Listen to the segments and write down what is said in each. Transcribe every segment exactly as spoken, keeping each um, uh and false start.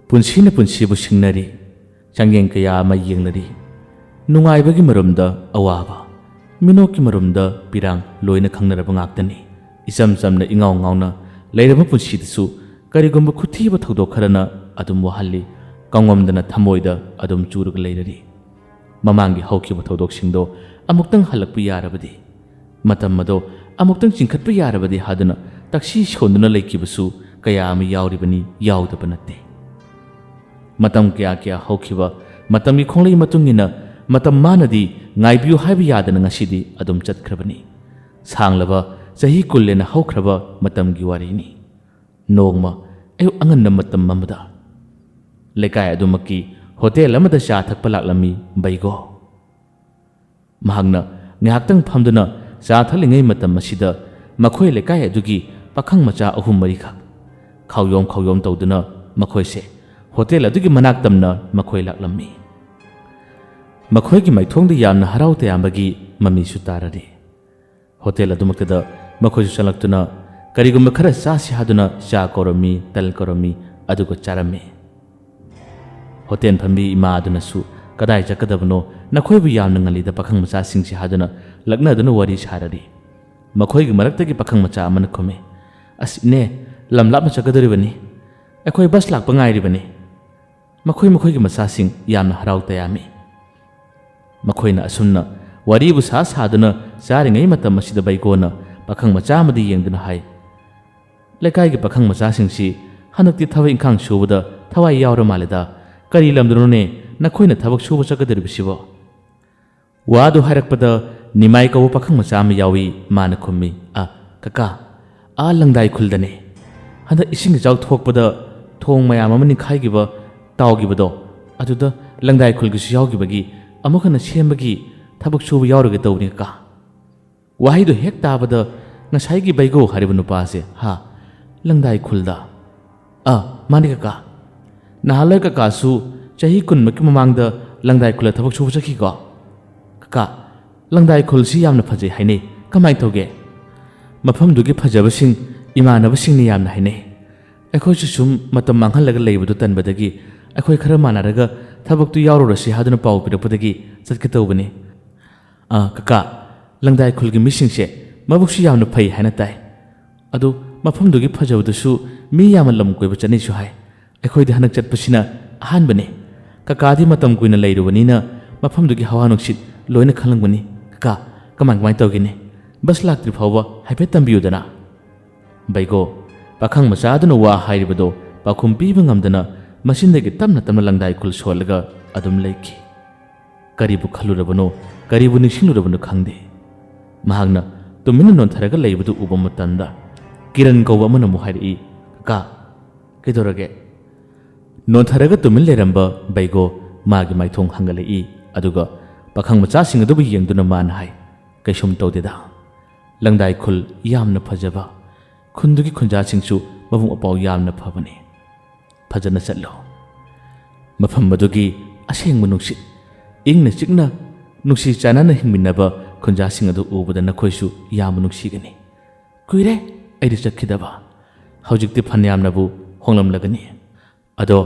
ꯄꯨꯟꯁꯤꯅ ꯄꯨꯟꯁꯤꯕꯨ ꯁꯤꯡꯅꯔꯤ, ꯆꯥꯡꯌꯦꯡ ꯀꯌꯥ ꯑꯃ ꯌꯦꯡꯅꯔꯤ꯫ ꯅꯨꯡꯉꯥꯏꯕꯒꯤ ꯃꯔꯨꯝꯗ ꯑꯋꯥꯕ, ꯃꯤꯅꯣꯛꯀꯤ ꯃꯔꯨꯝꯗ ꯄꯤꯔꯥꯡ ꯂꯣꯏꯅ ꯈꯪꯅꯔꯕ ꯉꯥꯛꯇꯅꯤ꯫ ꯏꯆꯝ ꯆꯝꯅ ꯏꯉꯥꯎ ꯉꯥꯎꯅ ꯂꯩꯔꯕ ꯄꯨꯟꯁꯤꯗꯁꯨ ꯀꯔꯤꯒꯨꯝꯕ ꯈꯨꯊꯤꯕ ꯊꯧꯗꯣꯛ ꯈꯔꯅ ꯑꯗꯨꯝ ꯋꯥꯍꯜꯂꯤ, ꯀꯥꯎꯉꯝꯗꯅ ꯊꯃꯣꯏꯗ ꯑꯗꯨꯝ ꯆꯨꯔꯒ ꯂꯩꯔꯔꯤ꯫ ꯃꯃꯥꯡꯒꯤ ꯍꯧꯈꯤꯕ ꯊꯧꯗꯣꯛꯁꯤꯡꯗꯣ ꯑꯃꯨꯛꯇꯪ ꯍꯜꯂꯛꯄ ꯌꯥꯔꯕꯗꯤ, ꯃꯇꯝ ꯑꯗꯣ ꯑꯃꯨꯛꯇꯪ ꯆꯤꯡꯈꯠꯄ ꯌꯥꯔꯕꯗꯤ ꯍꯥꯏꯗꯨꯅ ꯇꯛꯁꯤ ꯁꯣꯟꯗꯨꯅ ꯂꯩꯈꯤꯕꯁꯨ ꯀꯌꯥ ꯑꯃ ꯌꯥꯎꯔꯤꯕꯅꯤ, ꯌꯥꯎꯗꯕ ꯅꯠꯇꯦ꯫ ꯃꯇꯝ ꯀꯌꯥ ꯀꯌꯥ ꯍꯧꯈꯤꯕ, ꯃꯇꯝꯒꯤ ꯈꯣꯡꯂꯩ ꯃꯇꯨꯡ ꯏꯟꯅ ꯃꯇꯝ ꯃꯥꯅꯗꯤ ꯉꯥꯏꯕꯤꯌꯨ ꯍꯥꯏꯕ ꯌꯥꯗꯅ ꯉꯁꯤꯗꯤ ꯑꯗꯨꯝ ꯆꯠꯈ꯭ꯔꯕꯅꯤ꯫ ꯁꯥꯡꯂꯕ ꯆꯍꯤ ꯀꯨꯟ ꯍꯦꯟꯅ ꯍꯧꯈ꯭ꯔꯕ ꯃꯇꯝꯒꯤ ꯋꯥꯔꯤꯅꯤ꯫ ꯅꯣꯡꯃ ꯑꯌꯨꯛ ꯑꯉꯟꯕ ꯃꯇꯝ ꯑꯃꯗ ꯂꯩꯀꯥꯏ ꯑꯗꯨꯃꯛꯀꯤ ꯍꯣꯇꯦꯜ ꯑꯃꯗ ꯆꯥ ꯊꯛꯄ ꯂꯥꯛꯂꯝꯃꯤ ꯕꯩꯒꯣ꯫ ꯃꯍꯥꯛꯅ ꯉꯥꯏꯍꯥꯛꯇꯪ ꯐꯝꯗꯨꯅ ꯆꯥ ꯊꯛꯂꯤꯉꯩ ꯃꯇꯝ ꯑꯁꯤꯗ ꯃꯈꯣꯏ ꯂꯩꯀꯥꯏ ꯑꯗꯨꯒꯤ ꯄꯥꯈꯪ ꯃꯆꯥ ꯑꯍꯨꯝ ꯃꯔꯤꯈꯛ ꯈꯥꯎꯌꯣꯝ ꯈꯥꯎꯌꯣꯝ ꯇꯧꯗꯨꯅ ꯃꯈꯣꯏꯁꯦ ꯍꯣꯇꯦꯜ ꯑꯗꯨꯒꯤ ꯃꯅꯥꯛ ꯇꯝꯅ ꯃꯈꯣꯏ ꯂꯥꯛꯂꯝꯃꯤ꯫ ꯃꯈꯣꯏꯒꯤ ꯃꯥꯏꯊꯣꯡꯗ ꯌꯥꯝꯅ ꯍꯔꯥꯎ ꯇꯌꯥꯝꯕꯒꯤ ꯃꯃꯤꯁꯨ ꯇꯥꯔꯔꯤ꯫ ꯍꯣꯇꯦꯜ ꯑꯗꯨꯃꯛꯇꯗ ꯃꯈꯣꯏꯁꯨ ꯆꯪꯂꯛꯇꯨꯅ ꯀꯔꯤꯒꯨꯝꯕ ꯈꯔ ꯆꯥꯁꯤ ꯍꯥꯏꯗꯨꯅ ꯆꯥ ꯀꯧꯔꯝꯃꯤ, ꯇꯜ ꯀꯧꯔꯝꯃꯤ, ꯑꯗꯨꯒ ꯆꯥꯔꯝꯃꯤ꯫ ꯍꯣꯇꯦꯜ ꯐꯝꯕꯤ ꯏꯃꯥ ꯑꯗꯨꯅꯁꯨ "ꯀꯗꯥꯏ ꯆꯠꯀꯗꯕꯅꯣ? ꯅꯈꯣꯏꯕꯨ ꯌꯥꯝꯅ ꯉꯜꯂꯤꯗ ꯄꯥꯈꯪ ꯃꯆꯥꯁꯤꯡꯁꯤ" ꯍꯥꯏꯗꯨꯅ ꯂꯛꯅꯗꯨꯅ ꯋꯥꯔꯤ ꯁꯥꯔꯔꯤ꯫ ꯃꯈꯣꯏꯒꯤ ꯃꯔꯛꯇꯒꯤ ꯄꯥꯈꯪ ꯃꯆꯥ ꯑꯃꯅ ꯈꯨꯝꯃꯤ, "ꯑꯁ ꯏꯅꯦ, ꯂꯝ ꯂꯥꯞꯅ ꯆꯠꯀꯗꯧꯔꯤꯕꯅꯤ꯫ ꯑꯩꯈꯣꯏ ꯕꯁ ꯂꯥꯛꯄ ꯉꯥꯏꯔꯤꯕꯅꯤ"꯫ ꯃꯈꯣꯏ ꯃꯈꯣꯏꯒꯤ ꯃꯆꯥꯁꯤꯡ ꯌꯥꯝꯅ ꯍꯔꯥꯎ ꯇꯌꯥꯝꯃꯤ꯫ ꯃꯈꯣꯏꯅ ꯑꯁꯨꯝꯅ ꯋꯥꯔꯤꯕꯨ ꯁꯥ ꯁꯥꯗꯨꯅ ꯆꯥꯔꯤꯉꯩ ꯃꯇꯝ ꯑꯁꯤꯗ ꯕꯩꯒꯣꯅ ꯄꯥꯈꯪ ꯃꯆꯥ ꯑꯃꯗ ꯌꯦꯡꯗꯨꯅ ꯍꯥꯏ, "ꯂꯩꯀꯥꯏꯒꯤ ꯄꯥꯈꯪ ꯃꯆꯥꯁꯤꯡꯁꯤ ꯍꯟꯗꯛꯇꯤ ꯊꯕꯛ ꯏꯪꯈꯥꯡ ꯁꯨꯕꯗ ꯊꯋꯥꯏ ꯌꯥꯎꯔ ꯃꯥꯜꯂꯦꯗ꯫ ꯀꯔꯤ ꯂꯝꯗꯅꯣꯅꯦ ꯅꯈꯣꯏꯅ ꯊꯕꯛ ꯁꯨꯕ ꯆꯠꯀꯗꯧꯔꯤꯕꯁꯤꯕꯣ?" ꯋꯥꯗꯨ ꯍꯥꯏꯔꯛꯄꯗ ꯅꯤꯃꯥꯏ ꯀꯧꯕ ꯄꯥꯈꯪ ꯃꯆꯥ ꯑꯃ ꯌꯥꯎꯏ꯫ ꯃꯥꯅ ꯈꯨꯝꯃꯤ, "ꯑ, ꯀꯀꯥ, ꯑꯥ ꯂꯪꯗꯥꯏ ꯈꯨꯜꯗꯅꯦ꯫ ꯍꯟꯗꯛ ꯏꯁꯤꯡ ꯏꯆꯥꯎ ꯊꯣꯛꯄꯗ ꯊꯣꯡ ꯃꯌꯥꯝ ꯑꯃ ꯅꯤꯡꯈꯥꯏꯈꯤꯕ, ꯇꯥꯎꯈꯤꯕꯗꯣ, ꯑꯗꯨꯗ ꯂꯪꯗꯥꯏ ꯈꯨꯜꯒꯤꯁꯨ ꯌꯥꯎꯈꯤꯕꯒꯤ ꯑꯃꯨꯛ ꯍꯟꯅ ꯁꯦꯝꯕꯒꯤ ꯊꯕꯛ ꯁꯨꯕ ꯌꯥꯎꯔꯨꯒꯦ ꯇꯧꯕꯅꯤ ꯀꯀꯥ"꯫ ꯋꯥꯍꯩꯗꯨ ꯍꯦꯛ ꯇꯥꯕꯗ ꯉꯁꯥꯏꯒꯤ ꯕꯩꯒꯣ ꯍꯥꯏꯔꯤꯕ ꯅꯨꯄꯥꯁꯦ, "ꯍꯥ? ꯂꯪꯗꯥꯏ ꯈꯨꯜꯗ?" "ꯑ, ꯃꯥꯅꯤ ꯀꯀꯥ꯫ ꯅꯍꯥꯟꯋꯥꯏ ꯀꯀꯥꯁꯨ ꯆꯍꯤ ꯀꯨꯟꯃꯨꯛꯀꯤ ꯃꯃꯥꯡꯗ ꯂꯪꯗꯥꯏ ꯈꯨꯜꯗ ꯊꯕꯛ ꯁꯨꯕ ꯆꯠꯈꯤꯀꯣ꯫ ꯀꯀꯥ, ꯂꯪꯗꯥꯏ ꯈꯨꯜꯁꯤ ꯌꯥꯝꯅ ꯐꯖꯩ ꯍꯥꯏꯅꯩ꯫ ꯀꯃꯥꯏꯅ ꯇꯧꯒꯦ?" "ꯃꯐꯝꯗꯨꯒꯤ ꯐꯖꯕꯁꯤꯡ ꯏꯃꯥꯟꯅꯕꯁꯤꯡꯅ ꯌꯥꯝꯅ ꯍꯥꯏꯅꯩ꯫ ꯑꯩꯈꯣꯏꯁꯨ ꯁꯨꯝ ꯃꯇꯝ ꯃꯥꯡꯍꯜꯂꯒ ꯂꯩꯕꯗꯨ ꯇꯟꯕꯗꯒꯤ ꯑꯩꯈꯣꯏ ꯈꯔ ꯃꯥꯟꯅꯔꯒ ꯊꯕꯛꯇꯨ ꯌꯥꯎꯔꯨꯔꯁꯤ ꯍꯥꯏꯗꯨꯅ ꯄꯥꯎ ꯄꯤꯔꯛꯄꯗꯒꯤ ꯆꯠꯀꯦ ꯇꯧꯕꯅꯤ꯫ "ꯑꯥ, ꯀꯀꯥ, ꯂꯪꯗꯥꯏ ꯈꯨꯜꯒꯤ ꯃꯤꯁꯤꯡꯁꯦ ꯃꯕꯨꯛꯁꯨ ꯌꯥꯝꯅ ꯐꯩ ꯍꯥꯏꯅ ꯇꯥꯏ꯫ ꯑꯗꯨ ꯃꯐꯝꯗꯨꯒꯤ ꯐꯖꯕꯗꯨꯁꯨ ꯃꯤ ꯌꯥꯝꯅ ꯂꯝ ꯀꯣꯏꯕ ꯆꯠꯅꯩꯁꯨ ꯍꯥꯏ꯫ ꯑꯩꯈꯣꯏꯗꯤ ꯍꯟꯗꯛ ꯆꯠꯄꯁꯤꯅ ꯑꯍꯥꯟꯕꯅꯤ꯫ ꯀꯀꯥꯗꯤ ꯃꯇꯝ ꯀꯨꯏꯅ ꯂꯩꯔꯨꯕꯅꯤꯅ ꯃꯐꯝꯗꯨꯒꯤ ꯍꯋꯥ ꯅꯨꯡꯁꯤꯠ ꯂꯣꯏꯅ ꯈꯪꯂꯝꯒꯅꯤ꯫ ꯀꯀꯥ, ꯀꯃꯥꯏ ꯀꯃꯥꯏ ꯇꯧꯒꯦꯅꯦ? ꯕꯁ ꯂꯥꯛꯇ꯭ꯔꯤ ꯐꯥꯎꯕ ꯍꯥꯏꯐꯦꯠ ꯇꯝꯕꯤꯌꯨꯗꯅ꯫" ꯕꯩꯒꯣ, ꯄꯥꯈꯪ ꯃꯆꯥ ꯑꯗꯨꯅ ꯋꯥ ꯍꯥꯏꯔꯤꯕꯗꯣ ꯄꯥꯎꯈꯨꯝ ꯄꯤꯕ ꯉꯝꯗꯅ ꯃꯆꯤꯟꯗꯒꯤ ꯇꯞꯅ ꯇꯞꯅ ꯂꯪꯗꯥꯏ ꯈꯨꯜ ꯁꯣꯜꯂꯒ ꯑꯗꯨꯝ ꯂꯩꯈꯤ꯫ ꯀꯔꯤꯕꯨ ꯈꯜꯂꯨꯔꯕꯅꯣ, ꯀꯔꯤꯕꯨ ꯅꯤꯡꯁꯤꯡꯂꯨꯔꯕꯅꯣ ꯈꯪꯗꯦ꯫ ꯃꯍꯥꯛꯅ ꯇꯨꯃꯤꯟꯅ ꯅꯣꯟꯊꯔꯒ ꯂꯩꯕꯗꯨ ꯎꯕ ꯃꯇꯝꯗ ꯀꯤꯔꯟ ꯀꯧꯕ ꯑꯃꯅ ꯑꯃꯨꯛ ꯍꯥꯏꯔꯛꯏ, "ꯀꯀꯥ, ꯀꯩꯗꯧꯔꯒꯦ?" ꯅꯣꯟꯊꯔꯒ ꯇꯨꯃꯤꯟ ꯂꯩꯔꯝꯕ ꯕꯩꯒꯣ ꯃꯥꯒꯤ ꯃꯥꯏꯊꯣꯡ ꯍꯪꯒꯠꯂꯛꯏ, ꯑꯗꯨꯒ ꯄꯥꯈꯪ ꯃꯆꯥꯁꯤꯡ ꯑꯗꯨꯕꯨ ꯌꯦꯡꯗꯨꯅ ꯃꯥꯅ ꯍꯥꯏ, "ꯀꯩꯁꯨꯝ ꯇꯧꯗꯦꯗ꯫ ꯂꯪꯗꯥꯏ ꯈꯨꯜ ꯌꯥꯝꯅ ꯐꯖꯕ, ꯈꯨꯟꯗꯨꯒꯤ ꯈꯨꯟꯖꯥꯁꯤꯡꯁꯨ ꯃꯕꯨꯡ ꯃꯄꯥꯎ ꯌꯥꯝꯅ ꯐꯕꯅꯤ꯫ ꯐꯖꯅ ꯆꯠꯂꯨ꯫ ꯃꯐꯝ ꯑꯗꯨꯒꯤ ꯑꯁꯦꯡꯕ ꯅꯨꯡꯁꯤꯠ, ꯏꯪꯅ ꯆꯤꯛꯅ ꯅꯨꯡꯁꯤ ꯆꯥꯟꯅꯅ ꯍꯤꯡꯃꯤꯟꯅꯕ ꯈꯨꯟꯖꯥꯁꯤꯡ ꯑꯗꯨ ꯎꯕꯗ ꯅꯈꯣꯏꯁꯨ ꯌꯥꯝꯅ ꯅꯨꯡꯁꯤꯒꯅꯤ꯫ ꯀꯨꯏꯔꯦ ꯑꯩꯗꯤ ꯆꯠꯈꯤꯗꯕ꯫ ꯍꯧꯖꯤꯛꯇꯤ ꯐꯅꯌꯥꯝꯅꯕꯨ ꯍꯣꯡꯂꯝꯂꯒꯅꯤ꯫ ꯑꯗꯣ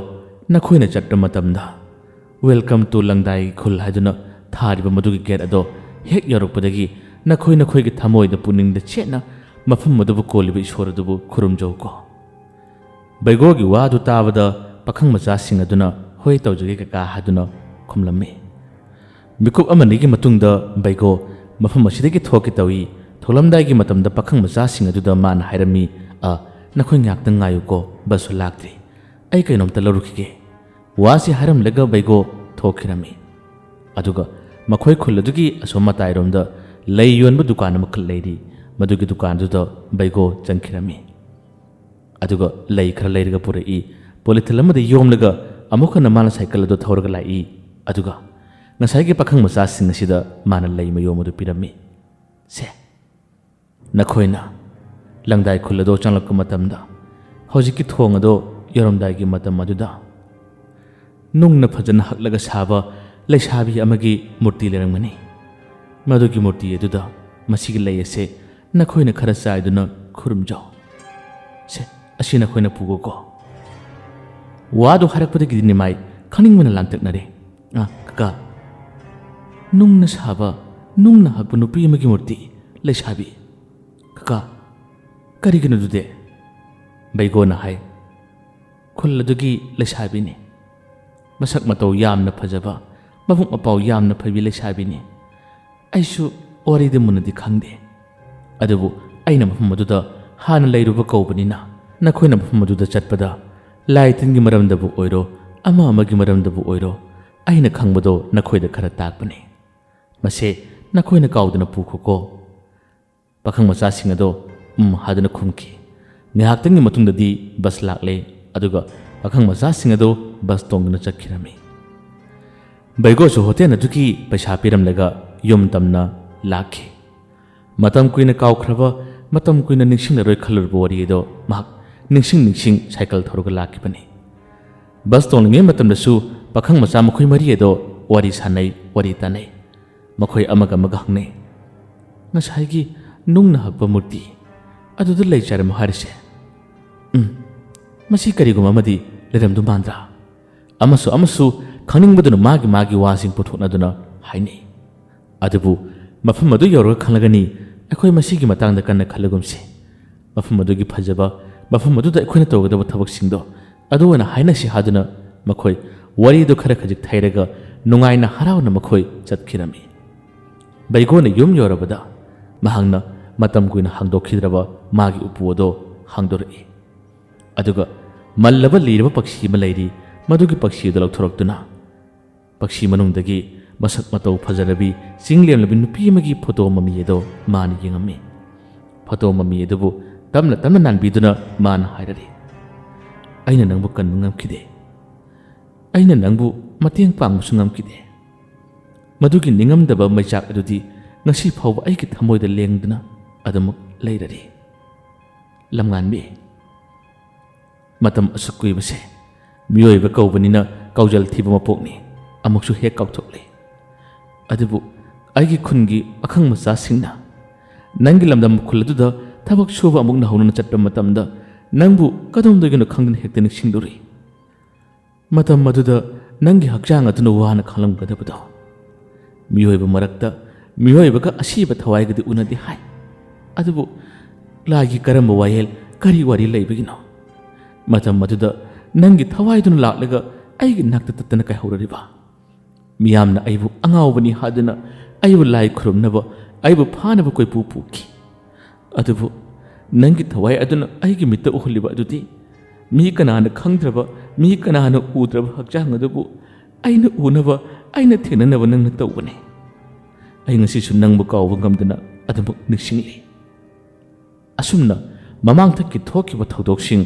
ꯅꯈꯣꯏꯅ ꯆꯠꯄ ꯃꯇꯝꯗ Welcome to ꯂꯪꯗꯥꯏ ꯈꯨꯜ ꯍꯥꯏꯗꯨꯅ ꯊꯥꯔꯤꯕ ꯃꯗꯨꯒꯤ ꯒꯦꯠ ꯑꯗꯣ ꯍꯦꯛ ꯌꯧꯔꯛꯄꯗꯒꯤ ꯅꯈꯣꯏ ꯅꯈꯣꯏꯒꯤ ꯊꯃꯣꯏꯗ ꯄꯨꯛꯅꯤꯡꯗ ꯆꯦꯠꯅ ꯃꯐꯝ ꯑꯗꯨꯕꯨ ꯀꯣꯜꯂꯤꯕ ꯏꯁꯣꯔ ꯑꯗꯨꯕꯨ ꯈꯨꯔꯨꯝꯖꯧꯀꯣ꯫" ꯕꯩꯒꯣꯒꯤ ꯋꯥ ꯑꯗꯨ ꯇꯥꯕꯗ ꯄꯥꯈꯪ ꯃꯆꯥꯁꯤꯡ ꯑꯗꯨꯅ "ꯍꯣꯏ, ꯇꯧꯖꯒꯦ ꯀꯀꯥ" ꯍꯥꯏꯗꯨꯅ ꯈꯨꯝꯂꯝꯃꯤ꯫ ꯃꯤꯀꯨꯞ ꯑꯃꯅꯤꯒꯤ ꯃꯇꯨꯡꯗ ꯕꯩꯒꯣ ꯃꯐꯝ ꯑꯁꯤꯗꯒꯤ ꯊꯣꯛꯀꯦ ꯇꯧꯏ꯫ ꯊꯣꯛꯂꯝꯗꯥꯏꯒꯤ ꯃꯇꯝꯗ ꯄꯥꯈꯪ ꯃꯆꯥꯁꯤꯡ ꯑꯗꯨꯗ ꯃꯥꯅ ꯍꯥꯏꯔꯝꯃꯤ, "ꯑ, ꯅꯈꯣꯏ ꯉꯥꯏꯍꯥꯛꯇꯪ ꯉꯥꯏꯌꯨꯀꯣ, ꯕꯁꯁꯨ ꯂꯥꯛꯇ꯭ꯔꯤ꯫ ꯑꯩ ꯀꯩꯅꯣꯝꯇ ꯂꯧꯔꯨꯈꯤꯒꯦ꯫" ꯋꯥꯁꯤ ꯍꯥꯏꯔꯝꯂꯒ ꯕꯩꯒꯣ ꯊꯣꯛꯈꯤꯔꯝꯃꯤ꯫ ꯑꯗꯨꯒ ꯃꯈꯣꯏ ꯈꯨꯜ ꯑꯗꯨꯒꯤ ꯑꯁꯣꯝ ꯃꯇꯥꯏꯔꯣꯝꯗ ꯂꯩ ꯌꯣꯟꯕ ꯗꯨꯀꯥꯟ ꯑꯃꯈꯛ ꯂꯩꯔꯤ꯫ ꯃꯗꯨꯒꯤ ꯗꯨꯀꯥꯟꯗꯨꯗ ꯕꯩꯒꯣ ꯆꯪꯈꯤꯔꯝꯃꯤ꯫ ꯑꯗꯨꯒ ꯂꯩ ꯈꯔ ꯂꯩꯔꯒ ꯄꯨꯔꯛꯏ꯫ ꯄꯣꯂꯤꯊꯤꯟ ꯑꯃꯗ ꯌꯣꯝꯂꯒ ꯑꯃꯨꯛ ꯍꯟꯅ ꯃꯥꯅ ꯁꯥꯏꯀꯜ ꯑꯗꯨ ꯊꯧꯔꯒ ꯂꯥꯛꯏ꯫ ꯑꯗꯨꯒ ꯉꯁꯥꯏꯒꯤ ꯄꯥꯈꯪ ꯃꯆꯥꯁꯤꯡ ꯑꯁꯤꯗ ꯃꯥꯅ ꯂꯩ ꯃꯌꯣꯝ ꯑꯗꯨ ꯄꯤꯔꯝꯃꯤ꯫ "ꯁꯦ, ꯅꯈꯣꯏꯅ ꯂꯪꯗꯥꯏ ꯈꯨꯜ ꯑꯗꯣ ꯆꯪꯂꯛꯄ ꯃꯇꯝꯗ, ꯍꯧꯖꯤꯛꯀꯤ ꯊꯣꯡ ꯑꯗꯣ ꯌꯧꯔꯝꯗꯥꯏꯒꯤ ꯃꯇꯝ ꯑꯗꯨꯗ, ꯅꯨꯡꯅ ꯐꯖꯅ ꯍꯛꯂꯒ ꯁꯥꯕ ꯂꯩꯁꯥꯕꯤ ꯑꯃꯒꯤ ꯃꯨꯔꯇꯤ ꯂꯩꯔꯝꯒꯅꯤ꯫ ꯃꯗꯨꯒꯤ ꯃꯨꯔꯇꯤ ꯑꯗꯨꯗ ꯃꯁꯤꯒꯤ ꯂꯩ ꯑꯁꯦ ꯅꯈꯣꯏꯅ ꯈꯔ ꯆꯥꯏꯗꯨꯅ ꯈꯨꯔꯨꯝꯖꯧ꯫ ꯁꯦ, ꯑꯁꯤ ꯅꯈꯣꯏꯅ ꯄꯨꯒꯣꯀꯣ꯫ ꯋꯥꯗꯨ ꯍꯥꯏꯔꯛꯄꯗꯒꯤꯗꯤ ꯅꯤꯃꯥꯏ ꯈꯪꯅꯤꯡꯕꯅ ꯂꯥꯡꯇꯛꯅꯔꯦ꯫ ꯑ, ꯀꯀꯥ, ꯅꯨꯡꯅ ꯁꯥꯕ, ꯅꯨꯡꯅ ꯍꯛꯄ ꯅꯨꯄꯤ ꯑꯃꯒꯤ ꯃꯨꯔꯇꯤ, ꯂꯩꯁꯥꯕꯤ꯫ ꯀꯀꯥ, ꯀꯔꯤꯒꯤꯅꯣ ꯑꯗꯨꯗꯤ? ꯕꯩꯒꯣꯅ ꯍꯥꯏ, ꯈꯨꯜ ꯑꯗꯨꯒꯤ ꯂꯩꯁꯥꯕꯤꯅꯤ꯫ ꯃꯁꯛ ꯃꯇꯧ ꯌꯥꯝꯅ ꯐꯖꯕ, ꯃꯕꯨꯛ ꯃꯄꯥꯎ ꯌꯥꯝꯅ ꯐꯕꯤ ꯂꯩꯁꯥꯕꯤꯅꯤ꯫ ꯑꯩꯁꯨ ꯋꯥꯔꯤꯗꯤ ꯃꯨꯟꯅꯗꯤ ꯈꯪꯗꯦ, ꯑꯗꯨꯕꯨ ꯑꯩꯅ ꯃꯐꯝ ꯑꯗꯨꯗ ꯍꯥꯟꯅ ꯂꯩꯔꯨꯕ ꯀꯧꯕꯅꯤꯅ ꯅꯈꯣꯏꯅ ꯃꯐꯝ ꯑꯗꯨꯗ ꯆꯠꯄꯗ ꯂꯥꯏ ꯇꯤꯟꯒꯤ ꯃꯔꯝꯗꯕꯨ ꯑꯣꯏꯔꯣ, ꯑꯃ ꯑꯃꯒꯤ ꯃꯔꯝꯗꯕꯨ ꯑꯣꯏꯔꯣ, ꯑꯩꯅ ꯈꯪꯕꯗꯣ ꯅꯈꯣꯏꯗ ꯈꯔ ꯇꯥꯛꯄꯅꯤ꯫ ꯃꯁꯦ ꯅꯈꯣꯏꯅ ꯀꯥꯎꯗꯅ ꯄꯨꯈꯣꯀꯣ꯫ ꯄꯥꯈꯪ ꯃꯆꯥꯁꯤꯡ ꯑꯗꯣ ꯎꯝ ꯍꯥꯏꯗꯨꯅ ꯈꯨꯝꯈꯤ꯫ ꯉꯥꯏꯍꯥꯛꯇꯪꯒꯤ ꯃꯇꯨꯡꯗꯗꯤ ꯕꯁ ꯂꯥꯛꯂꯦ, ꯑꯗꯨꯒ ꯄꯥꯈꯪ ꯃꯆꯥꯁꯤꯡ ꯑꯗꯣ ꯕꯁ ꯇꯣꯡꯗꯨꯅ ꯆꯠꯈꯤꯔꯝꯃꯤ꯫ ꯕꯩꯒꯣꯁꯨ ꯍꯣꯇꯦꯜ ꯑꯗꯨꯒꯤ ꯄꯩꯁꯥ ꯄꯤꯔꯝꯂꯒ ꯌꯨꯝ ꯇꯝꯅ ꯂꯥꯛꯈꯤ꯫ ꯃꯇꯝ ꯀꯨꯏꯅ ꯀꯥꯎꯈ꯭ꯔꯕ, ꯃꯇꯝ ꯀꯨꯏꯅ ꯅꯤꯡꯁꯤꯡꯂꯔꯣꯏ ꯈꯜꯂꯨꯔꯕ ꯋꯥꯔꯤ ꯑꯗꯣ ꯃꯍꯥꯛ ꯅꯤꯡꯁꯤꯡ ꯅꯤꯡꯁꯤꯡ ꯁꯥꯏꯀꯜ ꯊꯧꯔꯒ ꯂꯥꯛꯈꯤꯕꯅꯤ꯫ ꯕꯁ ꯇꯣꯡꯂꯤꯉꯩ ꯃꯇꯝꯗꯁꯨ ꯄꯥꯈꯪ ꯃꯆꯥ ꯃꯈꯣꯏ ꯃꯔꯤ ꯑꯗꯣ ꯋꯥꯔꯤ ꯁꯥꯟꯅꯩ, ꯋꯥꯔꯤ ꯇꯥꯟꯅꯩ꯫ ꯃꯈꯣꯏ ꯑꯃꯒ ꯑꯃꯒ ꯍꯪꯅꯩ, "ꯉꯁꯥꯏꯒꯤ ꯅꯨꯡꯅ ꯍꯛꯄ ꯃꯨꯔꯇꯤ ꯑꯗꯨꯗ ꯂꯩ ꯆꯥꯔꯝꯃꯣ ꯍꯥꯏꯔꯤꯁꯦ? ꯎꯝ, ꯃꯁꯤ ꯀꯔꯤꯒꯨꯝꯕ ꯑꯃꯗꯤ ꯂꯩꯔꯝꯗꯧ ꯃꯥꯟꯗ꯭ꯔꯥ?" ꯑꯃꯁꯨ ꯑꯃꯁꯨ ꯈꯪꯅꯤꯡꯕꯗꯨꯅ ꯃꯥꯒꯤ ꯃꯥꯒꯤ ꯋꯥꯁꯤꯡ ꯄꯨꯊꯣꯛꯅꯗꯨꯅ ꯍꯥꯏꯅꯩ꯫ ꯑꯗꯨꯕꯨ ꯃꯐꯝ ꯑꯗꯨ ꯌꯧꯔꯒ ꯈꯪꯂꯒꯅꯤ꯫ ꯑꯩꯈꯣꯏ ꯃꯁꯤꯒꯤ ꯃꯇꯥꯡꯗ ꯀꯟꯅ ꯈꯜꯂꯒꯨꯝꯁꯤ꯫ ꯃꯐꯝ ꯑꯗꯨꯒꯤ ꯐꯖꯕ, ꯃꯐꯝ ꯑꯗꯨꯗ ꯑꯩꯈꯣꯏꯅ ꯇꯧꯒꯗꯕ ꯊꯕꯛꯁꯤꯡꯗꯣ ꯑꯗꯨ ꯑꯣꯏꯅ ꯍꯥꯏꯅꯁꯤ ꯍꯥꯏꯗꯨꯅ ꯃꯈꯣꯏ ꯋꯥꯔꯤꯗꯨ ꯈꯔ ꯈꯖꯤꯛ ꯊꯩꯔꯒ ꯅꯨꯡꯉꯥꯏꯅ ꯍꯔꯥꯎꯅ ꯃꯈꯣꯏ ꯆꯠꯈꯤꯔꯝꯃꯤ꯫ ꯕꯩꯒꯣꯅ ꯌꯨꯝ ꯌꯧꯔꯕꯗ ꯃꯍꯥꯛꯅ ꯃꯇꯝ ꯀꯨꯏꯅ ꯍꯥꯡꯗꯣꯛꯈꯤꯗ꯭ꯔꯕ ꯃꯥꯒꯤ ꯎꯄꯨ ꯑꯗꯣ ꯍꯥꯡꯗꯣꯔꯛꯏ꯫ ꯑꯗꯨꯒ ꯃꯜꯂꯕ ꯂꯤꯔꯕ ꯄꯛꯁꯤ ꯑꯃ ꯂꯩꯔꯤ, ꯃꯗꯨꯒꯤ ꯄꯛꯁꯤ ꯑꯗꯨ ꯂꯧꯊꯣꯔꯛꯇꯨꯅ ꯄꯛꯁꯤ ꯃꯅꯨꯡꯗꯒꯤ ꯃꯁꯛ ꯃꯇꯧ ꯐꯖꯔꯕꯤ, ꯆꯤꯡ ꯂꯦꯝꯂꯕꯤ ꯅꯨꯄꯤ ꯑꯃꯒꯤ ꯐꯣꯇꯣ ꯃꯃꯤ ꯑꯗꯨ ꯃꯥꯅ ꯌꯦꯡꯉꯝꯃꯤ꯫ ꯐꯣꯇꯣ ꯃꯃꯤ ꯑꯗꯨꯕꯨ ꯇꯞꯅ ꯇꯞꯅ ꯅꯥꯟꯕꯤꯗꯨꯅ ꯃꯥꯅ ꯍꯥꯏꯔꯛꯏ, "ꯑꯩꯅ ꯅꯪꯕꯨ ꯀꯟꯕ ꯉꯝꯈꯤꯗꯦ꯫ ꯑꯩꯅ ꯅꯪꯕꯨ ꯃꯇꯦꯡ ꯄꯥꯡꯕꯁꯨ ꯉꯝꯈꯤꯗꯦ꯫ ꯃꯗꯨꯒꯤ ꯅꯤꯡꯉꯝꯗꯕ ꯃꯩꯆꯥꯛ ꯑꯗꯨꯗꯤ ꯉꯁꯤ ꯐꯥꯎꯕ ꯑꯩꯒꯤ ꯊꯃꯣꯏꯗ ꯂꯦꯡꯗꯨꯅ ꯑꯗꯨꯃꯛ ꯂꯩꯔꯔꯤ꯫ ꯂꯝꯉꯥꯟꯕꯤ, ꯃꯇꯝ ꯑꯁꯨꯛ ꯀꯨꯏꯕꯁꯦ ꯃꯤꯑꯣꯏꯕ ꯀꯧꯕꯅꯤꯅ ꯀꯥꯎꯖꯜ ꯊꯤꯕ ꯃꯄꯣꯛꯅꯤ, ꯑꯃꯨꯛꯁꯨ ꯍꯦꯛ ꯀꯥꯎꯊꯣꯛꯂꯤ꯫ ꯑꯗꯨꯕꯨ ꯑꯩꯒꯤ ꯈꯨꯟꯒꯤ ꯄꯥꯈꯪ ꯃꯆꯥꯁꯤꯡꯅ ꯅꯪꯒꯤ ꯂꯝꯗꯝ ꯈꯨꯜ ꯑꯗꯨꯗ ꯊꯕꯛ ꯁꯨꯕ ꯑꯃꯨꯛ ꯅꯧꯍꯧꯅꯅ ꯆꯠꯄ ꯃꯇꯝꯗ ꯅꯪꯕꯨ ꯀꯗꯣꯝꯗꯒꯤꯅꯣ ꯈꯪꯗꯅ ꯍꯦꯛꯇ ꯅꯤꯡꯁꯤꯡꯂꯨꯔꯤ꯫ ꯃꯇꯝ ꯑꯗꯨꯗ ꯅꯪꯒꯤ ꯍꯛꯆꯥꯡ ꯑꯗꯨꯅ ꯋꯥꯅ ꯈꯥꯡꯂꯝꯒꯗꯕꯗꯣ꯫ ꯃꯤꯑꯣꯏꯕ ꯃꯔꯛꯇ ꯃꯤꯑꯣꯏꯕꯒ ꯑꯁꯤꯕ ꯊꯋꯥꯏꯒꯗꯤ ꯎꯅꯗꯦ ꯍꯥꯏ꯫ ꯑꯗꯨꯕꯨ ꯂꯥꯏꯒꯤ ꯀꯔꯝꯕ ꯋꯥꯌꯦꯜ, ꯀꯔꯤ ꯋꯥꯔꯤ ꯂꯩꯕꯒꯤꯅꯣ? ꯃꯇꯝ ꯑꯗꯨꯗ ꯅꯪꯒꯤ ꯊꯋꯥꯏꯗꯨꯅ ꯂꯥꯛꯂꯒ ꯑꯩꯒꯤ ꯅꯥꯛꯇ ꯇꯠꯇꯅ ꯀꯥꯏꯍꯧꯔꯔꯤꯕ? ꯃꯤꯌꯥꯝꯅ ꯑꯩꯕꯨ ꯑꯉꯥꯎꯕꯅꯤ ꯍꯥꯏꯗꯨꯅ ꯑꯩꯕꯨ ꯂꯥꯏ ꯈꯨꯔꯨꯝꯅꯕ, ꯑꯩꯕꯨ ꯐꯥꯅꯕ ꯀꯣꯏꯄꯨ ꯄꯨꯈꯤ꯫ ꯑꯗꯨꯕꯨ ꯅꯪꯒꯤ ꯊꯋꯥꯏ ꯑꯗꯨꯅ ꯑꯩꯒꯤ ꯃꯤꯠꯇ ꯎꯍꯜꯂꯤꯕ ꯑꯗꯨꯗꯤ ꯃꯤ ꯀꯅꯥꯅ ꯈꯪꯗ꯭ꯔꯕ, ꯃꯤ ꯀꯅꯥꯅ ꯎꯗ꯭ꯔꯕ ꯍꯛꯆꯥꯡ ꯑꯗꯨꯕꯨ ꯑꯩꯅ ꯎꯅꯕ, ꯑꯩꯅ ꯊꯦꯡꯅꯅꯕ ꯅꯪꯅ ꯇꯧꯕꯅꯤ꯫ ꯑꯩ ꯉꯁꯤꯁꯨ ꯅꯪꯕꯨ ꯀꯥꯎꯕ ꯉꯝꯗꯅ ꯑꯗꯨꯃꯛ ꯅꯤꯡꯁꯤꯡꯂꯤ꯫ ꯑꯁꯨꯝꯅ ꯃꯃꯥꯡꯊꯛꯀꯤ ꯊꯣꯛꯈꯤꯕ ꯊꯧꯗꯣꯛꯁꯤꯡ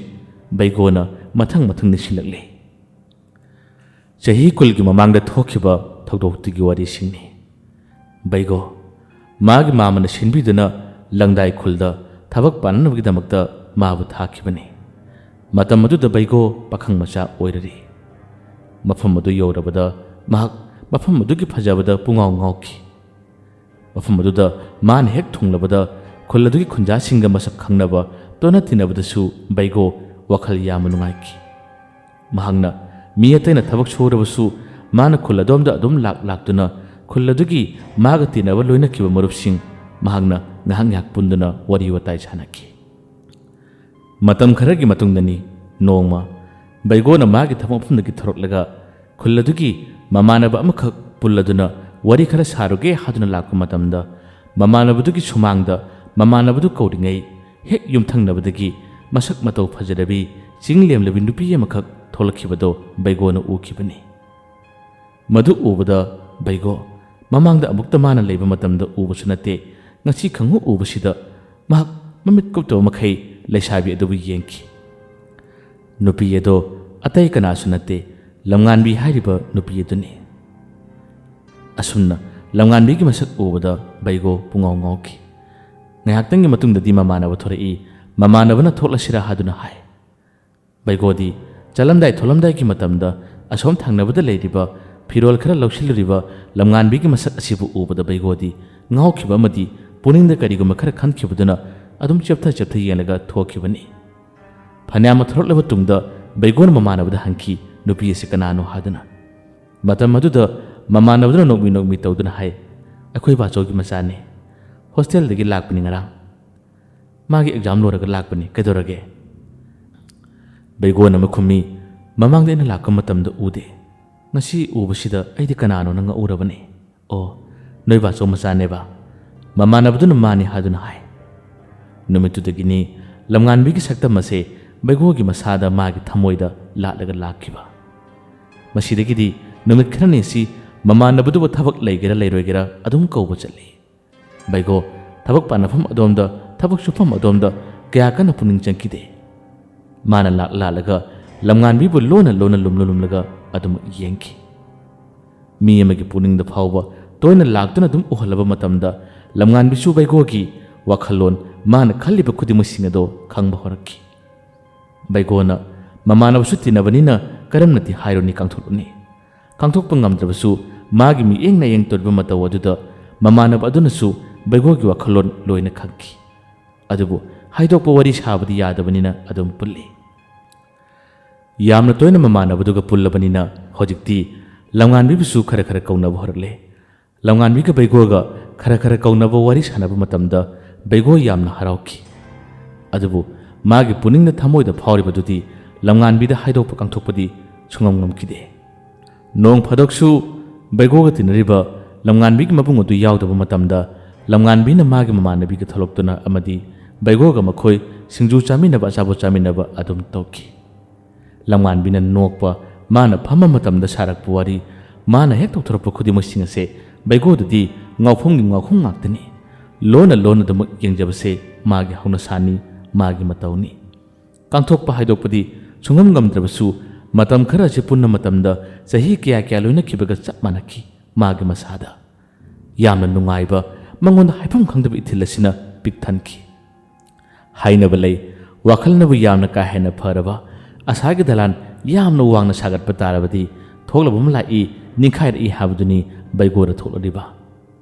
ꯕꯩꯒꯣꯅ ꯃꯊꯪ ꯃꯊꯪ ꯅꯤꯡꯁꯤꯡꯂꯛꯂꯤ꯫ ꯆꯍꯤ ꯀꯨꯟꯒꯤ ꯃꯃꯥꯡꯗ ꯊꯣꯛꯈꯤꯕ ꯊꯧꯗꯣꯛꯇꯨꯒꯤ ꯋꯥꯔꯤꯁꯤꯡꯅꯤ꯫ ꯕꯩꯒꯣ ꯃꯥꯒꯤ ꯃꯥꯃꯅ ꯁꯤꯟꯕꯤꯗꯨꯅ ꯂꯪꯗꯥꯏ ꯈꯨꯜꯗ ꯊꯕꯛ ꯄꯥꯟꯅꯅꯕꯒꯤꯗꯃꯛꯇ ꯃꯥꯕꯨ ꯊꯥꯈꯤꯕꯅꯤ꯫ ꯃꯇꯝ ꯑꯗꯨꯗ ꯕꯩꯒꯣ ꯄꯥꯈꯪ ꯃꯆꯥ ꯑꯣꯏꯔꯔꯤ꯫ ꯃꯐꯝ ꯑꯗꯨ ꯌꯧꯔꯕꯗ ꯃꯍꯥꯛ ꯃꯐꯝ ꯑꯗꯨꯒꯤ ꯐꯖꯕꯗ ꯄꯨꯡꯉꯥꯎ ꯉꯥꯎꯈꯤ꯫ ꯃꯐꯝ ꯑꯗꯨꯗ ꯃꯥꯅ ꯍꯦꯛ ꯊꯨꯡꯂꯕꯗ ꯈꯨꯜ ꯑꯗꯨꯒꯤ ꯈꯨꯟꯖꯥꯁꯤꯡꯒ ꯃꯁꯛ ꯈꯪꯅꯕ, ꯇꯣꯟꯅ ꯇꯤꯟꯅꯕꯗꯁꯨ ꯕꯩꯒꯣ ꯋꯥꯈꯜ ꯌꯥꯝꯅ ꯅꯨꯡꯉꯥꯏꯈꯤ꯫ ꯃꯍꯥꯛꯅ ꯃꯤ ꯑꯇꯩꯅ ꯊꯕꯛ ꯁꯨꯔꯕꯁꯨ ꯃꯥꯅ ꯈꯨꯜ ꯑꯗꯣꯝꯗ ꯑꯗꯨꯝ ꯂꯥꯛ ꯂꯥꯛꯇꯨꯅ ꯈꯨꯜ ꯑꯗꯨꯒꯤ ꯃꯥꯒ ꯇꯤꯟꯅꯕ ꯂꯣꯏꯅꯈꯤꯕ ꯃꯔꯨꯞꯁꯤꯡ ꯃꯍꯥꯛꯅ ꯉꯥꯏꯍꯥꯛ ꯉꯥꯏꯍꯥꯛ ꯄꯨꯟꯗꯨꯅ ꯋꯥꯔꯤ ꯋꯥꯇꯥꯏ ꯁꯥꯟꯅꯈꯤ꯫ ꯃꯇꯝ ꯈꯔꯒꯤ ꯃꯇꯨꯡꯗꯅꯤ, ꯅꯣꯡꯃ ꯕꯩꯒꯣꯅ ꯃꯥꯒꯤ ꯊꯕꯛ ꯃꯐꯝꯗꯒꯤ ꯊꯣꯔꯛꯂꯒ ꯈꯨꯜ ꯑꯗꯨꯒꯤ ꯃꯃꯥꯟꯅꯕ ꯑꯃꯈꯛ ꯄꯨꯜꯂꯗꯨꯅ ꯋꯥꯔꯤ ꯈꯔ ꯁꯥꯔꯨꯒꯦ ꯍꯥꯏꯗꯨꯅ ꯂꯥꯛꯄ ꯃꯇꯝꯗ, ꯃꯃꯥꯟꯅꯕꯗꯨꯒꯤ ꯁꯨꯃꯥꯡꯗ ꯃꯃꯥꯟꯅꯕꯗꯨ ꯀꯧꯔꯤꯉꯩ ꯍꯦꯛ ꯌꯨꯝꯊꯪꯅꯕꯗꯒꯤ ꯃꯁꯛ ꯃꯇꯧ ꯐꯖꯔꯕꯤ, ꯆꯤꯡ ꯂꯦꯝꯂꯕꯤ ꯅꯨꯄꯤ ꯑꯃꯈꯛ ꯊꯣꯛꯂꯛꯈꯤꯕꯗꯨ ꯕꯩꯒꯣꯅ ꯎꯈꯤꯕꯅꯤ꯫ ꯃꯗꯨ ꯎꯕꯗ ꯕꯩꯒꯣ ꯃꯃꯥꯡꯗ ꯑꯃꯨꯛꯇ ꯃꯥꯅ ꯂꯩꯕ ꯃꯇꯝꯗ ꯎꯕꯁꯨ ꯅꯠꯇꯦ, ꯉꯁꯤ ꯈꯪꯎ ꯎꯕꯁꯤꯗ ꯃꯍꯥꯛ ꯃꯃꯤꯠ ꯀꯨꯞꯇꯕ ꯃꯈꯩ ꯂꯩꯁꯥꯕꯤ ꯑꯗꯨꯕꯨ ꯌꯦꯡꯈꯤ꯫ ꯅꯨꯄꯤ ꯑꯗꯣ ꯑꯇꯩ ꯀꯅꯥꯁꯨ ꯅꯠꯇꯦ, ꯂꯝꯉꯥꯟꯕꯤ ꯍꯥꯏꯔꯤꯕ ꯅꯨꯄꯤ ꯑꯗꯨꯅꯤ꯫ ꯑꯁꯨꯝꯅ ꯂꯝꯉꯥꯟꯕꯤꯒꯤ ꯃꯁꯛ ꯎꯕꯗ ꯕꯩꯒꯣ ꯄꯨꯡꯉꯥꯎ ꯉꯥꯎꯈꯤ꯫ ꯉꯥꯏꯍꯥꯛꯇꯪꯒꯤ ꯃꯇꯨꯡꯗꯗꯤ ꯃꯃꯥꯟꯅꯕ ꯊꯣꯔꯛꯏ꯫ ꯃꯃꯥꯟꯅꯕꯅ ꯊꯣꯛꯂꯁꯤꯔꯥ ꯍꯥꯏꯗꯨꯅ ꯍꯥꯏ꯫ ꯕꯩꯒꯣꯗꯤ ꯆꯠꯂꯝꯗꯥꯏ ꯊꯣꯛꯂꯝꯗꯥꯏꯒꯤ ꯃꯇꯝꯗ ꯑꯁꯣꯝ ꯊꯪꯅꯕꯗ ꯂꯩꯔꯤꯕ ꯐꯤꯔꯣꯜ ꯈꯔ ꯂꯧꯁꯤꯜꯂꯨꯔꯤꯕ ꯂꯝꯉꯥꯟꯕꯤꯒꯤ ꯃꯁꯛ ꯑꯁꯤꯕꯨ ꯎꯕꯗ ꯕꯩꯒꯣꯗꯤ ꯉꯥꯎꯈꯤꯕ ꯑꯃꯗꯤ ꯄꯨꯛꯅꯤꯡꯗ ꯀꯔꯤꯒꯨꯝꯕ ꯈꯔ ꯈꯟꯈꯤꯕꯗꯨꯅ ꯑꯗꯨꯝ ꯆꯦꯞꯊ ꯆꯦꯞꯊ ꯌꯦꯡꯂꯒ ꯊꯣꯛꯈꯤꯕꯅꯤ꯫ ꯐꯅꯌꯥꯝ ꯊꯣꯔꯛꯂꯕ ꯇꯨꯡꯗ ꯕꯩꯒꯣꯅ ꯃꯃꯥꯟꯅꯕꯗ ꯍꯪꯈꯤ, ꯅꯨꯄꯤ ꯑꯁꯤ ꯀꯅꯥꯅꯣ ꯍꯥꯏꯗꯨꯅ꯫ ꯃꯇꯝ ꯑꯗꯨꯗ ꯃꯃꯥꯟꯅꯕꯗꯨꯅ ꯅꯣꯛꯃꯤ ꯅꯣꯛꯃꯤ ꯇꯧꯗꯨꯅ ꯍꯥꯏ, "ꯑꯩꯈꯣꯏ ꯕꯥꯆꯧꯒꯤ ꯃꯆꯥꯅꯤ꯫ ꯍꯣꯁꯇꯦꯜꯗꯒꯤ ꯂꯥꯛꯄꯅꯤ ꯉꯔꯥꯡ꯫ ꯃꯥꯒꯤ ꯑꯦꯛꯖꯥꯝ ꯂꯣꯏꯔꯒ ꯂꯥꯛꯄꯅꯤ, ꯀꯩꯗꯧꯔꯒꯦ?" ꯕꯩꯒꯣꯟ ꯑꯃ ꯈꯨꯝꯃꯤ, "ꯃꯃꯥꯡꯗ ꯑꯩꯅ ꯂꯥꯛꯄ ꯃꯇꯝꯗ ꯎꯗꯦ꯫ ꯉꯁꯤ ꯎꯕꯁꯤꯗ ꯑꯩꯗꯤ ꯀꯅꯥꯅꯣꯅ ꯉꯛꯎꯔꯕꯅꯤ꯫ ꯑꯣ, ꯅꯣꯏ ꯕꯥꯆꯧ ꯃꯆꯥꯅꯦꯕ?" ꯃꯃꯥꯟꯅꯕꯗꯨꯅ ꯃꯥꯅꯤ ꯍꯥꯏꯗꯨꯅ ꯍꯥꯏ꯫ ꯅꯨꯃꯤꯠꯇꯨꯗꯒꯤꯅꯤ ꯂꯝꯉꯥꯟꯕꯤꯒꯤ ꯁꯛꯇꯝ ꯑꯁꯦ ꯕꯩꯒꯣꯒꯤ ꯃꯁꯥꯗ, ꯃꯥꯒꯤ ꯊꯃꯣꯏꯗ ꯂꯥꯠꯂꯒ ꯂꯥꯛꯈꯤꯕ꯫ ꯃꯁꯤꯗꯒꯤꯗꯤ ꯅꯨꯃꯤꯠ ꯈꯔꯅꯤꯁꯤ ꯃꯃꯥꯟꯅꯕꯗꯨꯕꯨ ꯊꯕꯛ ꯂꯩꯒꯦꯔꯥ ꯂꯩꯔꯣꯏꯒꯦꯔꯥ ꯑꯗꯨꯝ ꯀꯧꯕ ꯆꯠꯂꯤ꯫ ꯕꯩꯒꯣ ꯊꯕꯛ ꯄꯥꯟꯅꯐꯝ ꯑꯗꯣꯝꯗ, ꯊꯕꯛ ꯁꯨꯐꯝ ꯑꯗꯣꯝꯗ ꯀꯌꯥ ꯀꯟꯅ ꯄꯨꯛꯅꯤꯡ ꯆꯪꯈꯤꯗꯦ꯫ ꯃꯥꯅ ꯂꯥꯛ ꯂꯥꯛꯂꯒ ꯂꯝꯉꯥꯟꯕꯤꯕꯨ ꯂꯣꯟꯅ ꯂꯣꯟꯅ ꯂꯨꯝꯂ ꯂꯨꯝꯂꯒ ꯑꯗꯨꯃꯛ ꯌꯦꯡꯈꯤ꯫ ꯃꯤ ꯑꯃꯒꯤ ꯄꯨꯛꯅꯤꯡꯗ ꯐꯥꯎꯕ ꯇꯣꯏꯅ ꯂꯥꯛꯇꯨꯅ ꯑꯗꯨꯝ ꯎꯍꯜꯂꯕ ꯃꯇꯝꯗ ꯂꯝꯉꯥꯟꯕꯤꯁꯨ ꯕꯩꯒꯣꯒꯤ ꯋꯥꯈꯜꯂꯣꯟ, ꯃꯥꯅ ꯈꯜꯂꯤꯕ ꯈꯨꯗꯤꯡꯃꯛꯁꯤꯡ ꯑꯗꯣ ꯈꯪꯕ ꯍꯧꯔꯛꯈꯤ꯫ ꯕꯩꯒꯣꯅ ꯃꯃꯥꯟꯅꯕꯁꯨ ꯇꯤꯟꯅꯕꯅꯤꯅ ꯀꯔꯝꯅꯗꯤ ꯍꯥꯏꯔꯨꯅꯤ, ꯀꯥꯡꯊꯣꯛꯂꯨꯅꯤ꯫ ꯀꯥꯡꯊꯣꯛꯄ ꯉꯝꯗ꯭ꯔꯕꯁꯨ ꯃꯥꯒꯤ ꯃꯤꯠꯌꯦꯡ ꯅꯥꯌꯦꯡ ꯇꯧꯔꯤꯕ ꯃꯇꯧ ꯑꯗꯨꯗ ꯃꯃꯥꯟꯅꯕ ꯑꯗꯨꯅꯁꯨ ꯕꯩꯒꯣꯒꯤ ꯋꯥꯈꯜꯂꯣꯟ ꯂꯣꯏꯅ ꯈꯪꯈꯤ꯫ ꯑꯗꯨꯕꯨ ꯍꯥꯏꯗꯣꯛꯄ ꯋꯥꯔꯤ ꯁꯥꯕꯗꯤ ꯌꯥꯗꯕꯅꯤꯅ ꯑꯗꯨꯝ ꯄꯨꯜꯂꯤ꯫ ꯌꯥꯝꯅ ꯇꯣꯏꯅ ꯃꯃꯥꯟꯅꯕꯗꯨꯒ ꯄꯨꯜꯂꯕꯅꯤꯅ ꯍꯧꯖꯤꯛꯇꯤ ꯂꯝꯉꯥꯟꯕꯤꯕꯨꯁꯨ ꯈꯔ ꯈꯔ ꯀꯧꯅꯕ ꯍꯧꯔꯛꯂꯦ꯫ ꯂꯝꯉꯥꯟꯕꯤꯒ ꯕꯩꯒꯣꯒ ꯈꯔ ꯈꯔ ꯀꯧꯅꯕ ꯋꯥꯔꯤ ꯁꯥꯟꯅꯕ ꯃꯇꯝꯗ ꯕꯩꯒꯣ ꯌꯥꯝꯅ ꯍꯔꯥꯎꯈꯤ꯫ ꯑꯗꯨꯕꯨ ꯃꯥꯒꯤ ꯄꯨꯛꯅꯤꯡꯗ ꯊꯃꯣꯏꯗ ꯐꯥꯎꯔꯤꯕꯗꯨꯗꯤ ꯂꯝꯉꯥꯟꯕꯤꯗ ꯍꯥꯏꯗꯣꯛꯄ ꯀꯥꯡꯊꯣꯛꯄꯗꯤ ꯁꯨꯡꯉꯝ ꯉꯝꯈꯤꯗꯦ꯫ ꯅꯣꯡ ꯐꯥꯗꯣꯛꯁꯨ ꯕꯩꯒꯣꯒ ꯇꯤꯟꯅꯔꯤꯕ ꯂꯝꯉꯥꯟꯕꯤꯒꯤ ꯃꯕꯨꯡ ꯑꯗꯨ ꯌꯥꯎꯗꯕ ꯃꯇꯝꯗ ꯂꯝꯉꯥꯟꯕꯤꯅ ꯃꯥꯒꯤ ꯃꯃꯥꯟꯅꯕꯤꯒ ꯊꯣꯛꯂꯛꯇꯨꯅ ꯑꯃꯗꯤ ꯕꯩꯒꯣꯒ ꯃꯈꯣꯏ ꯁꯤꯡꯖꯨ ꯆꯥꯃꯤꯟꯅꯕ, ꯑꯆꯥꯄꯣꯠ ꯆꯥꯃꯤꯟꯅꯕ ꯑꯗꯨꯝ ꯇꯧꯈꯤ꯫ ꯂꯝꯉꯥꯟꯕꯤꯅ ꯅꯣꯛꯄ, ꯃꯥꯅ ꯐꯝꯕ ꯃꯇꯝꯗ ꯁꯥꯔꯛꯄ ꯋꯥꯔꯤ, ꯃꯥꯅ ꯍꯦꯛ ꯇꯧꯊꯣꯔꯛꯄ ꯈꯨꯗꯤꯡꯃꯛꯁꯤꯡ ꯑꯁꯦ ꯕꯩꯒꯣꯗꯗꯤ ꯉꯥꯎꯐꯝꯒꯤ ꯉꯥꯎꯐꯝ ꯉꯥꯛꯇꯅꯤ꯫ ꯂꯣꯟꯅ ꯂꯣꯟꯅꯗꯃꯛ ꯌꯦꯡꯖꯕꯁꯦ ꯃꯥꯒꯤ ꯍꯧꯅꯁꯥꯅꯤ, ꯃꯥꯒꯤ ꯃꯇꯧꯅꯤ꯫ ꯀꯥꯡꯊꯣꯛꯄ ꯍꯥꯏꯗꯣꯛꯄꯗꯤ ꯁꯨꯡꯉꯝ ꯉꯝꯗ꯭ꯔꯕꯁꯨ ꯃꯇꯝ ꯈꯔ ꯑꯁꯤ ꯄꯨꯟꯕ ꯃꯇꯝꯗ ꯆꯍꯤ ꯀꯌꯥ ꯀꯌꯥ ꯂꯣꯏꯅꯈꯤꯕꯒ ꯆꯞ ꯃꯥꯟꯅꯈꯤ ꯃꯥꯒꯤ ꯃꯁꯥꯗ꯫ ꯌꯥꯝꯅ ꯅꯨꯡꯉꯥꯏꯕ, ꯃꯉꯣꯟꯗ ꯍꯥꯏꯐꯝ ꯈꯪꯗꯕ ꯏꯊꯤꯜ ꯑꯁꯤꯅ ꯄꯤꯛ ꯊꯟꯈꯤ꯫ ꯍꯥꯏꯅꯕ ꯂꯩ, ꯋꯥꯈꯜꯅꯕꯨ ꯌꯥꯝꯅ ꯀꯥ ꯍꯦꯟꯅ ꯐꯔꯕ, ꯑꯁꯥꯒꯤ ꯗꯂꯥꯟ ꯌꯥꯝꯅ ꯋꯥꯡꯅ ꯁꯥꯒꯠꯄ ꯇꯥꯔꯕꯗꯤ ꯊꯣꯛꯂꯕ ꯑꯃ ꯂꯥꯛꯏ, ꯅꯤꯡꯈꯥꯏꯔꯛꯏ ꯍꯥꯏꯕꯗꯨꯅꯤ ꯕꯩꯒꯣꯗ ꯊꯣꯛꯂꯛꯂꯤꯕ꯫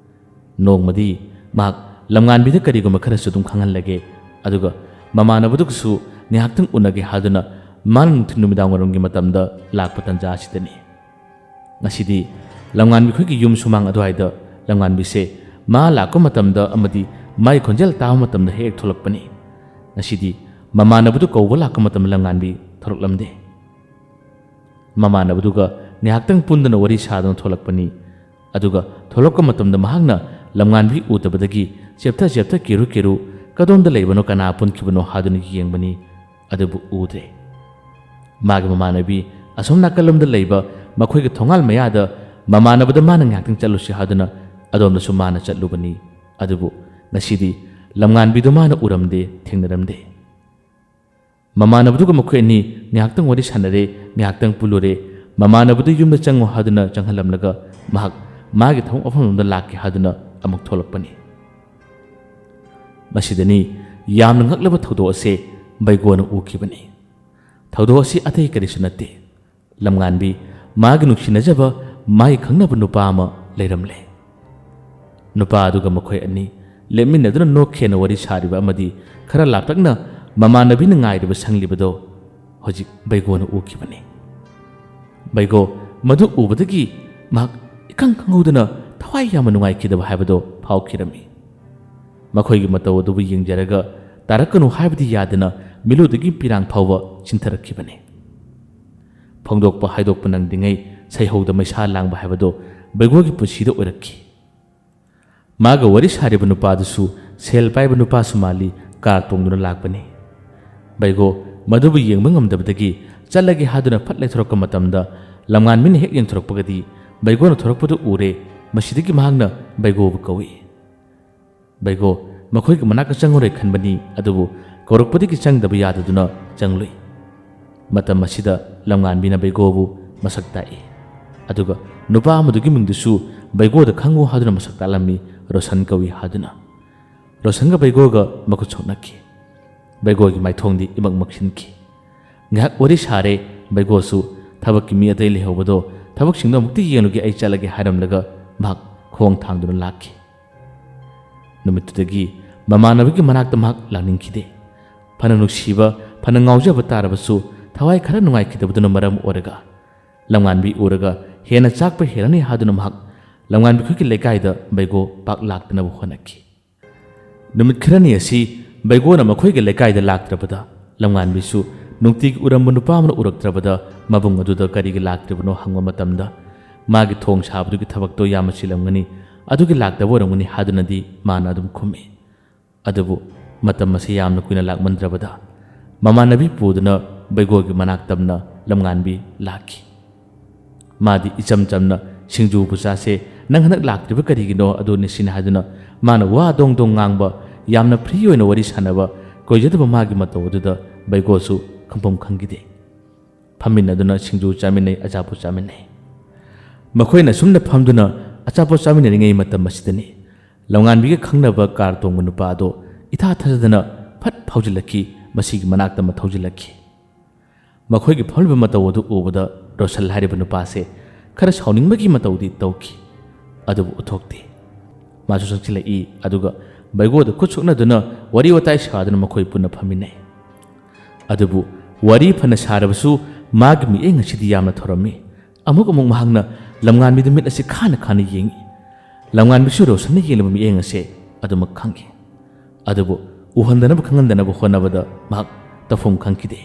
ꯅꯣꯡꯃꯗꯤ ꯃꯍꯥꯛ ꯂꯝꯉꯥꯟꯕꯤꯗ ꯀꯔꯤꯒꯨꯝꯕ ꯈꯔꯁꯨ ꯑꯗꯨꯝ ꯈꯪꯍꯜꯂꯒꯦ, ꯑꯗꯨꯒ ꯃꯃꯥꯟꯅꯕꯗꯨꯒꯁꯨ ꯉꯥꯏꯍꯥꯛꯇꯪ ꯎꯅꯒꯦ ꯍꯥꯏꯗꯨꯅ ꯃꯥꯅ ꯅꯨꯡꯊꯤꯜ ꯅꯨꯃꯤꯗꯥꯡ ꯋꯥꯏꯔꯝꯒꯤ ꯃꯇꯝꯗ ꯂꯥꯛꯄ ꯇꯥꯟꯖꯥ ꯑꯁꯤꯗꯅꯤ꯫ ꯉꯁꯤꯗꯤ ꯂꯝꯉꯥꯟꯕꯤ ꯈꯣꯏꯒꯤ ꯌꯨꯝ ꯁꯨꯃꯥꯡ ꯑꯗꯨꯋꯥꯏꯗ ꯂꯝꯉꯥꯟꯕꯤꯁꯦ ꯃꯥ ꯂꯥꯛꯄ ꯃꯇꯝꯗ ꯑꯃꯗꯤ ꯃꯥꯒꯤ ꯈꯣꯟꯖꯦꯜ ꯇꯥꯕ ꯃꯇꯝꯗ ꯍꯦꯛ ꯍꯦꯛ ꯊꯣꯛꯂꯛꯄꯅꯤ꯫ ꯉꯁꯤꯗꯤ ꯃꯃꯥꯟꯅꯕꯗꯨ ꯀꯧꯕ ꯂꯥꯛꯄ ꯃꯇꯝꯗ ꯂꯝꯉꯥꯟꯕꯤ ꯊꯣꯛꯂꯛꯂꯝꯗꯦ꯫ ꯃꯃꯥꯟꯅꯕꯗꯨꯒ ꯉꯥꯏꯍꯥꯛꯇꯪ ꯄꯨꯟꯗꯨꯅ ꯋꯥꯔꯤ ꯁꯥꯗꯨꯅ ꯊꯣꯛꯂꯛꯄꯅꯤ꯫ ꯑꯗꯨꯒ ꯊꯣꯛꯂꯛꯄ ꯃꯇꯝꯗ ꯃꯍꯥꯛꯅ ꯂꯝꯉꯥꯟꯕꯤ ꯎꯗꯕꯗꯒꯤ ꯆꯦꯞꯊ ꯆꯦꯞꯊ ꯀꯦꯔꯨ ꯀꯦꯔꯨ ꯀꯗꯣꯝꯗ ꯂꯩꯕꯅꯣ, ꯀꯅꯥ ꯄꯨꯟꯈꯤꯕꯅꯣ ꯍꯥꯏꯗꯨꯅ ꯌꯦꯡꯕꯅꯤ꯫ ꯑꯗꯨꯕꯨ ꯎꯗ꯭ꯔꯦ꯫ ꯃꯥꯒꯤ ꯃꯃꯥꯟꯅꯕꯤ ꯑꯁꯣꯝ ꯅꯥꯀꯜꯂꯣꯝꯗ ꯂꯩꯕ ꯃꯈꯣꯏꯒꯤ ꯊꯣꯡꯒꯥꯜ ꯃꯌꯥꯗ ꯃꯃꯥꯟꯅꯕꯗ ꯃꯥꯅ ꯉꯥꯏꯍꯥꯛꯇꯪ ꯆꯠꯂꯨꯁꯤ ꯍꯥꯏꯗꯨꯅ ꯑꯗꯣꯝꯗꯁꯨ ꯃꯥꯅ ꯆꯠꯂꯨꯕꯅꯤ꯫ ꯑꯗꯨꯕꯨ ꯉꯁꯤꯗꯤ ꯂꯝꯉꯥꯟꯕꯤꯗꯨ ꯃꯥꯅ ꯎꯔꯝꯗꯦ, ꯊꯦꯡꯅꯔꯝꯗꯦ꯫ ꯃꯃꯥꯟꯅꯕꯗꯨꯒ ꯃꯈꯣꯏ ꯑꯅꯤ ꯉꯥꯏꯍꯥꯛꯇꯪ ꯋꯥꯔꯤ ꯁꯥꯟꯅꯔꯦ, ꯉꯥꯏꯍꯥꯛꯇꯪ ꯄꯨꯜꯂꯨꯔꯦ꯫ ꯃꯃꯥꯟꯅꯕꯗꯨ ꯌꯨꯝꯗ ꯆꯪꯉꯨ ꯍꯥꯏꯗꯨꯅ ꯆꯪꯍꯜꯂꯝꯂꯒ ꯃꯍꯥꯛ ꯃꯥꯒꯤ ꯊꯕꯛ ꯃꯐꯝꯂꯣꯝꯗ ꯂꯥꯛꯀꯦ ꯍꯥꯏꯗꯨꯅ ꯑꯃꯨꯛ ꯊꯣꯛꯂꯛꯄꯅꯤ꯫ ꯃꯁꯤꯗꯅꯤ ꯌꯥꯝꯅ ꯉꯛꯂꯕ ꯊꯧꯗꯣꯛ ꯑꯁꯦ ꯕꯩꯒꯣꯅ ꯎꯈꯤꯕꯅꯤ꯫ ꯊꯧꯗꯣꯛ ꯑꯁꯤ ꯑꯇꯩ ꯀꯔꯤꯁꯨ ꯅꯠꯇꯦ꯫ ꯂꯝꯉꯥꯟꯕꯤ ꯃꯥꯒꯤ ꯅꯨꯡꯁꯤꯅꯖꯕ, ꯃꯥꯒꯤ ꯈꯪꯅꯕ ꯅꯨꯄꯥ ꯑꯃ ꯂꯩꯔꯝꯂꯦ꯫ ꯅꯨꯄꯥ ꯑꯗꯨꯒ ꯃꯈꯣꯏ ꯑꯅꯤ ꯂꯦꯞꯃꯤꯟꯅꯗꯨꯅ ꯅꯣꯛꯈꯦꯅ ꯋꯥꯔꯤ ꯁꯥꯔꯤꯕ ꯑꯃꯗꯤ ꯈꯔ ꯂꯥꯞꯇꯛꯅ ꯃꯃꯥꯟꯅꯕꯤꯅ ꯉꯥꯏꯔꯤꯕ ꯁꯪꯂꯤꯕꯗꯣ ꯍꯧꯖꯤꯛ ꯕꯩꯒꯣꯅ ꯎꯈꯤꯕꯅꯤ꯫ ꯕꯩꯒꯣ ꯃꯗꯨ ꯎꯕꯗꯒꯤ ꯃꯍꯥꯛ ꯏꯈꯪ ꯈꯪꯍꯧꯗꯅ ꯊꯋꯥꯏ ꯌꯥꯝꯅ ꯅꯨꯡꯉꯥꯏꯈꯤꯗꯕ ꯍꯥꯏꯕꯗꯣ ꯐꯥꯎꯈꯤꯔꯝꯃꯤ꯫ ꯃꯈꯣꯏꯒꯤ ꯃꯇꯧ ꯑꯗꯨꯕꯨ ꯌꯦꯡꯖꯔꯒ ꯇꯥꯔꯛꯀꯅꯨ ꯍꯥꯏꯕꯗꯤ ꯌꯥꯗꯅ ꯃꯤꯠꯂꯨꯗꯒꯤ ꯄꯤꯔꯥꯡ ꯐꯥꯎꯕ ꯆꯤꯟꯊꯔꯛꯈꯤꯕꯅꯤ꯫ ꯐꯣꯡꯗꯣꯛꯄ ꯍꯥꯏꯗꯣꯛꯄ ꯅꯪꯗ꯭ꯔꯤꯉꯩ ꯁꯩꯍꯧꯗ ꯃꯩꯁꯥ ꯂꯥꯡꯕ ꯍꯥꯏꯕꯗꯣ ꯕꯩꯒꯣꯒꯤ ꯄꯨꯟꯁꯤꯗ ꯑꯣꯏꯔꯛꯈꯤ꯫ ꯃꯥꯒ ꯋꯥꯔꯤ ꯁꯥꯔꯤꯕ ꯅꯨꯄꯥꯗꯨꯁꯨ ꯁꯦꯜ ꯄꯥꯏꯕ ꯅꯨꯄꯥꯁꯨ ꯃꯥꯜꯂꯤ, ꯀꯥꯔ ꯇꯣꯡꯗꯨꯅ ꯂꯥꯛꯄꯅꯤ꯫ ꯕꯩꯒꯣ ꯃꯗꯨꯕꯨ ꯌꯦꯡꯕ ꯉꯝꯗꯕꯗꯒꯤ ꯆꯠꯂꯒꯦ ꯍꯥꯏꯗꯨꯅ ꯐꯠ ꯂꯩꯊꯣꯔꯛꯄ ꯃꯇꯝꯗ ꯂꯝꯉꯥꯟꯕꯤꯅ ꯍꯦꯛ ꯌꯦꯡꯊꯣꯔꯛꯄꯒꯗꯤ ꯕꯩꯒꯣꯅ ꯊꯣꯔꯛꯄꯗꯨ ꯎꯔꯦ꯫ ꯃꯁꯤꯗꯒꯤ ꯃꯍꯥꯛꯅ ꯕꯩꯒꯣꯕꯨ ꯀꯧꯏ꯫ ꯕꯩꯒꯣ ꯃꯈꯣꯏꯒꯤ ꯃꯅꯥꯛꯇ ꯆꯪꯉꯔꯣꯏ ꯈꯟꯕꯅꯤ, ꯑꯗꯨꯕꯨ ꯀꯧꯔꯛꯄꯗꯒꯤ ꯆꯪꯗꯕ ꯌꯥꯗꯗꯨꯅ ꯆꯪꯂꯨꯏ꯫ ꯃꯇꯝ ꯑꯁꯤꯗ ꯂꯝꯉꯥꯟꯕꯤꯅ ꯕꯩꯒꯣꯕꯨ ꯃꯁꯛ ꯇꯥꯛꯏ꯫ ꯑꯗꯨꯒ ꯅꯨꯄꯥ ꯑꯃꯗꯨꯒꯤ ꯃꯤꯡꯗꯨꯁꯨ ꯕꯩꯒꯣꯗ ꯈꯪꯉꯨ ꯍꯥꯏꯗꯨꯅ ꯃꯁꯛ ꯇꯥꯛꯂꯝꯃꯤ, ꯔꯣꯁꯟ ꯀꯧꯏ ꯍꯥꯏꯗꯨꯅ꯫ ꯔꯣꯁꯟꯒ ꯕꯩꯒꯣꯒ ꯃꯈꯨꯠ ꯁꯣꯛꯅꯈꯤ꯫ ꯕꯩꯒꯣꯒꯤ ꯃꯥꯏꯊꯣꯡꯗꯤ ꯏꯃꯛ ꯃꯛꯁꯤꯟꯈꯤ꯫ ꯉꯥꯏꯍꯥꯛ ꯋꯥꯔꯤ ꯁꯥꯔꯦ꯫ ꯕꯩꯒꯣꯁꯨ ꯊꯕꯛꯀꯤ ꯃꯤ ꯑꯇꯩ ꯂꯩꯍꯧꯕꯗꯣ, ꯊꯕꯛꯁꯤꯡꯗꯣ ꯑꯃꯨꯛꯇ ꯌꯦꯡꯂꯨꯒꯦ, ꯑꯩ ꯆꯠꯂꯒꯦ ꯍꯥꯏꯔꯝꯂꯒ ꯃꯍꯥꯛ ꯈꯣꯡ ꯊꯥꯡꯗꯨꯅ ꯂꯥꯛꯈꯤ꯫ ꯅꯨꯃꯤꯠꯇꯨꯗꯒꯤ ꯃꯃꯥꯟꯅꯕꯒꯤ ꯃꯅꯥꯛꯇ ꯃꯍꯥꯛ ꯂꯥꯛꯅꯤꯡꯈꯤꯗꯦ꯫ ꯐꯅ ꯅꯨꯡꯁꯤꯕ, ꯐꯅ ꯉꯥꯎꯖꯕ ꯇꯥꯔꯕꯁꯨ ꯊꯋꯥꯏ ꯈꯔ ꯅꯨꯡꯉꯥꯏꯈꯤꯗꯕꯗꯨꯅ ꯃꯔꯝ ꯑꯣꯏꯔꯒ ꯂꯝꯉꯥꯟꯕꯤ ꯎꯔꯒ ꯍꯦꯟꯅ ꯆꯥꯛꯄ ꯍꯦꯜꯂꯅꯤ ꯍꯥꯏꯗꯨꯅ ꯃꯍꯥꯛ ꯂꯝꯉꯥꯟꯕꯤ ꯈꯣꯏꯒꯤ ꯂꯩꯀꯥꯏꯗ ꯕꯩꯒꯣ ꯄꯥꯛ ꯂꯥꯛꯇꯅꯕ ꯍꯣꯠꯅꯈꯤ꯫ ꯅꯨꯃꯤꯠ ꯈꯔꯅꯤ ꯑꯁꯤ ꯕꯩꯒꯣꯅ ꯃꯈꯣꯏꯒꯤ ꯂꯩꯀꯥꯏꯗ ꯂꯥꯛꯇ꯭ꯔꯕꯗ ꯂꯝꯉꯥꯟꯕꯤꯁꯨ ꯅꯨꯡꯇꯤꯒꯤ ꯎꯔꯝꯕ ꯅꯨꯄꯥ ꯑꯃꯅ ꯎꯔꯛꯇ꯭ꯔꯕꯗ ꯃꯕꯨꯡ ꯑꯗꯨꯗ ꯀꯔꯤꯒꯤ ꯂꯥꯛꯇ꯭ꯔꯤꯕꯅꯣ ꯍꯪꯕ ꯃꯇꯝꯗ ꯃꯥꯒꯤ ꯊꯣꯡ ꯁꯥꯕꯗꯨꯒꯤ ꯊꯕꯛꯇꯣ ꯌꯥꯝꯅ ꯆꯤꯜꯂꯝꯒꯅꯤ, ꯑꯗꯨꯒꯤ ꯂꯥꯛꯇꯕ ꯑꯣꯏꯔꯝꯒꯅꯤ ꯍꯥꯏꯗꯨꯅꯗꯤ ꯃꯥꯅ ꯑꯗꯨꯝ ꯈꯨꯝꯃꯤ꯫ ꯑꯗꯨꯕꯨ ꯃꯇꯝ ꯑꯁꯤ ꯌꯥꯝꯅ ꯀꯨꯏꯅ ꯂꯥꯛꯃꯟꯗ꯭ꯔꯕꯗ ꯃꯃꯥꯟꯅꯕꯤ ꯄꯨꯗꯨꯅ ꯕꯩꯒꯣꯒꯤ ꯃꯅꯥꯛ ꯇꯝꯅ ꯂꯝꯉꯥꯟꯕꯤ ꯂꯥꯛꯈꯤ꯫ ꯃꯥꯗꯤ ꯏꯆꯝ ꯆꯝꯅ "ꯁꯤꯡꯖꯨꯕꯨ ꯆꯥꯁꯦ, ꯅꯪ ꯍꯟꯗꯛ ꯂꯥꯛꯇ꯭ꯔꯤꯕ ꯀꯔꯤꯒꯤꯅꯣ?" ꯑꯗꯨ ꯅꯤꯁꯤꯅꯤ ꯍꯥꯏꯗꯨꯅ ꯃꯥꯅ ꯋꯥ ꯗꯣꯡ ꯗꯣꯡ ꯉꯥꯡꯕ, ꯌꯥꯝꯅ ꯐ꯭ꯔꯤ ꯑꯣꯏꯅ ꯋꯥꯔꯤ ꯁꯥꯟꯅꯕ, ꯀꯣꯏꯖꯗꯕ ꯃꯥꯒꯤ ꯃꯇꯧ ꯑꯗꯨꯗ ꯕꯩꯒꯣꯁꯨ ꯈꯪꯐꯝ ꯈꯪꯈꯤꯗꯦ꯫ ꯐꯝꯃꯤꯟꯅꯗꯨꯅ ꯁꯤꯡꯖꯨ ꯆꯥꯃꯤꯟꯅꯩ, ꯑꯆꯥꯄꯣꯠ ꯆꯥꯃꯤꯟꯅꯩ꯫ ꯃꯈꯣꯏꯅ ꯁꯨꯝꯅ ꯐꯝꯗꯨꯅ ꯑꯆꯥꯄꯣꯠ ꯆꯥꯃꯤꯟꯅꯔꯤꯉꯩ ꯃꯇꯝ ꯑꯁꯤꯗꯅꯤ ꯂꯝꯉꯥꯟꯕꯤꯒ ꯈꯪꯅꯕ ꯀꯥꯔ ꯇꯣꯡꯕ ꯅꯨꯄꯥ ꯑꯗꯣ ꯏꯊꯥ ꯊꯥꯖꯗꯅ ꯐꯠ ꯐꯥꯎꯖꯤꯜꯂꯛꯈꯤ, ꯃꯁꯤꯒꯤ ꯃꯅꯥꯛꯇ ꯑꯃ ꯊꯧꯖꯤꯜꯂꯛꯈꯤ꯫ ꯃꯈꯣꯏꯒꯤ ꯐꯝꯂꯤꯕ ꯃꯇꯧ ꯑꯗꯨ ꯎꯕꯗ ꯔꯣꯁꯟ ꯍꯥꯏꯔꯤꯕ ꯅꯨꯄꯥꯁꯦ ꯈꯔ ꯁꯥꯎꯅꯤꯡꯕꯒꯤ ꯃꯇꯧꯗꯤ ꯇꯧꯈꯤ, ꯑꯗꯨꯕꯨ ꯎꯠꯊꯣꯛꯇꯦ꯫ ꯃꯥꯁꯨ ꯆꯪꯁꯤꯜꯂꯛꯏ, ꯑꯗꯨꯒ ꯕꯩꯒꯣꯗ ꯈꯨꯠ ꯁꯣꯛꯅꯗꯨꯅ ꯋꯥꯔꯤ ꯋꯥꯇꯥꯏ ꯁꯥꯗꯨꯅ ꯃꯈꯣꯏ ꯄꯨꯟꯅ ꯐꯝꯃꯤꯟꯅꯩ꯫ ꯑꯗꯨꯕꯨ ꯋꯥꯔꯤ ꯐꯅ ꯁꯥꯔꯕꯁꯨ ꯃꯥꯒꯤ ꯃꯤꯠꯌꯦꯡ ꯑꯁꯤꯗꯤ ꯌꯥꯝꯅ ꯊꯧꯔꯝꯃꯤ꯫ ꯑꯃꯨꯛ ꯑꯃꯨꯛ ꯃꯍꯥꯛꯅ ꯂꯝꯉꯥꯟꯕꯤꯗ ꯃꯤꯠ ꯑꯁꯤ ꯈꯥꯅ ꯈꯥꯅ ꯌꯦꯡꯏ꯫ ꯂꯝꯉꯥꯟꯕꯤꯁꯨ ꯔꯣꯁꯟꯅ ꯌꯦꯡꯂꯤꯕ ꯃꯤꯠꯌꯦꯡ ꯑꯁꯦ ꯑꯗꯨꯃꯛ ꯈꯪꯏ꯫ ꯑꯗꯨꯕꯨ ꯎꯍꯟꯗꯅꯕ ꯈꯪꯍꯟꯗꯅꯕ ꯍꯣꯠꯅꯕꯗ ꯃꯍꯥꯛ ꯇꯧꯐꯝ ꯈꯪꯈꯤꯗꯦ꯫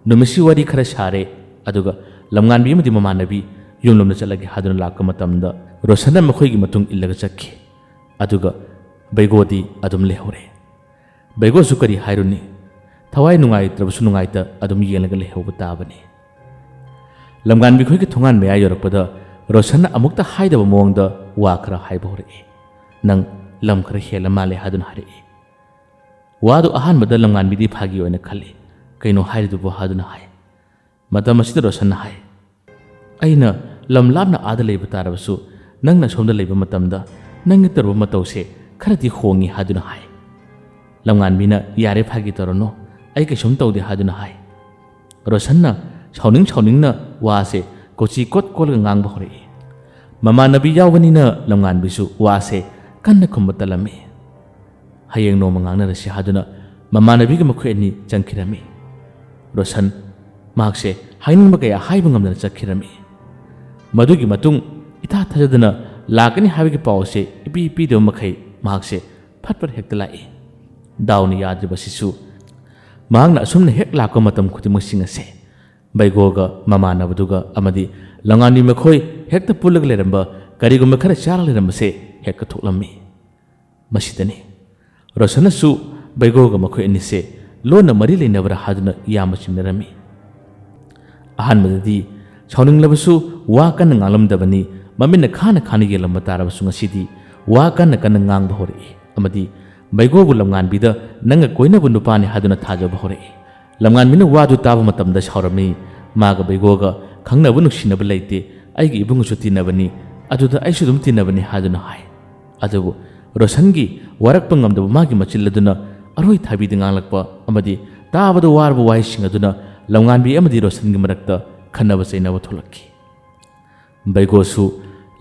ꯅꯨꯃꯤꯠꯁꯤ ꯋꯥꯔꯤ ꯈꯔ ꯁꯥꯔꯦ, ꯑꯗꯨꯒ ꯂꯝꯉꯥꯟꯕꯤ ꯑꯃꯗꯤ ꯃꯃꯥꯟꯅꯕꯤ ꯌꯨꯝꯂꯣꯝꯗ ꯆꯠꯂꯒꯦ ꯍꯥꯏꯗꯨꯅ ꯂꯥꯛꯄ ꯃꯇꯝꯗ ꯔꯣꯁꯟꯅ ꯃꯈꯣꯏꯒꯤ ꯃꯇꯨꯡ ꯏꯜꯂꯒ ꯆꯠꯈꯤ꯫ ꯑꯗꯨꯒ ꯕꯩꯒꯣꯗꯤ ꯑꯗꯨꯝ ꯂꯩꯍꯧꯔꯦ꯫ ꯕꯩꯒꯣꯁꯨ ꯀꯔꯤ ꯍꯥꯏꯔꯨꯅꯤ? ꯊꯋꯥꯏ ꯅꯨꯡꯉꯥꯏꯇ꯭ꯔꯕꯁꯨ ꯅꯨꯡꯉꯥꯏꯇ ꯑꯗꯨꯝ ꯌꯦꯡꯂꯒ ꯂꯩꯍꯧꯕ ꯇꯥꯕꯅꯤ꯫ ꯂꯝꯉꯥꯟꯕꯤ ꯈꯣꯏꯒꯤ ꯊꯣꯡꯒꯥꯟ ꯃꯌꯥ ꯌꯧꯔꯛꯄꯗ ꯔꯣꯁꯟꯅ ꯑꯃꯨꯛꯇ ꯍꯥꯏꯗꯕ ꯃꯑꯣꯡꯗ ꯋꯥ ꯈꯔ ꯍꯥꯏꯕ ꯍꯧꯔꯛꯏ꯫ "ꯅꯪ ꯂꯝ ꯈꯔ ꯍꯦꯜꯂ ꯃꯥꯜꯂꯦ" ꯍꯥꯏꯗꯨꯅ ꯍꯥꯏꯔꯛꯏ꯫ ꯋꯥꯗꯨ ꯑꯍꯥꯟꯕꯗ ꯂꯝꯉꯥꯟꯕꯤꯗꯤ ꯐꯥꯒꯤ ꯑꯣꯏꯅ ꯈꯜꯂꯤ꯫ "ꯀꯩꯅꯣ ꯍꯥꯏꯔꯤꯗꯨꯕꯨ?" ꯍꯥꯏꯗꯨꯅ ꯍꯥꯏ꯫ ꯃꯇꯝ ꯑꯁꯤꯗ ꯔꯣꯁꯟꯅ ꯍꯥꯏ, "ꯑꯩꯅ ꯂꯝ ꯂꯥꯞꯅ ꯑꯥꯗ ꯂꯩꯕ ꯇꯥꯔꯕꯁꯨ ꯅꯪꯅ ꯁꯣꯝꯗ ꯂꯩꯕ ꯃꯇꯝꯗ ꯅꯪꯒꯤ ꯇꯧꯔꯨꯕ ꯃꯇꯧꯁꯦ ꯈꯔꯗꯤ ꯍꯣꯡꯉꯤ" ꯍꯥꯏꯗꯨꯅ ꯍꯥꯏ꯫ ꯂꯝꯉꯥꯟꯕꯤꯅ "ꯌꯥꯔꯦ, ꯐꯥꯒꯤ ꯇꯧꯔꯅꯨ, ꯑꯩ ꯀꯩꯁꯨꯝ ꯇꯧꯗꯦ" ꯍꯥꯏꯗꯨꯅ ꯍꯥꯏ꯫ ꯔꯣꯁꯟꯅ ꯁꯥꯎꯅꯤꯡ ꯁꯥꯎꯅꯤꯡꯅ ꯋꯥꯁꯦ ꯀꯣꯆꯤ ꯀꯣꯠ ꯀꯣꯠꯂꯒ ꯉꯥꯡꯕ ꯍꯧꯔꯛꯏ꯫ ꯃꯃꯥꯟꯅꯕꯤ ꯌꯥꯎꯕꯅꯤꯅ ꯂꯝꯉꯥꯟꯕꯤꯁꯨ ꯋꯥꯁꯦ ꯀꯟꯅ ꯈꯨꯝꯕ ꯇꯜꯂꯝꯃꯤ꯫ "ꯍꯌꯦꯡ ꯅꯣꯡꯃ ꯉꯥꯡꯅꯔꯁꯤ" ꯍꯥꯏꯗꯨꯅ ꯃꯃꯥꯟꯅꯕꯤꯒ ꯃꯈꯣꯏ ꯑꯅꯤ ꯆꯪꯈꯤꯔꯝꯃꯤ꯫ ꯔꯣꯁꯟ ꯃꯍꯥꯛꯁꯦ ꯍꯥꯏꯅꯤꯡꯕ ꯀꯌꯥ ꯍꯥꯏꯕ ꯉꯝꯗꯅ ꯆꯠꯈꯤꯔꯝꯃꯤ꯫ ꯃꯗꯨꯒꯤ ꯃꯇꯨꯡ ꯏꯊꯥ ꯊꯥꯖꯗꯅ ꯂꯥꯛꯀꯅꯤ ꯍꯥꯏꯕꯒꯤ ꯄꯥꯎ ꯑꯁꯦ ꯏꯄꯤ ꯄꯤꯗꯕ ꯃꯈꯩ ꯃꯍꯥꯛꯁꯦ ꯐꯠ ꯐꯠ ꯍꯦꯛꯇ ꯂꯥꯛꯏ꯫ ꯗꯥꯎꯅ ꯌꯥꯗ꯭ꯔꯤꯕꯁꯤꯁꯨ ꯃꯍꯥꯛꯅ ꯑꯁꯨꯝꯅ ꯍꯦꯛ ꯂꯥꯛꯄ ꯃꯇꯝ ꯈꯨꯗꯤꯡꯃꯛꯁꯤꯡ ꯑꯁꯦ ꯕꯩꯒꯣꯒ ꯃꯃꯥꯟꯅꯕꯗꯨꯒ ꯑꯃꯗꯤ ꯂꯝꯉꯥꯟꯕꯤ ꯃꯈꯣꯏ ꯍꯦꯛꯇ ꯄꯨꯜꯂꯒ ꯂꯩꯔꯝꯕ ꯀꯔꯤꯒꯨꯝꯕ ꯈꯔ ꯆꯥꯔ ꯂꯩꯔꯝꯕꯁꯦ ꯍꯦꯛꯇ ꯊꯣꯛꯂꯝꯃꯤ꯫ ꯃꯁꯤꯗꯅꯤ ꯔꯣꯁꯟꯅꯁꯨ ꯕꯩꯒꯣꯒ ꯃꯈꯣꯏ ꯑꯅꯤꯁꯦ ꯂꯣꯟꯅ ꯃꯔꯤ ꯂꯩꯅꯕ꯭ꯔꯥ ꯍꯥꯏꯗꯨꯅ ꯌꯥꯝꯅ ꯆꯤꯡꯅꯔꯝꯃꯤ꯫ ꯑꯍꯥꯟꯕꯗꯗꯤ ꯁꯥꯎꯅꯤꯡꯂꯕꯁꯨ ꯋꯥ ꯀꯟꯅ ꯉꯥꯡꯂꯝꯗꯕꯅꯤ, ꯃꯃꯤꯠꯅ ꯈꯥꯅ ꯈꯥꯅ ꯌꯦꯡꯂꯝꯕ ꯇꯥꯔꯕꯁꯨ ꯉꯁꯤꯗꯤ ꯋꯥ ꯀꯟꯅ ꯀꯟꯅ ꯉꯥꯡꯕ ꯍꯧꯔꯛꯏ ꯑꯃꯗꯤ ꯕꯩꯒꯣꯕꯨ ꯂꯝꯉꯥꯟꯕꯤꯗ ꯅꯪꯒ ꯀꯣꯏꯅꯕ ꯅꯨꯄꯥꯅꯤ ꯍꯥꯏꯗꯨꯅ ꯊꯥꯖꯕ ꯍꯧꯔꯛꯏ꯫ ꯂꯝꯉꯥꯟꯕꯤꯅ ꯋꯥꯗꯨ ꯇꯥꯕ ꯃꯇꯝꯗ ꯁꯥꯎꯔꯝꯃꯤ꯫ ꯃꯥꯒ ꯕꯩꯒꯣꯒ ꯈꯪꯅꯕ ꯅꯨꯡꯁꯤꯅꯕ ꯂꯩꯇꯦ, ꯑꯩꯒꯤ ꯏꯕꯨꯡꯒꯁꯨ ꯇꯤꯟꯅꯕꯅꯤ, ꯑꯗꯨꯗ ꯑꯩꯁꯨ ꯑꯗꯨꯝ ꯇꯤꯟꯅꯕꯅꯤ ꯍꯥꯏꯗꯨꯅ ꯍꯥꯏ꯫ ꯑꯗꯨꯕꯨ ꯔꯣꯁꯟꯒꯤ ꯋꯥꯔꯛꯄ ꯉꯝꯗꯕ ꯃꯥꯒꯤ ꯃꯆꯤꯜ ꯑꯗꯨꯅ ꯑꯔꯣꯏ ꯊꯥꯕꯤꯗ ꯉꯥꯡꯂꯛꯄ ꯑꯃꯗꯤ ꯇꯥꯕꯗ ꯋꯥꯔꯕ ꯋꯥꯍꯩꯁꯤꯡ ꯑꯗꯨꯅ ꯂꯝꯉꯥꯟꯕꯤ ꯑꯃꯗꯤ ꯔꯣꯁꯟꯒꯤ ꯃꯔꯛꯇ ꯈꯟꯅꯕ ꯆꯩꯅꯕ ꯊꯣꯛꯂꯛꯈꯤ꯫ ꯕꯩꯒꯣꯁꯨ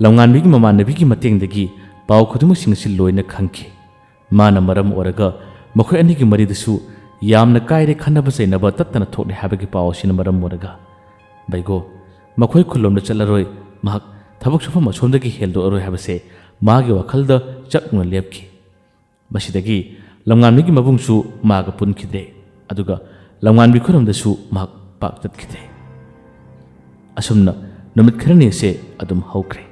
ꯂꯝꯉꯥꯟꯕꯤꯒꯤ ꯃꯃꯥꯟꯅꯕꯤꯒꯤ ꯃꯇꯦꯡꯗꯒꯤ ꯄꯥꯎ ꯈꯨꯗꯤꯡꯃꯛꯁꯤꯡ ꯑꯁꯤ ꯂꯣꯏꯅ ꯈꯪꯈꯤ꯫ ꯃꯥꯅ ꯃꯔꯝ ꯑꯣꯏꯔꯒ ꯃꯈꯣꯏ ꯑꯅꯤꯒꯤ ꯃꯔꯤꯗꯁꯨ ꯌꯥꯝꯅ ꯀꯥꯏꯔꯦ, ꯈꯟꯅꯕ ꯆꯩꯅꯕ ꯇꯠꯇꯅ ꯊꯣꯛꯂꯦ ꯍꯥꯏꯕꯒꯤ ꯄꯥꯎ ꯑꯁꯤꯅ ꯃꯔꯝ ꯑꯣꯏꯔꯒ ꯕꯩꯒꯣ ꯃꯈꯣꯏ ꯈꯨꯜꯂꯣꯝꯗ ꯆꯠꯂꯔꯣꯏ, ꯃꯍꯥꯛ ꯊꯕꯛ ꯁꯨꯐꯝ ꯑꯁꯣꯝꯗꯒꯤ ꯍꯦꯟꯗꯣꯛꯂꯔꯣꯏ ꯍꯥꯏꯕꯁꯦ ꯃꯥꯒꯤ ꯋꯥꯈꯜꯗ ꯆꯞ ꯌꯨꯡꯅ ꯂꯦꯞꯈꯤ꯫ ꯃꯁꯤꯗꯒꯤ ꯂꯝꯉꯥꯟꯕꯤꯒꯤ ꯃꯕꯨꯡꯁꯨ ꯃꯥꯒ ꯄꯨꯟꯈꯤꯗ꯭ꯔꯦ, ꯑꯗꯨꯒ ꯂꯝꯉꯥꯟꯕꯤ ꯈꯨꯔꯨꯝꯗꯁꯨ ꯃꯍꯥꯛ ꯄꯥꯛ ꯆꯠꯈꯤꯗ꯭ꯔꯦ꯫ ꯑꯁꯨꯝꯅ ꯅꯨꯃꯤꯠ ꯈꯔꯅꯤ ꯑꯁꯦ ꯑꯗꯨꯝ ꯍꯧꯈ꯭ꯔꯦ꯫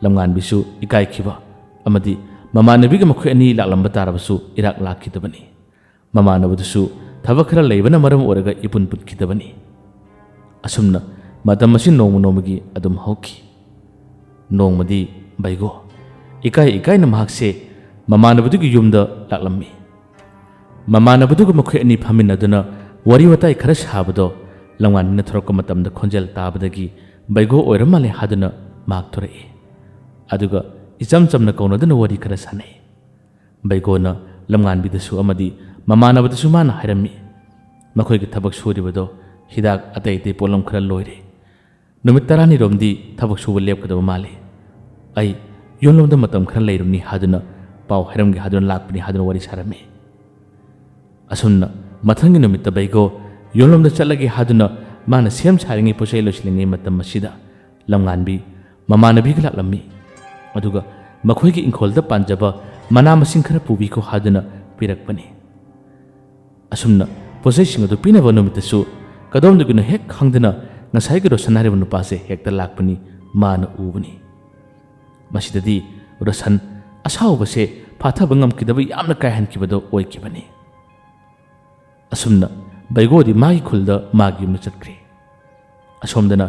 ꯂꯝꯉꯥꯟꯕꯤꯁꯨ ꯏꯀꯥꯏꯈꯤꯕ ꯑꯃꯗꯤ ꯃꯃꯥꯟꯅꯕꯤꯒ ꯃꯈꯣꯏ ꯑꯅꯤ ꯂꯥꯛꯂꯝꯕ ꯇꯥꯔꯕꯁꯨ ꯏꯔꯥꯛ ꯂꯥꯛꯈꯤꯗꯕꯅꯤ꯫ ꯃꯃꯥꯟꯅꯕꯗꯨꯁꯨ ꯊꯕꯛ ꯈꯔ ꯂꯩꯕꯅ ꯃꯔꯝ ꯑꯣꯏꯔꯒ ꯏꯄꯨꯟ ꯄꯨꯟꯈꯤꯗꯕꯅꯤ꯫ ꯑꯁꯨꯝꯅ ꯃꯇꯝ ꯑꯁꯤ ꯅꯣꯡꯃ ꯅꯣꯡꯃꯒꯤ ꯑꯗꯨꯝ ꯍꯧꯈꯤ꯫ ꯅꯣꯡꯃꯗꯤ ꯕꯩꯒꯣ ꯏꯀꯥꯏ ꯏꯀꯥꯏꯅ ꯃꯍꯥꯛꯁꯦ ꯃꯃꯥꯟꯅꯕꯗꯨꯒꯤ ꯌꯨꯝꯗ ꯂꯥꯛꯂꯝꯃꯤ꯫ ꯃꯃꯥꯟꯅꯕꯗꯨꯒ ꯃꯈꯣꯏ ꯑꯅꯤ ꯐꯝꯃꯤꯟꯅꯗꯨꯅ ꯋꯥꯔꯤ ꯋꯥꯇꯥꯏ ꯈꯔ ꯁꯥꯕꯗꯣ ꯂꯝꯉꯥꯟꯕꯤꯅ ꯊꯣꯔꯛꯄ ꯃꯇꯝꯗ ꯈꯣꯟꯖꯦꯜ ꯇꯥꯕꯗꯒꯤ ꯕꯩꯒꯣ ꯑꯣꯏꯔ ꯃꯥꯜꯂꯦ ꯍꯥꯏꯗꯨꯅ ꯃꯍꯥꯛ ꯊꯣꯔꯛꯏ꯫ ꯑꯗꯨꯒ ꯏꯆꯝ ꯆꯝꯅ ꯀꯧꯅꯗꯨꯅ ꯋꯥꯔꯤ ꯈꯔ ꯁꯥꯟꯅꯩ꯫ ꯕꯩꯒꯣꯅ ꯂꯝꯉꯥꯟꯕꯤꯗꯁꯨ ꯑꯃꯗꯤ ꯃꯃꯥꯟꯅꯕꯗꯁꯨ ꯃꯥꯅ ꯍꯥꯏꯔꯝꯃꯤ, ꯃꯈꯣꯏꯒꯤ ꯊꯕꯛ ꯁꯨꯔꯤꯕꯗꯣ ꯍꯤꯗꯥꯛ ꯑꯇꯩ ꯑꯇꯩ ꯄꯣꯠꯂꯝ ꯈꯔ ꯂꯣꯏꯔꯦ꯫ ꯅꯨꯃꯤꯠ ꯇꯔꯥꯅꯤꯔꯣꯝꯗꯤ ꯊꯕꯛ ꯁꯨꯕ ꯂꯦꯞꯀꯗꯕ ꯃꯥꯜꯂꯤ꯫ ꯑꯩ ꯌꯨꯝꯂꯣꯝꯗ ꯃꯇꯝ ꯈꯔ ꯂꯩꯔꯨꯝꯅꯤ ꯍꯥꯏꯗꯨꯅ ꯄꯥꯎ ꯍꯥꯏꯔꯝꯒꯦ ꯍꯥꯏꯗꯨꯅ ꯂꯥꯛꯄꯅꯤ ꯍꯥꯏꯗꯨꯅ ꯋꯥꯔꯤ ꯁꯥꯔꯝꯃꯤ꯫ ꯑꯁꯨꯝꯅ ꯃꯊꯪꯒꯤ ꯅꯨꯃꯤꯠꯇ ꯕꯩꯒꯣ ꯌꯨꯝꯂꯣꯝꯗ ꯆꯠꯂꯒꯦ ꯍꯥꯏꯗꯨꯅ ꯃꯥꯅ ꯁꯦꯝ ꯁꯥꯔꯤꯉꯩ ꯄꯣꯠꯆꯩ ꯂꯣꯏꯁꯤꯜꯂꯤꯉꯩ ꯃꯇꯝ ꯑꯁꯤꯗ ꯂꯝꯉꯥꯟꯕꯤ ꯃꯃꯥꯟꯅꯕꯤꯒ ꯂꯥꯛꯂꯝꯃꯤ꯫ ꯑꯗꯨꯒ ꯃꯈꯣꯏꯒꯤ ꯏꯪꯈꯣꯜꯗ ꯄꯥꯟꯖꯕ ꯃꯅꯥ ꯃꯁꯤꯡ ꯈꯔ ꯄꯨꯕꯤꯈꯣ ꯍꯥꯏꯗꯨꯅ ꯄꯤꯔꯛꯄꯅꯤ꯫ ꯑꯁꯨꯝꯅ ꯄꯣꯠꯆꯩꯁꯤꯡ ꯑꯗꯨ ꯄꯤꯅꯕ ꯅꯨꯃꯤꯠꯇꯁꯨ ꯀꯗꯣꯝꯗꯒꯤꯅꯣ ꯍꯦꯛ ꯈꯪꯗꯅ ꯉꯁꯥꯏꯒꯤ ꯔꯣꯁꯟ ꯍꯥꯏꯔꯤꯕ ꯅꯨꯄꯥꯁꯦ ꯍꯦꯛꯇ ꯂꯥꯛꯄꯅꯤ꯫ ꯃꯥꯅ ꯎꯕꯅꯤ꯫ ꯃꯁꯤꯗꯗꯤ ꯔꯣꯁꯟ ꯑꯁꯥꯎꯕꯁꯦ ꯐꯥꯊꯕ ꯉꯝꯈꯤꯗꯕ ꯌꯥꯝꯅ ꯀꯥꯏꯍꯟꯈꯤꯕꯗꯣ ꯑꯣꯏꯈꯤꯕꯅꯤ꯫ ꯑꯁꯨꯝꯅ ꯕꯩꯒꯣꯗꯤ ꯃꯥꯒꯤ ꯈꯨꯜꯗ ꯃꯥꯒꯤ ꯌꯨꯝꯗ ꯆꯠꯈ꯭ꯔꯦ꯫ ꯑꯁꯣꯝꯗꯅ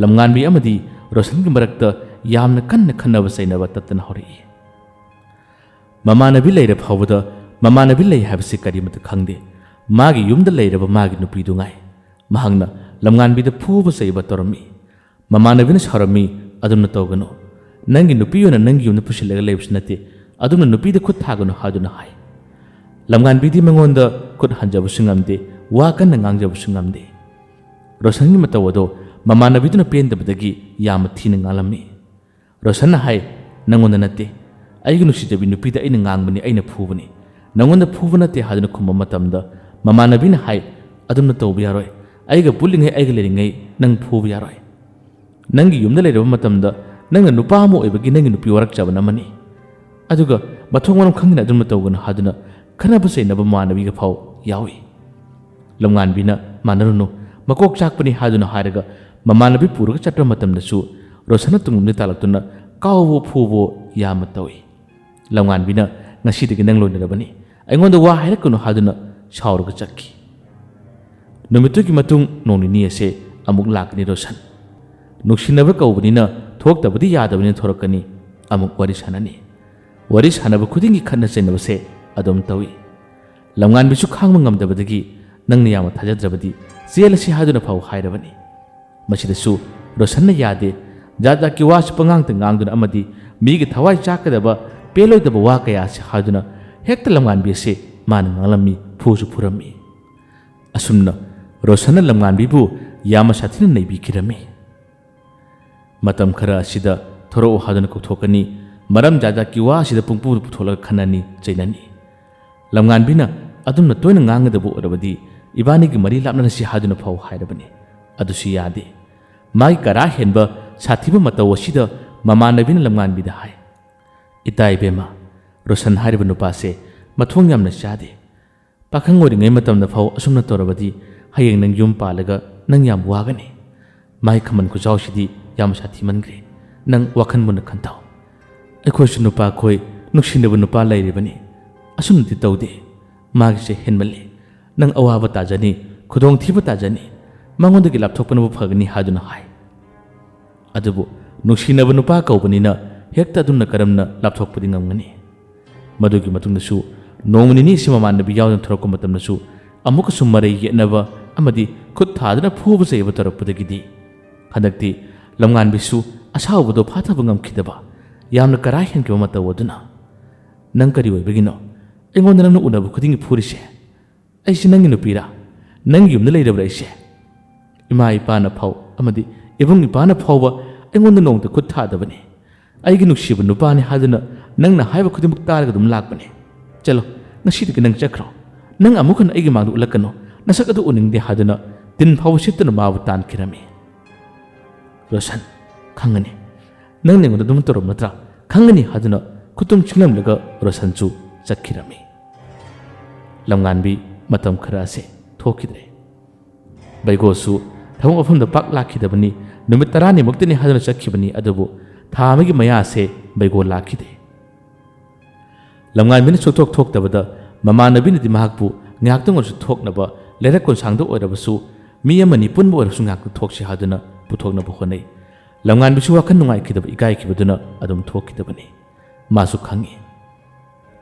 ꯂꯝꯉꯥꯟꯕꯤ ꯑꯃꯗꯤ ꯔꯣꯁꯟꯒꯤ ꯃꯔꯛꯇ ꯌꯥꯝꯅ ꯀꯟꯅ ꯈꯟꯅꯕ ꯆꯩꯅꯕ ꯇꯠꯇꯅ ꯍꯧꯔꯛꯏ꯫ ꯃꯃꯥꯟꯅꯕꯤ ꯂꯩꯔ ꯐꯥꯎꯕꯗ ꯃꯃꯥꯟꯅꯕꯤ ꯂꯩ ꯍꯥꯏꯕꯁꯤ ꯀꯔꯤꯃꯠꯇ ꯈꯪꯗꯦ꯫ ꯃꯥꯒꯤ ꯌꯨꯝꯗ ꯂꯩꯔꯕ ꯃꯥꯒꯤ ꯅꯨꯄꯤꯗꯨ ꯉꯥꯏ꯫ ꯃꯍꯥꯛꯅ ꯂꯝꯉꯥꯟꯕꯤꯗ ꯐꯨꯕ ꯆꯩꯕ ꯇꯧꯔꯝꯃꯤ꯫ ꯃꯃꯥꯟꯅꯕꯤꯅ ꯁꯥꯎꯔꯝꯃꯤ, "ꯑꯗꯨꯝꯅ ꯇꯧꯒꯅꯨ꯫ ꯅꯪꯒꯤ ꯅꯨꯄꯤ ꯑꯣꯏꯅ ꯅꯪꯒꯤ ꯌꯨꯝꯗ ꯄꯨꯁꯤꯜꯂꯒ ꯂꯩꯕꯁꯨ ꯅꯠꯇꯦ꯫ ꯑꯗꯨꯝꯅ ꯅꯨꯄꯤꯗ ꯈꯨꯠ ꯊꯥꯒꯅꯨ" ꯍꯥꯏꯗꯨꯅ ꯍꯥꯏ꯫ ꯂꯝꯉꯥꯟꯕꯤꯗꯤ ꯃꯉꯣꯟꯗ ꯈꯨꯠ ꯍꯟꯖꯕꯁꯨ ꯉꯝꯗꯦ, ꯋꯥ ꯀꯟꯅ ꯉꯥꯡꯖꯕꯁꯨ ꯉꯝꯗꯦ꯫ ꯔꯣꯁꯟꯒꯤ ꯃꯇꯧ ꯑꯗꯣ ꯃꯃꯥꯟꯅꯕꯤꯗꯨꯅ ꯄꯦꯟꯗꯕꯗꯒꯤ ꯌꯥꯝꯅ ꯊꯤꯅ ꯉꯥꯡꯂꯝꯃꯤ꯫ ꯔꯣꯁꯟꯅ ꯍꯥꯏ, "ꯅꯪꯉꯣꯟꯗ ꯅꯠꯇꯦ, ꯑꯩꯒꯤ ꯅꯨꯡꯁꯤꯖꯕꯤ ꯅꯨꯄꯤꯗ ꯑꯩꯅ ꯉꯥꯡꯕꯅꯤ, ꯑꯩꯅ ꯐꯨꯕꯅꯤ꯫ ꯅꯪꯉꯣꯟꯗ ꯐꯨꯕ ꯅꯠꯇꯦ" ꯍꯥꯏꯗꯨꯅ ꯈꯨꯝꯕ ꯃꯇꯝꯗ ꯃꯃꯥꯟꯅꯕꯤꯅ ꯍꯥꯏ, "ꯑꯗꯨꯝꯅ ꯇꯧꯕ ꯌꯥꯔꯣꯏ꯫ ꯑꯩꯒ ꯄꯨꯜꯂꯤꯉꯩ, ꯑꯩꯒ ꯂꯩꯔꯤꯉꯩ ꯅꯪ ꯐꯨꯕ ꯌꯥꯔꯣꯏ꯫ ꯅꯪꯒꯤ ꯌꯨꯝꯗ ꯂꯩꯔꯕ ꯃꯇꯝꯗ ꯅꯪꯅ ꯅꯨꯄꯥ ꯑꯃ ꯑꯣꯏꯕꯒꯤ ꯅꯪꯒꯤ ꯅꯨꯄꯤ ꯋꯥꯔꯛꯆꯕꯅ ꯑꯃꯅꯤ꯫ ꯑꯗꯨꯒ ꯃꯊꯣꯡ ꯃꯔꯝ ꯈꯪꯗꯅ ꯑꯗꯨꯝꯅ ꯇꯧꯒꯅꯨ" ꯍꯥꯏꯗꯨꯅ ꯈꯠꯅꯕ ꯆꯩꯅꯕ ꯃꯃꯥꯟꯅꯕꯤꯒ ꯐꯥꯎ ꯌꯥꯎꯏ꯫ ꯂꯝꯉꯥꯟꯕꯤꯅ "ꯃꯥꯟꯅꯔꯨꯅꯨ, ꯃꯀꯣꯛ ꯆꯥꯛꯄꯅꯤ" ꯍꯥꯏꯗꯨꯅ ꯍꯥꯏꯔꯒ ꯃꯃꯥꯟꯅꯕꯤ ꯄꯨꯔꯒ ꯆꯠꯄ ꯃꯇꯝꯗꯁꯨ ꯔꯣꯁꯟꯅ ꯇꯨꯡꯂꯣꯝꯗ ꯇꯥꯜꯂꯛꯇꯨꯅ ꯀꯥꯎꯕ ꯐꯨꯕ ꯌꯥꯝꯅ ꯇꯧꯏ꯫ ꯂꯝꯉꯥꯟꯕꯤꯅ "ꯉꯁꯤꯗꯒꯤ ꯅꯪ ꯂꯣꯏꯅꯔꯕꯅꯤ, ꯑꯩꯉꯣꯟꯗ ꯋꯥ ꯍꯥꯏꯔꯛꯀꯅꯨ" ꯍꯥꯏꯗꯨꯅ ꯁꯥꯎꯔꯒ ꯆꯠꯈꯤ꯫ ꯅꯨꯃꯤꯠꯇꯨꯒꯤ ꯃꯇꯨꯡ ꯅꯣꯡ ꯅꯤꯅꯤ ꯑꯁꯦ ꯑꯃꯨꯛ ꯂꯥꯛꯀꯅꯤ ꯔꯣꯁꯟ꯫ ꯅꯨꯡꯁꯤꯅꯕ ꯀꯧꯕꯅꯤꯅ ꯊꯣꯛꯇꯕꯗꯤ ꯌꯥꯗꯕꯅꯤꯅ ꯊꯣꯔꯛꯀꯅꯤ꯫ ꯑꯃꯨꯛ ꯋꯥꯔꯤ ꯁꯥꯟꯅꯅꯤ꯫ ꯋꯥꯔꯤ ꯁꯥꯟꯅꯕ ꯈꯨꯗꯤꯡꯒꯤ ꯈꯠꯅ ꯆꯩꯅꯕꯁꯦ ꯑꯗꯨꯝ ꯇꯧꯏ꯫ ꯂꯝꯉꯥꯟꯕꯤꯁꯨ ꯈꯥꯡꯕ ꯉꯝꯗꯕꯗꯒꯤ "ꯅꯪꯅ ꯌꯥꯝꯅ ꯊꯥꯖꯗ꯭ꯔꯕꯗꯤ ꯆꯦꯜꯂꯁꯤ" ꯍꯥꯏꯗꯨꯅ ꯐꯥꯎ ꯍꯥꯏꯔꯕꯅꯤ꯫ ꯃꯁꯤꯗꯁꯨ ꯔꯣꯁꯟꯅ ꯌꯥꯗꯦ꯫ ꯖꯥꯠ ꯖꯥꯠꯀꯤ ꯋꯥꯁꯨ ꯄꯉꯥꯡꯇ ꯉꯥꯡꯗꯨꯅ ꯑꯃꯗꯤ ꯃꯤꯒꯤ ꯊꯋꯥꯏ ꯆꯥꯛꯀꯗꯕ, ꯄꯦꯜꯂꯣꯏꯗꯕ ꯋꯥ ꯀꯌꯥꯁꯤ ꯍꯥꯏꯗꯨꯅ ꯍꯦꯛꯇ ꯂꯝꯉꯥꯟꯕꯤ ꯑꯁꯤ ꯃꯥꯅ ꯉꯥꯡꯂꯝꯃꯤ, ꯐꯨꯁꯨ ꯐꯨꯔꯝꯃꯤ꯫ ꯑꯁꯨꯝꯅ ꯔꯣꯁꯟꯅ ꯂꯝꯉꯥꯟꯕꯤꯕꯨ ꯌꯥꯝꯅ ꯁꯥꯊꯤꯅ ꯅꯩꯕꯤꯈꯤꯔꯝꯃꯤ꯫ ꯃꯇꯝ ꯈꯔ ꯑꯁꯤꯗ ꯊꯣꯔꯛꯎ ꯍꯥꯏꯗꯨꯅ ꯀꯧꯊꯣꯛꯀꯅꯤ꯫ ꯃꯔꯝ ꯖꯥꯠ ꯖꯥꯠꯀꯤ ꯋꯥ ꯑꯁꯤꯗ ꯄꯨꯡꯄꯨ ꯄꯨꯊꯣꯛꯂꯒ ꯈꯟꯅꯅꯤ, ꯆꯩꯅꯅꯤ꯫ ꯂꯝꯉꯥꯟꯕꯤꯅ ꯑꯗꯨꯝꯅ ꯇꯣꯏꯅ ꯉꯥꯡꯒꯗꯕ ꯑꯣꯏꯔꯕꯗꯤ ꯏꯕꯥꯅꯤꯒꯤ ꯃꯔꯤ ꯂꯥꯞꯅꯔꯁꯤ ꯍꯥꯏꯗꯨꯅ ꯐꯥꯎ ꯍꯥꯏꯔꯕꯅꯤ꯫ ꯑꯗꯨꯁꯨ ꯌꯥꯗꯦ꯫ ꯃꯥꯒꯤ ꯀꯔꯥ ꯍꯦꯟꯕ ꯁꯥꯊꯤꯕ ꯃꯇꯧ ꯑꯁꯤꯗ ꯃꯃꯥꯟꯅꯕꯤꯅ ꯂꯝꯉꯥꯟꯕꯤꯗ ꯍꯥꯏ, "ꯏꯇꯥ ꯏꯕꯦꯝꯃ, ꯔꯣꯁꯟ ꯍꯥꯏꯔꯤꯕ ꯅꯨꯄꯥꯁꯦ ꯃꯊꯣꯡ ꯌꯥꯝꯅ ꯆꯥꯗꯦ꯫ ꯄꯥꯈꯪ ꯑꯣꯏꯔꯤꯉꯩ ꯃꯇꯝꯗ ꯐꯥꯎ ꯑꯁꯨꯝꯅ ꯇꯧꯔꯕꯗꯤ ꯍꯌꯦꯡ ꯅꯪ ꯌꯨꯝ ꯄꯥꯜꯂꯒ ꯅꯪ ꯌꯥꯝ ꯋꯥꯒꯅꯤ꯫ ꯃꯥꯒꯤ ꯈꯝꯕꯟ ꯈꯨꯆꯥꯎꯁꯤꯗꯤ ꯌꯥꯝ ꯁꯥꯊꯤꯃꯟꯈ꯭ꯔꯦ꯫ ꯅꯪ ꯋꯥꯈꯜ ꯃꯨꯟꯅ ꯈꯟꯊꯧ꯫ ꯑꯩꯈꯣꯏꯁꯨ ꯅꯨꯄꯥꯈꯣꯏ ꯅꯨꯡꯁꯤꯅꯕ ꯅꯨꯄꯥ ꯂꯩꯔꯤꯕꯅꯤ꯫ ꯑꯁꯨꯝꯅꯗꯤ ꯇꯧꯗꯦ꯫ ꯃꯥꯒꯤꯁꯦ ꯍꯦꯟꯃꯜꯂꯤ꯫ ꯅꯪ ꯑꯋꯥꯕ ꯇꯥꯖꯅꯤ, ꯈꯨꯗꯣꯡꯊꯤꯕ ꯇꯥꯖꯅꯤ꯫ ꯃꯉꯣꯟꯗꯒꯤ ꯂꯥꯞꯊꯣꯛꯄꯅꯕꯨ ꯐꯒꯅꯤ" ꯍꯥꯏꯗꯨꯅ ꯍꯥꯏ꯫ ꯑꯗꯨꯕꯨ ꯅꯨꯡꯁꯤꯅꯕ ꯅꯨꯄꯥ ꯀꯧꯕꯅꯤꯅ ꯍꯦꯛꯇ ꯑꯗꯨꯝꯅ ꯀꯔꯝꯅ ꯂꯥꯞꯊꯣꯛꯄꯗꯤ ꯉꯝꯒꯅꯤ? ꯃꯗꯨꯒꯤ ꯃꯇꯨꯡꯗꯁꯨ ꯅꯣꯡꯃ ꯅꯤꯅꯤꯁꯤ ꯃꯃꯥꯟꯅꯕꯤ ꯌꯥꯎꯗꯅ ꯊꯣꯔꯛꯄ ꯃꯇꯝꯗꯁꯨ ꯑꯃꯨꯛꯀꯁꯨ ꯃꯔꯩ ꯌꯦꯠꯅꯕ ꯑꯃꯗꯤ ꯈꯨꯠ ꯊꯥꯗꯨꯅ ꯐꯨꯕ ꯆꯩꯕ ꯇꯧꯔꯛꯄꯗꯒꯤꯗꯤ ꯍꯟꯗꯛꯇꯤ ꯂꯝꯉꯥꯟꯕꯤꯁꯨ ꯑꯁꯥꯎꯕꯗꯣ ꯐꯥꯊꯕ ꯉꯝꯈꯤꯗꯕ, ꯌꯥꯝꯅ ꯀꯔꯥ ꯍꯦꯟꯈꯤꯕ ꯃꯇꯧ ꯑꯗꯨꯅ, "ꯅꯪ ꯀꯔꯤ ꯑꯣꯏꯕꯒꯤꯅꯣ ꯑꯩꯉꯣꯟꯗ ꯅꯪꯅ ꯎꯅꯕ ꯈꯨꯗꯤꯡꯒꯤ ꯐꯨꯔꯤꯁꯦ? ꯑꯩꯁꯦ ꯅꯪꯒꯤ ꯅꯨꯄꯤꯔꯥ? ꯅꯪꯒꯤ ꯌꯨꯝꯗ ꯂꯩꯔꯕ꯭ꯔꯥ ꯑꯩꯁꯦ? ꯏꯃꯥ ꯏꯄꯥꯅ ꯐꯥꯎ ꯑꯃꯗꯤ ꯏꯕꯨꯡ ꯏꯄꯥꯅ ꯐꯥꯎꯕ ꯑꯩꯉꯣꯟꯗ ꯅꯣꯡꯃꯇ ꯈꯨꯠ ꯊꯥꯗꯕꯅꯤ꯫ ꯑꯩꯒꯤ ꯅꯨꯡꯁꯤꯕ ꯅꯨꯄꯥꯅꯤ ꯍꯥꯏꯗꯨꯅ ꯅꯪꯅ ꯍꯥꯏꯕ ꯈꯨꯗꯤꯡꯃꯛ ꯇꯥꯔꯒ ꯑꯗꯨꯝ ꯂꯥꯛꯄꯅꯤ꯫ ꯆꯠꯂꯣ, ꯉꯁꯤꯗꯒꯤ ꯅꯪ ꯆꯠꯈ꯭ꯔꯣ꯫ ꯅꯪ ꯑꯃꯨꯛ ꯍꯟꯅ ꯑꯩꯒꯤ ꯃꯥꯡꯗ ꯎꯠꯂꯛꯀꯅꯨ꯫ ꯅꯁꯛ ꯑꯗꯨ ꯎꯅꯤꯡꯗꯦ" ꯍꯥꯏꯗꯨꯅ ꯇꯤꯟ ꯐꯥꯎꯕ ꯁꯤꯠꯇꯅ ꯃꯥꯕꯨ ꯇꯥꯟꯈꯤꯔꯝꯃꯤ꯫ "ꯔꯣꯁꯟ, ꯈꯪꯒꯅꯤ꯫ ꯅꯪꯅ ꯑꯩꯉꯣꯟꯗ ꯑꯗꯨꯝ ꯇꯧꯔꯝ ꯅꯠꯇ꯭ꯔꯥ? ꯈꯪꯒꯅꯤ" ꯍꯥꯏꯗꯨꯅ ꯈꯨꯇꯨꯝ ꯆꯤꯡꯂꯝꯂꯒ ꯔꯣꯁꯟꯁꯨ ꯆꯠꯈꯤꯔꯝꯃꯤ꯫ ꯂꯝꯉꯥꯟꯕꯤ ꯃꯇꯝ ꯈꯔ ꯑꯁꯦ ꯊꯣꯛꯈꯤꯗ꯭ꯔꯦ꯫ ꯕꯩꯒꯣꯁꯨ ꯊꯕꯛ ꯃꯐꯝꯗ ꯄꯥꯛ ꯂꯥꯛꯈꯤꯗꯕꯅꯤ꯫ ꯅꯨꯃꯤꯠ ꯇꯔꯥꯅꯤꯃꯨꯛꯇꯅꯤ ꯍꯥꯏꯗꯨꯅ ꯆꯠꯈꯤꯕꯅꯤ, ꯑꯗꯨꯕꯨ ꯊꯥ ꯑꯃꯒꯤ ꯃꯌꯥ ꯑꯁꯦ ꯕꯩꯒꯣ ꯂꯥꯛꯈꯤꯗꯦ꯫ ꯂꯝꯉꯥꯟꯕꯤꯅ ꯁꯨꯛꯊꯣꯛ ꯊꯣꯛꯇꯕꯗ ꯃꯃꯥꯟꯅꯕꯤꯅꯗꯤ ꯃꯍꯥꯛꯄꯨ ꯉꯥꯏꯍꯥꯛꯇꯪ ꯑꯣꯏꯔꯁꯨ ꯊꯣꯛꯅꯕ, ꯂꯩꯔꯛ ꯀꯣꯟꯁꯥꯡꯗ ꯑꯣꯏꯔꯕꯁꯨ, ꯃꯤ ꯑꯃꯅꯤ ꯄꯨꯟꯕ ꯑꯣꯏꯔꯕꯁꯨ ꯉꯥꯏꯍꯥꯛꯇꯪ ꯊꯣꯛꯁꯤ ꯍꯥꯏꯗꯨꯅ ꯄꯨꯊꯣꯛꯅꯕ ꯍꯣꯠꯅꯩ꯫ ꯂꯝꯉꯥꯟꯕꯤꯁꯨ ꯋꯥꯈꯜ ꯅꯨꯡꯉꯥꯏꯈꯤꯗꯕ, ꯏꯀꯥꯏꯈꯤꯕꯗꯨꯅ ꯑꯗꯨꯝ ꯊꯣꯛꯈꯤꯗꯕꯅꯤ꯫ ꯃꯥꯁꯨ ꯈꯪꯏ,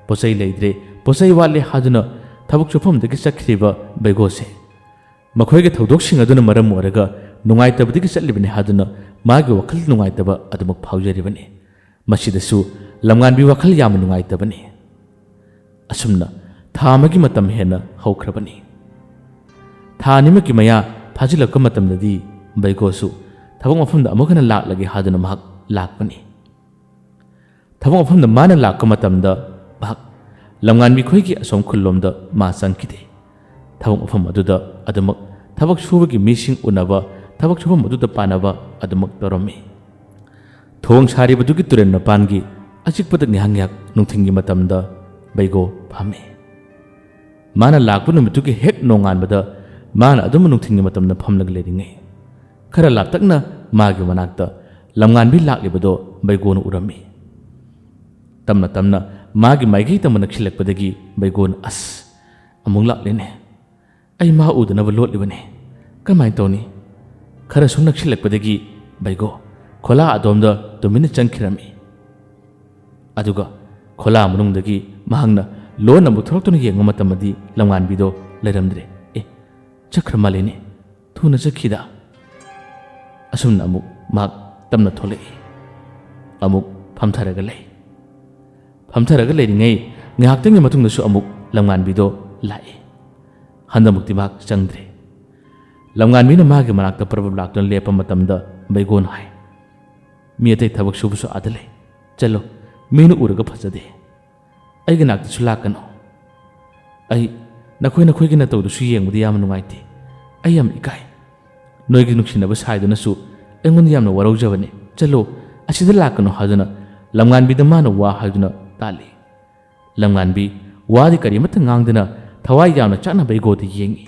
ꯄꯣꯠꯆꯩ ꯂꯩꯇ꯭ꯔꯦ, ꯄꯣꯠꯆꯩ ꯋꯥꯠꯂꯦ ꯍꯥꯏꯗꯨꯅ ꯊꯕꯛ ꯁꯨꯐꯝꯗꯒꯤ ꯆꯠꯈ꯭ꯔꯤꯕ ꯕꯩꯒꯣꯁꯦ ꯃꯈꯣꯏꯒꯤ ꯊꯧꯗꯣꯛꯁꯤꯡ ꯑꯗꯨꯅ ꯃꯔꯝ ꯑꯣꯏꯔꯒ ꯅꯨꯡꯉꯥꯏꯇꯕꯗꯒꯤ ꯆꯠꯂꯤꯕꯅꯤ ꯍꯥꯏꯗꯨꯅ ꯃꯥꯒꯤ ꯋꯥꯈꯜ ꯅꯨꯡꯉꯥꯏꯇꯕ ꯑꯗꯨꯃꯛ ꯐꯥꯎꯖꯔꯤꯕꯅꯤ꯫ ꯃꯁꯤꯗꯁꯨ ꯂꯝꯉꯥꯟꯕꯤ ꯋꯥꯈꯜ ꯌꯥꯝꯅ ꯅꯨꯡꯉꯥꯏꯇꯕꯅꯤ꯫ ꯑꯁꯨꯝꯅ ꯊꯥ ꯑꯃꯒꯤ ꯃꯇꯝ ꯍꯦꯟꯅ ꯍꯧꯈ꯭ꯔꯕꯅꯤ꯫ ꯊꯥ ꯑꯅꯤꯃꯛꯀꯤ ꯃꯌꯥ ꯐꯥꯖꯤꯜꯂꯛꯄ ꯃꯇꯝꯗꯗꯤ ꯕꯩꯒꯣꯁꯨ ꯊꯕꯛ ꯃꯐꯝꯗ ꯑꯃꯨꯛ ꯍꯟꯅ ꯂꯥꯛꯂꯒꯦ ꯍꯥꯏꯗꯨꯅ ꯃꯍꯥꯛ ꯂꯥꯛꯄꯅꯤ꯫ ꯊꯕꯛ ꯃꯐꯝꯗ ꯃꯥꯅ ꯂꯥꯛꯄ ꯃꯇꯝꯗ ꯃꯍꯥꯛ ꯂꯝꯉꯥꯟꯕꯤ ꯈꯣꯏꯒꯤ ꯑꯁꯣꯝ ꯈꯨꯜꯂꯣꯝꯗ ꯃꯥ ꯆꯪꯈꯤꯗꯦ꯫ ꯊꯕꯛ ꯃꯐꯝ ꯑꯗꯨꯗ ꯑꯗꯨꯃꯛ ꯊꯕꯛ ꯁꯨꯕꯒꯤ ꯃꯤꯁꯤꯡ ꯎꯅꯕ, ꯊꯕꯛ ꯁꯨꯐꯝ ꯑꯗꯨꯗ ꯄꯥꯅꯕ ꯑꯗꯨꯃꯛ ꯇꯧꯔꯝꯃꯤ꯫ ꯊꯣꯡ ꯁꯥꯔꯤꯕꯗꯨꯒꯤ ꯇꯨꯔꯦꯜ ꯃꯄꯥꯟꯒꯤ ꯑꯆꯤꯛꯄꯗ ꯉꯥꯏꯍꯥꯛ ꯉꯥꯏꯍꯥꯛ ꯅꯨꯡꯊꯤꯜꯒꯤ ꯃꯇꯝꯗ ꯕꯩꯒꯣ ꯐꯝꯃꯤ꯫ ꯃꯥꯅ ꯂꯥꯛꯄ ꯅꯨꯃꯤꯠꯇꯨꯒꯤ ꯍꯦꯛ ꯅꯣꯡꯉꯥꯟꯕꯗ ꯃꯥꯅ ꯑꯗꯨꯝ ꯅꯨꯡꯊꯤꯜꯒꯤ ꯃꯇꯝꯗ ꯐꯝꯂꯒ ꯂꯩꯔꯤꯉꯩ, ꯈꯔ ꯂꯥꯞꯇꯛꯅ ꯃꯥꯒꯤ ꯃꯅꯥꯛꯇ ꯂꯝꯉꯥꯟꯕꯤ ꯂꯥꯛꯂꯤꯕꯗꯣ ꯕꯩꯒꯣꯅ ꯎꯔꯝꯃꯤ꯫ ꯇꯞꯅ ꯇꯞꯅ ꯃꯥꯒꯤ ꯃꯥꯏꯀꯩ ꯇꯝꯕ ꯅꯛꯁꯤꯜꯂꯛꯄꯗꯒꯤ ꯕꯩꯒꯣꯅ, "ꯑꯁ, ꯑꯃꯨꯛ ꯂꯥꯛꯂꯦꯅꯦ꯫ ꯑꯩ ꯃꯥ ꯎꯗꯅꯕ ꯂꯣꯠꯂꯤꯕꯅꯤ꯫ ꯀꯃꯥꯏꯅ ꯇꯧꯅꯤ?" ꯈꯔ ꯁꯨꯝ ꯅꯛꯁꯤꯜꯂꯛꯄꯗꯒꯤ ꯕꯩꯒꯣ ꯈꯣꯂꯥ ꯑꯗꯣꯝꯗ ꯇꯨꯃꯤꯟꯅ ꯆꯪꯈꯤꯔꯝꯃꯤ꯫ ꯑꯗꯨꯒ ꯈꯣꯂꯥ ꯃꯅꯨꯡꯗꯒꯤ ꯃꯍꯥꯛꯅ ꯂꯣꯟꯅ ꯑꯃꯨꯛ ꯊꯣꯛꯂꯛꯇꯨꯅ ꯌꯦꯡꯕ ꯃꯇꯝꯗꯗꯤ ꯂꯝꯉꯥꯟꯕꯤꯗꯣ ꯂꯩꯔꯝꯗ꯭ꯔꯦ꯫ "ꯑꯦ, ꯆꯠꯈ꯭ꯔ ꯃꯥꯜꯂꯦꯅꯦ꯫ ꯊꯨꯅ ꯆꯠꯈꯤꯗ꯫" ꯑꯁꯨꯝꯅ ꯑꯃꯨꯛ ꯃꯍꯥꯛ ꯇꯞꯅ ꯊꯣꯛꯂꯛꯏ꯫ ꯑꯃꯨꯛ ꯐꯝꯊꯔꯒ ꯂꯩ꯫ ꯐꯝꯊꯔꯒ ꯂꯩꯔꯤꯉꯩ ꯉꯥꯏꯍꯥꯛꯇꯪꯒꯤ ꯃꯇꯨꯡꯗꯁꯨ ꯑꯃꯨꯛ ꯂꯝꯉꯥꯟꯕꯤꯗꯣ ꯂꯥꯛꯏ꯫ ꯍꯟꯗꯛꯃꯨꯛꯇꯤ ꯃꯍꯥꯛ ꯆꯪꯗ꯭ꯔꯦ꯫ ꯂꯝꯉꯥꯟꯕꯤꯅ ꯃꯥꯒꯤ ꯃꯅꯥꯛꯇ ꯄꯔꯞ ꯄꯔꯞ ꯂꯥꯛꯇꯨꯅ ꯂꯦꯞꯄ ꯃꯇꯝꯗ ꯕꯩꯒꯣꯅ ꯍꯥꯏ, "ꯃꯤ ꯑꯇꯩ ꯊꯕꯛ ꯁꯨꯕꯁꯨ ꯑꯥꯗ ꯂꯩ꯫ ꯆꯠꯂꯣ, ꯃꯤꯅ ꯎꯔꯒ ꯐꯖꯗꯦ꯫ ꯑꯩꯒꯤ ꯅꯥꯛꯇꯁꯨ ꯂꯥꯛꯀꯅꯨ꯫ ꯑꯩ ꯅꯈꯣꯏ ꯅꯈꯣꯏꯒꯤ ꯅꯇꯧꯗꯨꯁꯨ ꯌꯦꯡꯕꯗ ꯌꯥꯝꯅ ꯅꯨꯡꯉꯥꯏꯇꯦ꯫ ꯑꯩ ꯌꯥꯝ ꯏꯀꯥꯏ꯫ ꯅꯣꯏꯒꯤ ꯅꯨꯡꯁꯤꯅꯕ ꯁꯥꯏꯗꯨꯅꯁꯨ ꯑꯩꯉꯣꯟꯗ ꯌꯥꯝꯅ ꯋꯥꯔꯧꯖꯕꯅꯤ꯫ ꯆꯠꯂꯣ, ꯑꯁꯤꯗ ꯂꯥꯛꯀꯅꯨ" ꯍꯥꯏꯗꯨꯅ ꯂꯝꯉꯥꯟꯕꯤꯗ ꯃꯥꯅ ꯋꯥ ꯍꯥꯏꯗꯨꯅ ꯇꯥꯜꯂꯤ꯫ ꯂꯝꯉꯥꯟꯕꯤ ꯋꯥꯗꯤ ꯀꯔꯤꯃꯠꯇ ꯉꯥꯡꯗꯅ ꯊꯋꯥꯏ ꯌꯥꯝꯅ ꯆꯥꯛꯅ ꯕꯩꯒꯣꯗ ꯌꯦꯡꯉꯤ꯫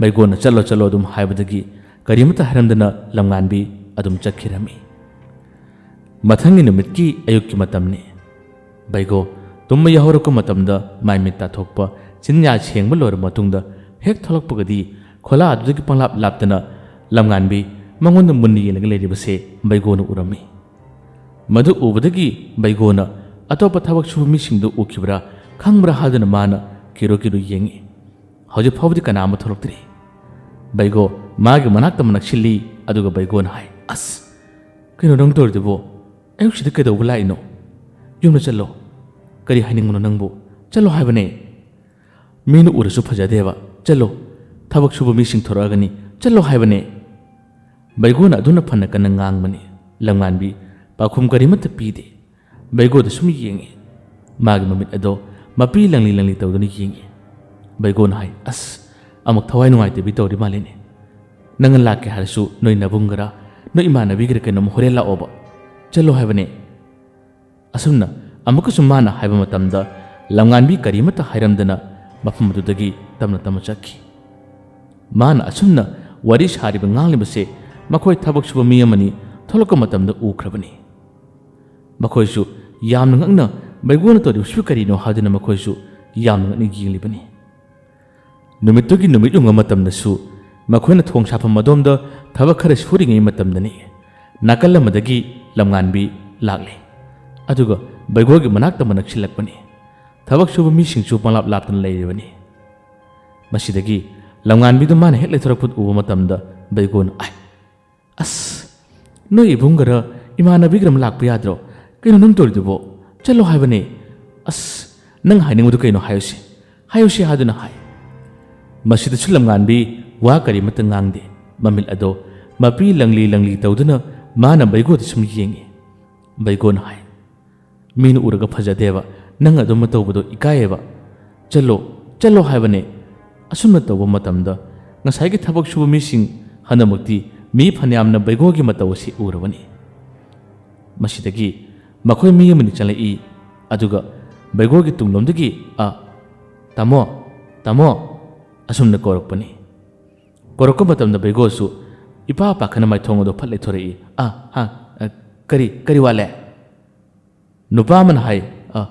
ꯕꯩꯒꯣꯅ "ꯆꯠꯂꯣ, ꯆꯠꯂꯣ" ꯑꯗꯨꯝ ꯍꯥꯏꯕꯗꯒꯤ ꯀꯔꯤꯃꯠꯇ ꯍꯥꯏꯔꯝꯗꯅ ꯂꯝꯉꯥꯟꯕꯤ ꯑꯗꯨꯝ ꯆꯠꯈꯤꯔꯝꯃꯤ꯫ ꯃꯊꯪꯒꯤ ꯅꯨꯃꯤꯠꯀꯤ ꯑꯌꯨꯛꯀꯤ ꯃꯇꯝꯅꯤ꯫ ꯕꯩꯒꯣ ꯇꯨꯝꯕ ꯌꯥꯍꯧꯔꯛꯄ ꯃꯇꯝꯗ ꯃꯥꯏ ꯃꯤꯠ ꯇꯥꯊꯣꯛꯄ, ꯆꯤꯟꯌꯥ ꯁꯦꯡꯕ ꯂꯣꯏꯔꯕ ꯃꯇꯨꯡꯗ ꯍꯦꯛ ꯊꯣꯛꯂꯛꯄꯒꯗꯤ ꯈꯣꯂꯥ ꯑꯗꯨꯗꯒꯤ ꯄꯪꯂꯥꯞ ꯂꯥꯞꯇꯅ ꯂꯝꯉꯥꯟꯕꯤ ꯃꯉꯣꯟꯗ ꯃꯨꯟꯅ ꯌꯦꯡꯂꯒ ꯂꯩꯔꯤꯕꯁꯦ ꯕꯩꯒꯣꯅ ꯎꯔꯝꯃꯤ꯫ ꯃꯗꯨ ꯎꯕꯗꯒꯤ ꯕꯩꯒꯣꯅ ꯑꯇꯣꯞꯄ ꯊꯕꯛ ꯁꯨꯕ ꯃꯤꯁꯤꯡꯗꯨ ꯎꯈꯤꯕ꯭ꯔꯥ, ꯈꯪꯕ꯭ꯔꯥ ꯍꯥꯏꯗꯨꯅ ꯃꯥꯅ ꯀꯤꯔꯨ ꯀꯤꯔꯨ ꯌꯦꯡꯉꯤ꯫ ꯍꯧꯖꯤꯛ ꯐꯥꯎꯕꯗꯤ ꯀꯅꯥ ꯑꯃ ꯊꯣꯛꯂꯛꯇ꯭ꯔꯤ꯫ ꯕꯩꯒꯣ ꯃꯥꯒꯤ ꯃꯅꯥꯛꯇ ꯑꯃ ꯅꯛꯁꯤꯜꯂꯤ, ꯑꯗꯨꯒ ꯕꯩꯒꯣꯅ ꯍꯥꯏ, "ꯑꯁ, ꯀꯩꯅꯣ ꯅꯪ ꯇꯧꯔꯤꯗꯨꯕꯣ? ꯑꯌꯨꯛꯁꯤꯗ ꯀꯩꯗꯧꯕ ꯂꯥꯛꯏꯅꯣ? ꯌꯨꯝꯗ ꯆꯠꯂꯣ꯫ ꯀꯔꯤ ꯍꯥꯏꯅꯤꯡꯕꯅꯣ ꯅꯪꯕꯨ? ꯆꯠꯂꯣ ꯍꯥꯏꯕꯅꯦ꯫ ꯃꯤꯅ ꯎꯔꯁꯨ ꯐꯖꯗꯦꯕ꯫ ꯆꯠꯂꯣ꯫ ꯊꯕꯛ ꯁꯨꯕ ꯃꯤꯁꯤꯡ ꯊꯣꯔꯛꯑꯒꯅꯤ꯫ ꯆꯠꯂꯣ ꯍꯥꯏꯕꯅꯦ꯫" ꯕꯩꯒꯣꯅ ꯑꯗꯨꯅ ꯐꯅ ꯀꯟꯅ ꯉꯥꯡꯕꯅꯤ꯫ ꯂꯝꯉꯥꯟꯕꯤ ꯄꯥꯎꯈꯨꯝ ꯀꯔꯤꯃꯠꯇ ꯄꯤꯗꯦ꯫ ꯕꯩꯒꯣꯗ ꯁꯨꯝ ꯌꯦꯡꯉꯤ꯫ ꯃꯥꯒꯤ ꯃꯃꯤꯠ ꯑꯗꯣ ꯃꯄꯤ ꯂꯪꯂꯤ ꯂꯪꯂꯤ ꯇꯧꯗꯨꯅ ꯌꯦꯡꯉꯤ꯫ ꯕꯩꯒꯣꯅ ꯍꯥꯏ, "ꯑꯁ, ꯑꯃꯨꯛ ꯊꯋꯥꯏ ꯅꯨꯡꯉꯥꯏꯇꯕꯤ ꯇꯧꯔꯤ ꯃꯥꯜꯂꯦꯅꯦ꯫ ꯅꯪꯅ ꯂꯥꯛꯀꯦ ꯍꯥꯏꯔꯁꯨ ꯅꯣꯏ ꯅꯕꯨꯡꯒꯔꯥ, ꯅꯣꯏ ꯏꯃꯥꯟꯅꯕꯤꯒꯔ ꯀꯩꯅꯣꯝ ꯍꯣꯔꯦꯟ ꯂꯥꯛꯑꯣꯕ꯫ ꯆꯠꯂꯣ ꯍꯥꯏꯕꯅꯦ"꯫ ꯑꯁꯨꯝꯅ ꯑꯃꯨꯛꯀꯁꯨ ꯃꯥꯅ ꯍꯥꯏꯕ ꯃꯇꯝꯗ ꯂꯝꯉꯥꯟꯕꯤ ꯀꯔꯤꯃꯠꯇ ꯍꯥꯏꯔꯝꯗꯅ ꯃꯐꯝ ꯑꯗꯨꯗꯒꯤ ꯇꯞꯅ ꯇꯞꯅ ꯆꯠꯈꯤ꯫ ꯃꯥꯅ ꯑꯁꯨꯝꯅ ꯋꯥꯔꯤ ꯁꯥꯔꯤꯕ ꯉꯥꯡꯂꯤꯕꯁꯦ ꯃꯈꯣꯏ ꯊꯕꯛ ꯁꯨꯕ ꯃꯤ ꯑꯃꯅꯤ ꯊꯣꯛꯂꯛꯄ ꯃꯇꯝꯗ ꯎꯈ꯭ꯔꯕꯅꯤ꯫ ꯃꯈꯣꯏꯁꯨ ꯌꯥꯝꯅ ꯉꯛꯅ ꯕꯩꯒꯣꯅ ꯇꯧꯔꯤꯕꯁꯤꯕꯨ ꯀꯔꯤꯅꯣ ꯍꯥꯏꯗꯨꯅ ꯃꯈꯣꯏꯁꯨ ꯌꯥꯝꯅ ꯉꯛꯅ ꯌꯦꯡꯂꯤꯕꯅꯤ꯫ ꯅꯨꯃꯤꯠꯇꯨꯒꯤ ꯅꯨꯃꯤꯠ ꯌꯨꯡꯕ ꯃꯇꯝꯗꯁꯨ ꯃꯈꯣꯏꯅ ꯊꯣꯡ ꯁꯥꯐꯝ ꯑꯗꯣꯝꯗ ꯊꯕꯛ ꯈꯔ ꯁꯨꯔꯤꯉꯩ ꯃꯇꯝꯗꯅꯤ ꯅꯥꯀꯜ ꯑꯃꯗꯒꯤ ꯂꯝꯉꯥꯟꯕꯤ ꯂꯥꯛꯂꯦ꯫ ꯑꯗꯨꯒ ꯕꯩꯒꯣꯒꯤ ꯃꯅꯥꯛꯇ ꯑꯃ ꯅꯛꯁꯤꯜꯂꯛꯄꯅꯤ꯫ ꯊꯕꯛ ꯁꯨꯕ ꯃꯤꯁꯤꯡꯁꯨ ꯄꯪꯂꯥꯞ ꯂꯥꯞꯇꯅ ꯂꯩꯔꯤꯕꯅꯤ꯫ ꯃꯁꯤꯗꯒꯤ ꯂꯝꯉꯥꯟꯕꯤꯗꯨ ꯃꯥꯅ ꯍꯦꯛ ꯂꯩꯊꯣꯔꯛꯄꯗꯨ ꯎꯕ ꯃꯇꯝꯗ ꯕꯩꯒꯣꯅ, "ꯑꯥꯏ, ꯑꯁ, ꯅꯣꯏ ꯏꯕꯨꯡꯒꯔ ꯏꯃꯥꯟꯅꯕꯤꯒꯔ ꯑꯃ ꯂꯥꯛꯄ ꯌꯥꯗ꯭ꯔꯣ? ꯀꯩꯅꯣ ꯅꯪ ꯇꯧꯔꯤꯗꯨꯕꯣ? ꯆꯠꯂꯣ ꯍꯥꯏꯕꯅꯦ꯫ ꯑꯁ, ꯅꯪ ꯍꯥꯏꯅꯤꯡꯕꯗꯨ ꯀꯩꯅꯣ ꯍꯥꯏꯌꯨꯁꯦ, ꯍꯥꯏꯌꯨꯁꯦ" ꯍꯥꯏꯗꯨꯅ ꯍꯥꯏ꯫ ꯃꯁꯤꯗꯁꯨ ꯂꯝꯉꯥꯟꯕꯤ ꯋꯥ ꯀꯔꯤꯃꯠꯇ ꯉꯥꯡꯗꯦ꯫ ꯃꯃꯤꯠ ꯑꯗꯣ ꯃꯄꯤ ꯂꯪꯂꯤ ꯂꯪꯂꯤ ꯇꯧꯗꯨꯅ ꯃꯥꯅ ꯕꯩꯒꯣꯗ ꯁꯨꯝ ꯌꯦꯡꯉꯤ꯫ ꯕꯩꯒꯣꯅ ꯍꯥꯏ, "ꯃꯤꯅ ꯎꯔꯒ ꯐꯖꯗꯦꯕ, ꯅꯪ ꯑꯗꯨꯝꯕ ꯇꯧꯕꯗꯣ ꯏꯀꯥꯏꯌꯦꯕ꯫ ꯆꯠꯂꯣ, ꯆꯠꯂꯣ ꯍꯥꯏꯕꯅꯦ"꯫ ꯑꯁꯨꯝꯅ ꯇꯧꯕ ꯃꯇꯝꯗ ꯉꯁꯥꯏꯒꯤ ꯊꯕꯛ ꯁꯨꯕ ꯃꯤꯁꯤꯡ ꯍꯟꯗꯛꯃꯛꯇꯤ ꯃꯤ ꯐꯅꯌꯥꯝꯅ ꯕꯩꯒꯣꯒꯤ ꯃꯇꯧ ꯑꯁꯤ ꯎꯔꯕꯅꯤ꯫ ꯃꯁꯤꯗꯒꯤ ꯃꯈꯣꯏ ꯃꯤ ꯑꯃꯅꯤ ꯆꯪꯂꯛꯏ꯫ ꯑꯗꯨꯒ ꯕꯩꯒꯣꯒꯤ ꯇꯨꯡꯂꯣꯝꯗꯒꯤ, "ꯑ, ꯇꯥꯃꯣ, ꯇꯥꯃꯣ" ꯑꯁꯨꯝꯅ ꯀꯧꯔꯛꯄꯅꯤ꯫ ꯀꯧꯔꯛꯄ ꯃꯇꯝꯗ ꯕꯩꯒꯣꯁꯨ ꯏꯄꯥ ꯄꯥꯈꯠꯅ ꯃꯥꯏꯊꯣꯡ ꯑꯗꯨ ꯐꯠ ꯂꯩꯊꯣꯔꯛꯏ꯫ "ꯑ, ꯍꯥ, ꯑ, ꯀꯔꯤ, ꯀꯔꯤ ꯋꯥꯠꯂꯦ?" ꯅꯨꯄꯥ ꯑꯃꯅ ꯍꯥꯏ, "ꯑ,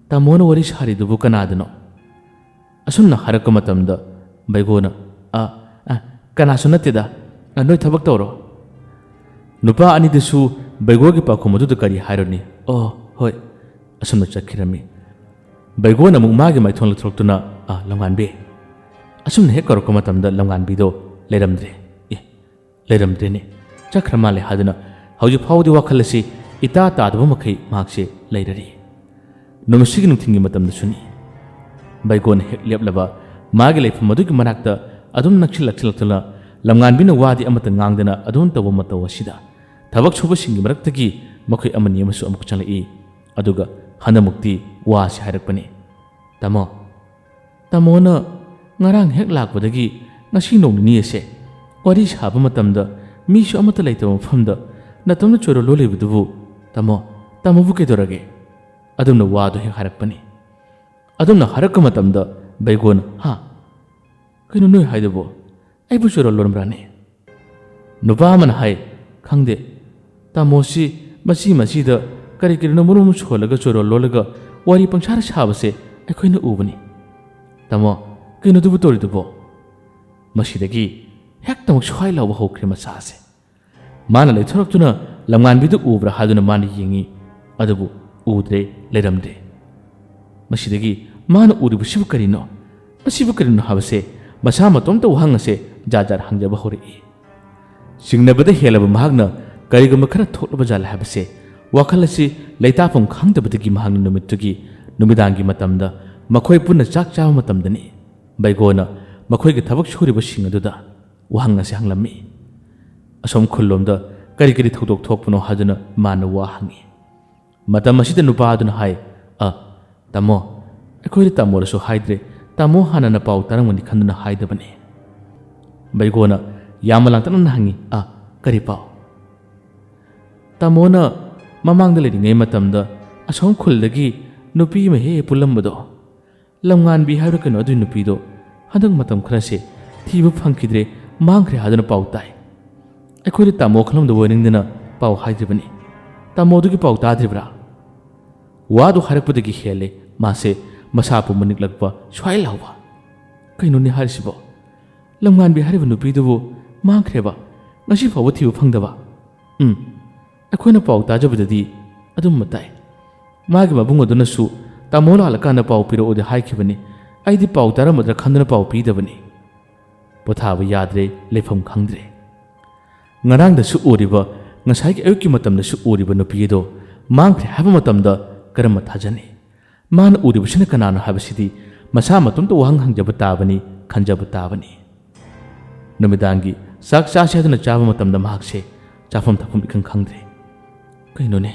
ꯇꯥꯃꯣꯅ ꯋꯥꯔꯤ ꯁꯥꯔꯤꯗꯨꯕꯨ ꯀꯅꯥꯗꯅꯣ?" ꯑꯁꯨꯝꯅ ꯍꯥꯏꯔꯛꯄ ꯃꯇꯝꯗ ꯕꯩꯒꯣꯅ, "ꯑ, ꯑ, ꯀꯅꯥꯁꯨ ꯅꯠꯇꯦꯗ, ꯑ, ꯅꯣꯏ ꯊꯕꯛ ꯇꯧꯔꯣ"꯫ ꯅꯨꯄꯥ ꯑꯅꯤꯗꯨꯁꯨ ꯕꯩꯒꯣꯒꯤ ꯄꯥꯎꯈꯨꯝ ꯑꯗꯨꯗ ꯀꯔꯤ ꯍꯥꯏꯔꯨꯅꯤ? "ꯑꯣ, ꯍꯣꯏ"꯫ ꯑꯁꯨꯝꯅ ꯆꯠꯈꯤꯔꯝꯃꯤ꯫ ꯕꯩꯒꯣꯅ ꯑꯃꯨꯛ ꯃꯥꯒꯤ ꯃꯥꯏꯊꯣꯡ ꯂꯧꯊꯣꯔꯛꯇꯨꯅ, "ꯑ, ꯂꯝꯉꯥꯟꯕꯤ"꯫ ꯑꯁꯨꯝꯅ ꯍꯦꯛ ꯀꯧꯔꯛꯄ ꯃꯇꯝꯗ ꯂꯝꯉꯥꯟꯕꯤꯗꯣ ꯂꯩꯔꯝꯗ꯭ꯔꯦ꯫ ꯑꯦ, ꯂꯩꯔꯝꯗ꯭ꯔꯦꯅꯦ, ꯆꯠꯈ꯭ꯔ ꯃꯥꯜꯂꯦ ꯍꯥꯏꯗꯨꯅ ꯍꯧꯖꯤꯛ ꯐꯥꯎꯕꯗꯤ ꯋꯥꯈꯜ ꯑꯁꯤ ꯏꯇꯥ ꯇꯥꯗꯕ ꯃꯈꯩ ꯃꯍꯥꯛꯁꯦ ꯂꯩꯔꯔꯤ꯫ ꯅꯨꯃꯤꯠꯁꯤꯒꯤ ꯅꯨꯡꯊꯤꯜꯒꯤ ꯃꯇꯝꯗꯁꯨꯅꯤ꯫ ꯕꯩꯒꯣꯟ ꯍꯦꯛ ꯂꯦꯞꯂꯕ ꯃꯥꯒꯤ ꯂꯩꯐꯝ ꯑꯗꯨꯒꯤ ꯃꯅꯥꯛꯇ ꯑꯗꯨꯝ ꯅꯛꯁꯤꯜꯂꯛꯁꯤꯜꯂꯛꯇꯨꯅ ꯂꯝꯉꯥꯟꯕꯤꯅ ꯋꯥꯗꯤ ꯑꯃꯠꯇ ꯉꯥꯡꯗꯅ ꯑꯗꯨꯝ ꯇꯧꯕ ꯃꯇꯧ ꯑꯁꯤꯗ ꯊꯕꯛ ꯁꯨꯕꯁꯤꯡꯒꯤ ꯃꯔꯛꯇꯒꯤ ꯃꯈꯣꯏ ꯑꯃꯅꯤ ꯑꯃꯁꯨ ꯑꯃꯨꯛ ꯆꯪꯂꯛꯏ꯫ ꯑꯗꯨꯒ ꯍꯟꯗꯛꯃꯨꯛꯇꯤ ꯋꯥꯁꯤ ꯍꯥꯏꯔꯛꯄꯅꯤ꯫ "ꯇꯥꯃꯣ, ꯇꯥꯃꯣꯅ ꯉꯔꯥꯡ ꯍꯦꯛ ꯂꯥꯛꯄꯗꯒꯤ ꯉꯁꯤ ꯅꯣꯡ ꯅꯤꯅꯤ ꯑꯁꯦ ꯋꯥꯔꯤ ꯁꯥꯕ ꯃꯇꯝꯗ ꯃꯤꯁꯨ ꯑꯃꯠꯇ ꯂꯩꯇꯕ ꯃꯐꯝꯗ ꯅꯇꯣꯝꯇ ꯆꯣꯏꯔꯣꯜ ꯂꯣꯜꯂꯤꯕꯗꯨꯕꯨ, ꯇꯥꯃꯣ, ꯇꯥꯃꯣꯕꯨ ꯀꯩꯗꯧꯔꯒꯦ?" ꯑꯗꯨꯝꯅ ꯋꯥꯗꯨ ꯍꯦꯛ ꯍꯥꯏꯔꯛꯄꯅꯤ꯫ ꯑꯗꯨꯝꯅ ꯍꯥꯏꯔꯛꯄ ꯃꯇꯝꯗ ꯕꯩꯒꯣꯅ, "ꯍꯥ? ꯀꯩꯅꯣ ꯅꯣꯏ ꯍꯥꯏꯗꯨꯕꯣ? ꯑꯩꯕꯨ ꯆꯣꯏꯔꯣꯜ ꯂꯣꯟꯕ꯭ꯔꯥꯅꯦ?" ꯅꯨꯄꯥ ꯑꯃꯅ ꯍꯥꯏ, "ꯈꯪꯗꯦ, ꯇꯥꯃꯣꯁꯤ ꯃꯆꯤ ꯃꯆꯤꯗ ꯀꯔꯤ ꯀꯔꯤꯅꯣ ꯃꯔꯨꯝ ꯁꯣꯜꯂꯒ ꯆꯣꯏꯔꯣꯜ ꯂꯣꯜꯂꯒ ꯋꯥꯔꯤ ꯄꯪꯁꯥꯗ ꯁꯥꯕꯁꯦ ꯑꯩꯈꯣꯏꯅ ꯎꯕꯅꯤ꯫ ꯇꯥꯃꯣ, ꯀꯩꯅꯣꯗꯨꯕꯨ ꯇꯧꯔꯤꯗꯨꯕꯣ?" ꯃꯁꯤꯗꯒꯤ ꯍꯦꯛꯇꯃꯛ ꯁ꯭ꯋꯥꯏ ꯂꯥꯎꯕ ꯍꯧꯈ꯭ꯔꯦ ꯃꯆꯥꯁꯦ꯫ ꯃꯥꯅ ꯂꯩꯊꯣꯔꯛꯇꯨꯅ ꯂꯝꯉꯥꯟꯕꯤꯗꯨ ꯎꯕ꯭ꯔꯥ ꯍꯥꯏꯗꯨꯅ ꯃꯥꯅ ꯌꯦꯡꯉꯤ, ꯑꯗꯨꯕꯨ ꯎꯗ꯭ꯔꯦ, ꯂꯩꯔꯝꯗ꯭ꯔꯦ꯫ ꯃꯁꯤꯗꯒꯤ ꯃꯥꯅ ꯎꯔꯤꯕꯁꯤꯕꯨ ꯀꯔꯤꯅꯣ? ꯃꯁꯤꯕꯨ ꯀꯔꯤꯅꯣ ꯍꯥꯏꯕꯁꯦ ꯃꯁꯥ ꯃꯇꯣꯝꯇ ꯋꯥꯍꯪ ꯑꯁꯦ ꯖꯥꯠ ꯖꯥꯠ ꯍꯪꯖꯕ ꯍꯧꯔꯛꯏ꯫ ꯆꯤꯡꯅꯕꯗ ꯍꯦꯜꯂꯕ ꯃꯍꯥꯛꯅ ꯀꯔꯤꯒꯨꯝꯕ ꯈꯔ ꯊꯣꯛꯂꯕ ꯖꯥꯠꯂ ꯍꯥꯏꯕꯁꯦ ꯋꯥꯈꯜ ꯑꯁꯤ ꯂꯩꯇꯥꯐꯝ ꯈꯪꯗꯕꯗꯒꯤ ꯃꯍꯥꯛꯅ ꯅꯨꯃꯤꯠꯇꯨꯒꯤ ꯅꯨꯃꯤꯗꯥꯡꯒꯤ ꯃꯇꯝꯗ ꯃꯈꯣꯏ ꯄꯨꯟꯅ ꯆꯥꯛ ꯆꯥꯕ ꯃꯇꯝꯗꯅꯤ ꯕꯩꯒꯣꯅ ꯃꯈꯣꯏꯒꯤ ꯊꯕꯛ ꯁꯨꯔꯤꯕꯁꯤꯡ ꯑꯗꯨꯗ ꯋꯥꯍꯪ ꯑꯁꯤ ꯍꯪꯂꯝꯃꯤ꯫ ꯑꯁꯣꯝ ꯈꯨꯜꯂꯣꯝꯗ ꯀꯔꯤ ꯀꯔꯤ ꯊꯧꯗꯣꯛ ꯊꯣꯛꯄꯅꯣ ꯍꯥꯏꯗꯨꯅ ꯃꯥꯅ ꯋꯥ ꯍꯪꯉꯤ꯫ ꯃꯇꯝ ꯑꯁꯤꯗ ꯅꯨꯄꯥ ꯑꯗꯨꯅ ꯍꯥꯏ, "ꯑ, ꯇꯥꯃꯣ, ꯑꯩꯈꯣꯏꯗ ꯇꯥꯃꯣꯗꯁꯨ ꯍꯥꯏꯗ꯭ꯔꯦ, ꯇꯥꯃꯣ ꯍꯥꯟꯅꯅ ꯄꯥꯎ ꯇꯥꯔꯝꯒꯅꯤ ꯈꯟꯗꯨꯅ ꯍꯥꯏꯗꯕꯅꯤ"꯫ ꯕꯩꯒꯣꯅ ꯌꯥꯝꯅ ꯂꯥꯡꯇꯛꯅꯅ ꯍꯪꯉꯤ, "ꯑ, ꯀꯔꯤ ꯄꯥꯎ?" "ꯇꯥꯃꯣꯅ ꯃꯃꯥꯡꯗ ꯂꯩꯔꯤꯉꯩ ꯃꯇꯝꯗ ꯑꯁꯣꯝ ꯈꯨꯜꯗꯒꯤ ꯅꯨꯄꯤ ꯑꯃ ꯍꯦꯛ ꯍꯦꯛ ꯄꯨꯜꯂꯝꯕꯗꯣ, ꯂꯝꯉꯥꯟꯕꯤ ꯍꯥꯏꯕ꯭ꯔꯥ ꯀꯩꯅꯣ, ꯑꯗꯨꯏ ꯅꯨꯄꯤꯗꯣ ꯍꯟꯗꯛ ꯃꯇꯝ ꯈꯔꯁꯦ ꯊꯤꯕ ꯐꯪꯈꯤꯗ꯭ꯔꯦ, ꯃꯥꯡꯈ꯭ꯔꯦ ꯍꯥꯏꯗꯨꯅ ꯄꯥꯎ ꯇꯥꯏ꯫ ꯑꯩꯈꯣꯏꯗ ꯇꯥꯃꯣ ꯈꯪꯂꯝꯗꯕ ꯑꯣꯏꯅꯤꯡꯗꯅ ꯄꯥꯎ ꯍꯥꯏꯗ꯭ꯔꯤꯕꯅꯤ꯫ ꯇꯥꯃꯣꯗꯨꯒꯤ ꯄꯥꯎ ꯇꯥꯗ꯭ꯔꯤꯕ꯭ꯔꯥ?" ꯋꯥꯗꯨ ꯍꯥꯏꯔꯛꯄꯗꯒꯤ ꯍꯦꯜꯂꯦ ꯃꯥꯁꯦ ꯃꯁꯥ ꯄꯨꯝꯕ ꯅꯤꯛꯂꯛꯄ ꯁ꯭ꯋꯥꯏ ꯂꯥꯎꯕ꯫ "ꯀꯩꯅꯣꯅꯦ ꯍꯥꯏꯔꯤꯁꯤꯕꯣ? ꯂꯝꯉꯥꯟꯕꯤ ꯍꯥꯏꯔꯤꯕ ꯅꯨꯄꯤꯗꯨꯕꯨ ꯃꯥꯡꯈ꯭ꯔꯦꯕ? ꯉꯁꯤ ꯐꯥꯎꯕ ꯊꯤꯕ ꯐꯪꯗꯕ?" "ꯎꯝ, ꯑꯩꯈꯣꯏꯅ ꯄꯥꯎ ꯇꯥꯖꯕꯗꯗꯤ ꯑꯗꯨꯝꯕ ꯇꯥꯏ꯫ ꯃꯥꯒꯤ ꯃꯕꯨꯡ ꯑꯗꯨꯅꯁꯨ ꯇꯥꯃꯣ ꯂꯥꯛꯂꯀꯥꯟꯗ ꯄꯥꯎ ꯄꯤꯔꯛꯑꯣꯗꯤ ꯍꯥꯏꯈꯤꯕꯅꯤ꯫ ꯑꯩꯗꯤ ꯄꯥꯎ ꯇꯥꯔꯝꯃꯗ꯭ꯔꯥ ꯈꯟꯗꯨꯅ ꯄꯥꯎ ꯄꯤꯗꯕꯅꯤ"꯫ ꯄꯣꯊꯥꯕ ꯌꯥꯗ꯭ꯔꯦ, ꯂꯩꯐꯝ ꯈꯪꯗ꯭ꯔꯦ꯫ ꯉꯔꯥꯡꯗꯁꯨ ꯎꯔꯤꯕ, ꯉꯁꯥꯏꯒꯤ ꯑꯌꯨꯛꯀꯤ ꯃꯇꯝꯗꯁꯨ ꯎꯔꯤꯕ ꯅꯨꯄꯤ ꯑꯗꯣ ꯃꯥꯡꯈ꯭ꯔꯦ ꯍꯥꯏꯕ ꯃꯇꯝꯗ ꯀꯔꯝꯕ ꯊꯥꯖꯅꯤ? ꯃꯥꯅ ꯎꯔꯤꯕꯁꯤꯅ ꯀꯅꯥꯅꯣ ꯍꯥꯏꯕꯁꯤꯗꯤ ꯃꯁꯥ ꯃꯇꯣꯝꯇ ꯋꯥꯍꯪ ꯍꯪꯖꯕ ꯇꯥꯕꯅꯤ, ꯈꯟꯖꯕ ꯇꯥꯕꯅꯤ꯫ ꯅꯨꯃꯤꯗꯥꯡꯒꯤ ꯆꯥꯛ ꯆꯥꯁꯦ ꯍꯥꯏꯗꯨꯅ ꯆꯥꯕ ꯃꯇꯝꯗ ꯃꯍꯥꯛꯁꯦ ꯆꯥꯐꯝ ꯊꯛꯐꯝ ꯏꯈꯪ ꯈꯪꯗ꯭ꯔꯦ꯫ "ꯀꯩꯅꯣꯅꯦ?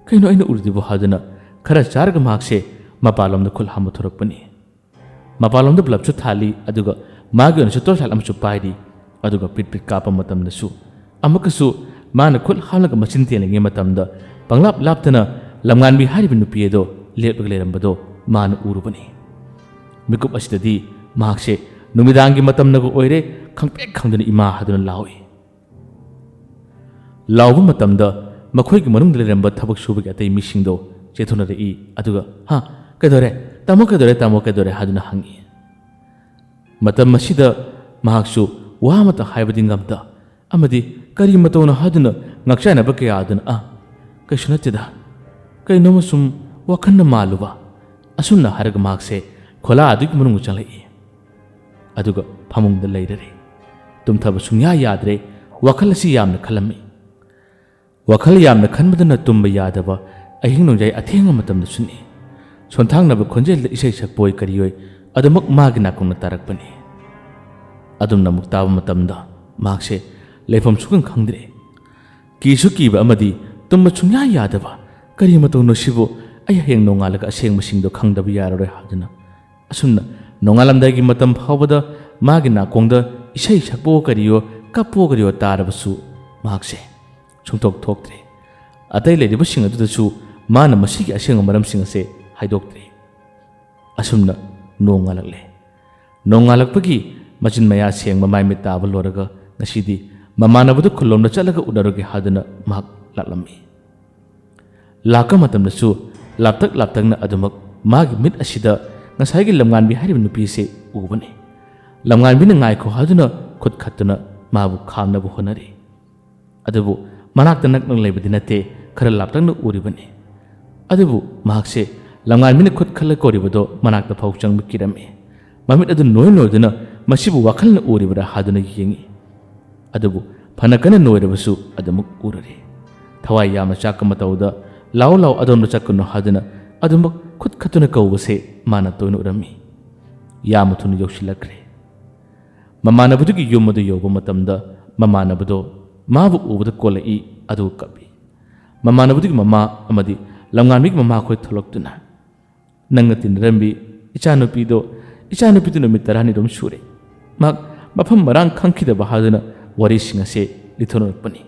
ꯀꯩꯅꯣ ꯑꯩꯅ ꯎꯔꯤꯗꯨꯕꯨ?" ꯍꯥꯏꯗꯨꯅ ꯈꯔ ꯆꯥꯔꯒ ꯃꯍꯥꯛꯁꯦ ꯃꯄꯥꯟꯂꯣꯝꯗ ꯈꯨꯠ ꯍꯥꯝꯕ ꯊꯣꯔꯛꯄꯅꯤ꯫ ꯃꯄꯥꯟꯂꯣꯝꯗ ꯕ꯭ꯂꯕꯁꯨ ꯊꯥꯜꯂꯤ, ꯑꯗꯨꯒ ꯃꯥꯒꯤ ꯑꯣꯏꯅꯁꯨ ꯇꯣꯔꯆ ꯂꯥꯏꯠ ꯑꯃꯁꯨ ꯄꯥꯏꯔꯤ꯫ ꯑꯗꯨꯒ ꯄꯤꯠ ꯄꯤꯠ ꯀꯥꯞꯄ ꯃꯇꯝꯗꯁꯨ ꯑꯃꯨꯛꯀꯁꯨ ꯃꯥꯅ ꯈꯨꯠ ꯍꯥꯝꯂꯒ ꯃꯆꯤꯟ ꯇꯦꯜꯂꯤꯉꯩ ꯃꯇꯝꯗ ꯄꯪꯂꯥꯞ ꯂꯥꯞꯇꯅ ꯂꯝꯉꯥꯟꯕꯤ ꯍꯥꯏꯔꯤꯕ ꯅꯨꯄꯤ ꯑꯗꯣ ꯂꯦꯞꯂꯒ ꯂꯩꯔꯝꯕꯗꯣ ꯃꯥꯅ ꯎꯔꯨꯕꯅꯤ꯫ ꯃꯤꯀꯨꯞ ꯑꯁꯤꯗꯗꯤ ꯃꯍꯥꯛꯁꯦ ꯅꯨꯃꯤꯗꯥꯡꯒꯤ ꯃꯇꯝꯅꯒ ꯑꯣꯏꯔꯦ, ꯈꯪꯄ꯭ꯔꯦꯛ ꯈꯪꯗꯅ "ꯏꯃꯥ" ꯍꯥꯏꯗꯨꯅ ꯂꯥꯎꯏ꯫ ꯂꯥꯎꯕ ꯃꯇꯝꯗ ꯃꯈꯣꯏꯒꯤ ꯃꯅꯨꯡꯗ ꯂꯩꯔꯝꯕ ꯊꯕꯛ ꯁꯨꯕꯒꯤ ꯑꯇꯩ ꯃꯤꯁꯤꯡꯗꯣ ꯆꯦꯟꯊꯣꯛꯅꯔꯛꯏ꯫ ꯑꯗꯨꯒ "ꯍꯥ, ꯀꯩꯗꯧꯔꯦ? ꯇꯥꯃꯣ ꯀꯩꯗꯧꯔꯦ? ꯇꯥꯃꯣ ꯀꯩꯗꯧꯔꯦ?" ꯍꯥꯏꯗꯨꯅ ꯍꯪꯉꯤ꯫ ꯃꯇꯝ ꯑꯁꯤꯗ ꯃꯍꯥꯛꯁꯨ ꯋꯥ ꯑꯃꯠꯇ ꯍꯥꯏꯕꯗꯤ ꯉꯝꯗ ꯑꯃꯗꯤ ꯀꯔꯤ ꯃꯇꯧꯅꯣ ꯍꯥꯏꯗꯨꯅ ꯉꯥꯛꯆꯥꯏꯅꯕ ꯀꯌꯥ ꯑꯗꯨꯅ "ꯑ, ꯀꯩꯁꯨ ꯅꯠꯇꯦꯗ, ꯀꯩꯅꯣꯝꯃ ꯁꯨꯝ ꯋꯥꯈꯜꯅ ꯃꯥꯜꯂꯨꯕ", ꯑꯁꯨꯝꯅ ꯍꯥꯏꯔꯒ ꯃꯍꯥꯛꯁꯦ ꯈꯣꯂꯥ ꯑꯗꯨꯒꯤ ꯃꯅꯨꯡꯗ ꯆꯪꯂꯛꯏ꯫ ꯑꯗꯨꯒ ꯐꯃꯨꯡꯗ ꯂꯩꯔꯔꯦ꯫ ꯇꯨꯝꯊꯕ ꯁꯨꯡꯌꯥ ꯌꯥꯗ꯭ꯔꯦ꯫ ꯋꯥꯈꯜ ꯑꯁꯤ ꯌꯥꯝꯅ ꯈꯜꯂꯝꯃꯤ꯫ ꯋꯥꯈꯜ ꯌꯥꯝꯅ ꯈꯟꯕꯗꯅ ꯇꯨꯝꯕ ꯌꯥꯗꯕ ꯑꯍꯤꯡ ꯅꯣꯡꯌꯥꯏ ꯑꯊꯦꯡꯕ ꯃꯇꯝꯗꯁꯨꯅꯤ꯫ ꯁꯣꯟꯊꯥꯡꯅꯕ ꯈꯣꯟꯖꯦꯜꯗ ꯏꯁꯩ ꯁꯛꯄꯣꯏ ꯀꯔꯤꯑꯣꯏ ꯑꯗꯨꯃꯛ ꯃꯥꯒꯤ ꯅꯥꯀꯣꯡꯗ ꯇꯥꯔꯛꯄꯅꯤ꯫ ꯑꯗꯨꯝꯅ ꯑꯃꯨꯛ ꯇꯥꯕ ꯃꯇꯝꯗ ꯃꯍꯥꯛꯁꯦ ꯂꯩꯐꯝ ꯁꯨꯈꯪ ꯈꯪꯗ꯭ꯔꯦ꯫ ꯀꯤꯁꯨ ꯀꯤꯕ ꯑꯃꯗꯤ ꯇꯨꯝꯕ ꯁꯨꯡꯌꯥ ꯌꯥꯗꯕ, "ꯀꯔꯤ ꯃꯇꯧꯅꯣ ꯁꯤꯕꯨ? ꯑꯩ ꯍꯌꯦꯡ ꯅꯣꯡꯉꯥꯜꯂꯒ ꯑꯁꯦꯡꯕꯁꯤꯡꯗꯣ ꯈꯪꯗꯕ ꯌꯥꯔꯔꯣꯏ" ꯍꯥꯏꯗꯨꯅ ꯑꯁꯨꯝꯅ ꯅꯣꯡꯉꯥꯜꯂꯝꯗꯥꯏꯒꯤ ꯃꯇꯝ ꯐꯥꯎꯕꯗ ꯃꯥꯒꯤ ꯅꯥꯀꯣꯡꯗ ꯏꯁꯩ ꯁꯛꯄꯑꯣ ꯀꯔꯤꯑꯣ, ꯀꯞꯄꯑꯣ ꯀꯔꯤꯑꯣ ꯇꯥꯔꯕꯁꯨ ꯃꯍꯥꯛꯁꯦ ꯁꯨꯡꯊꯣꯛ ꯊꯣꯛꯇ꯭ꯔꯦ꯫ ꯑꯇꯩ ꯂꯩꯔꯤꯕꯁꯤꯡ ꯑꯗꯨꯗꯁꯨ ꯃꯥꯅ ꯃꯁꯤꯒꯤ ꯑꯁꯦꯡꯕ ꯃꯔꯝꯁꯤꯡ ꯑꯁꯦ ꯍꯥꯏꯗꯣꯛꯇ꯭ꯔꯦ꯫ ꯑꯁꯨꯝꯅ ꯅꯣꯡꯉꯥꯜꯂꯛꯂꯦ꯫ ꯅꯣꯡꯉꯥꯜꯂꯛꯄꯒꯤ ꯃꯆꯤꯟ ꯃꯌꯥ ꯁꯦꯡꯕ ꯃꯥꯏ ꯃꯤꯠ ꯇꯥꯕ ꯂꯣꯏꯔꯒ ꯉꯁꯤꯗꯤ ꯃꯃꯥꯟꯅꯕꯗꯨ ꯈꯨꯜꯂꯣꯝꯗ ꯆꯠꯂꯒ ꯎꯅꯔꯨꯒꯦ ꯍꯥꯏꯗꯨꯅ ꯃꯍꯥꯛ ꯂꯥꯛꯂꯝꯃꯤ꯫ ꯂꯥꯛꯄ ꯃꯇꯝꯗꯁꯨ ꯂꯥꯞꯇꯛ ꯂꯥꯞꯇꯛꯅ ꯑꯗꯨꯃꯛ ꯃꯥꯒꯤ ꯃꯤꯠ ꯑꯁꯤꯗ ꯉꯁꯥꯏꯒꯤ ꯂꯝꯉꯥꯟꯕꯤ ꯍꯥꯏꯔꯤꯕ ꯅꯨꯄꯤꯁꯦ ꯎꯕꯅꯤ꯫ ꯂꯝꯉꯥꯟꯕꯤꯅ ꯉꯥꯏꯈꯣ ꯍꯥꯏꯗꯨꯅ ꯈꯨꯠ ꯈꯠꯇꯨꯅ ꯃꯥꯕꯨ ꯈꯥꯝꯅꯕ ꯍꯣꯠꯅꯔꯤ꯫ ꯑꯗꯨꯕꯨ ꯃꯅꯥꯛꯇ ꯅꯛꯅ ꯂꯩꯕꯗꯤ ꯅꯠꯇꯦ, ꯈꯔ ꯂꯥꯞꯇꯛꯅ ꯎꯔꯤꯕꯅꯤ꯫ ꯑꯗꯨꯕꯨ ꯃꯍꯥꯛꯁꯦ ꯂꯝꯉꯥꯟꯕꯤꯅ ꯈꯨꯠ ꯈꯜꯂ ꯀꯧꯔꯤꯕꯗꯣ ꯃꯅꯥꯛꯇ ꯐꯥꯎ ꯆꯪꯕ ꯀꯤꯔꯝꯃꯤ꯫ ꯃꯃꯤꯠ ꯑꯗꯨ ꯅꯣꯏ ꯅꯣꯏꯗꯨꯅ ꯃꯁꯤꯕꯨ ꯋꯥꯈꯜꯅ ꯎꯔꯤꯕ꯭ꯔꯥ ꯍꯥꯏꯗꯨꯅ ꯌꯦꯡꯉꯤ꯫ ꯑꯗꯨꯕꯨ ꯐꯅ ꯀꯟꯅ ꯅꯣꯏꯔꯕꯁꯨ ꯑꯗꯨꯃꯛ ꯎꯔꯔꯦ꯫ ꯊꯋꯥꯏ ꯌꯥꯝꯅ ꯆꯥꯛꯄ ꯃꯇꯧꯗ "ꯂꯥꯎ ꯂꯥꯎ, ꯑꯗꯣꯝꯗ ꯆꯠꯀꯅꯨ" ꯍꯥꯏꯗꯨꯅ ꯑꯗꯨꯃꯛ ꯈꯨꯠ ꯈꯠꯇꯨꯅ ꯀꯧꯕꯁꯦ ꯃꯥꯅ ꯇꯣꯏꯅ ꯎꯔꯝꯃꯤ꯫ ꯌꯥꯝꯅ ꯊꯨꯅ ꯌꯧꯁꯤꯜꯂꯛꯈ꯭ꯔꯦ꯫ ꯃꯃꯥꯟꯅꯕꯗꯨꯒꯤ ꯌꯨꯝ ꯑꯗꯨ ꯌꯧꯕ ꯃꯇꯝꯗ ꯃꯃꯥꯟꯅꯕꯗꯣ ꯃꯥꯕꯨ ꯎꯕꯗ ꯀꯣꯜꯂꯛꯏ, ꯑꯗꯨꯒ ꯀꯞꯄꯤ꯫ ꯃꯃꯥꯟꯅꯕꯗꯨꯒꯤ ꯃꯃꯥ ꯑꯃꯗꯤ ꯂꯝꯉꯥꯟꯕꯤꯒꯤ ꯃꯃꯥꯈꯣꯏ ꯊꯣꯛꯂꯛꯇꯨꯅ, "ꯅꯪꯅ ꯇꯤꯟꯅꯔꯝꯕꯤ ꯏꯆꯥꯅꯨꯄꯤꯗꯣ, ꯏꯆꯥꯅꯨꯄꯤꯗꯨ ꯅꯨꯃꯤꯠ ꯇꯔꯥꯅꯤ ꯑꯗꯨꯝ ꯁꯨꯔꯦ꯫ ꯃꯍꯥꯛ ꯃꯐꯝ ꯃꯔꯥꯡ ꯈꯪꯈꯤꯗꯕ" ꯍꯥꯏꯗꯨꯅ ꯋꯥꯔꯤꯁꯤꯡ ꯑꯁꯦ ꯂꯤꯊꯣꯔꯛꯄꯅꯤ꯫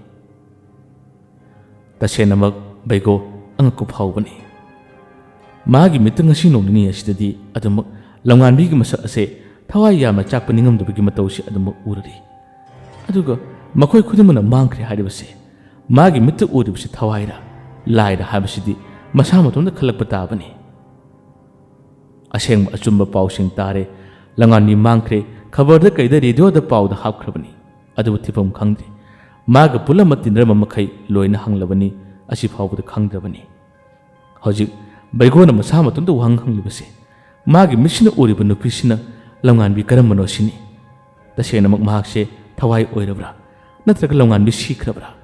ꯇꯁꯦꯡꯅꯃꯛ ꯕꯩꯒꯣ ꯑꯉꯛꯄ ꯐꯥꯎꯕꯅꯤ꯫ ꯃꯥꯒꯤ ꯃꯤꯠꯇ ꯉꯁꯤ ꯅꯣꯡ ꯅꯤꯅꯤ ꯑꯁꯤꯗꯗꯤ ꯑꯗꯨꯃꯛ ꯂꯝꯉꯥꯟꯕꯤꯒꯤ ꯃꯁꯛ ꯑꯁꯦ ꯊꯋꯥꯏ ꯌꯥꯝꯅ ꯆꯥꯛꯄ ꯅꯤꯡꯉꯝꯗꯕꯒꯤ ꯃꯇꯧꯁꯤ ꯑꯗꯨꯃꯛ ꯎꯔꯔꯤ꯫ ꯑꯗꯨꯒ ꯃꯈꯣꯏ ꯈꯨꯗꯤꯡꯃꯛꯅ ꯃꯥꯡꯈ꯭ꯔꯦ ꯍꯥꯏꯔꯤꯕꯁꯦ, ꯃꯥꯒꯤ ꯃꯤꯠꯇ ꯎꯔꯤꯕꯁꯤ ꯊꯋꯥꯏꯔ ꯂꯥꯏꯔ ꯍꯥꯏꯕꯁꯤꯗꯤ ꯃꯁꯥ ꯃꯇꯣꯝꯇ ꯈꯜꯂꯛꯄ ꯇꯥꯕꯅꯤ꯫ ꯑꯁꯦꯡꯕ ꯑꯆꯨꯝꯕ ꯄꯥꯎꯁꯤꯡ ꯇꯥꯔꯦ꯫ ꯂꯝꯉꯥꯟꯕꯤ ꯃꯥꯡꯈ꯭ꯔꯦ, ꯈꯕꯔꯗ ꯀꯩꯗ ꯔꯦꯗꯤꯑꯣꯗ ꯄꯥꯎꯗ ꯍꯥꯞꯈ꯭ꯔꯕꯅꯤ꯫ ꯑꯗꯨꯕꯨ ꯊꯤꯐꯝ ꯈꯪꯗ꯭ꯔꯦ꯫ ꯃꯥꯒ ꯄꯨꯜꯂꯝꯕ ꯇꯤꯟꯅꯔꯝꯕ ꯃꯈꯩ ꯂꯣꯏꯅ ꯍꯪꯂꯕꯅꯤ, ꯑꯁꯤ ꯐꯥꯎꯕꯗ ꯈꯪꯗ꯭ꯔꯕꯅꯤ꯫ ꯍꯧꯖꯤꯛ ꯕꯩꯒꯣꯅ ꯃꯁꯥ ꯃꯇꯣꯝꯇ ꯋꯥꯍꯪ ꯍꯪꯂꯤꯕꯁꯦ, ꯃꯥꯒꯤ ꯃꯤꯠꯁꯤꯅ ꯎꯔꯤꯕ ꯅꯨꯄꯤꯁꯤꯅ ꯂꯝꯉꯥꯟꯕꯤ ꯀꯔꯝꯕꯅꯣ ꯁꯤꯅꯤ꯫ ꯇꯁꯦꯡꯅꯃꯛ ꯃꯍꯥꯛꯁꯦ ꯊꯋꯥꯏ ꯑꯣꯏꯔꯕ꯭ꯔꯥ? ꯅꯠꯇ꯭ꯔꯒ ꯂꯝꯉꯥꯟꯕꯤ ꯁꯤꯈ꯭ꯔꯕ꯭ꯔꯥ?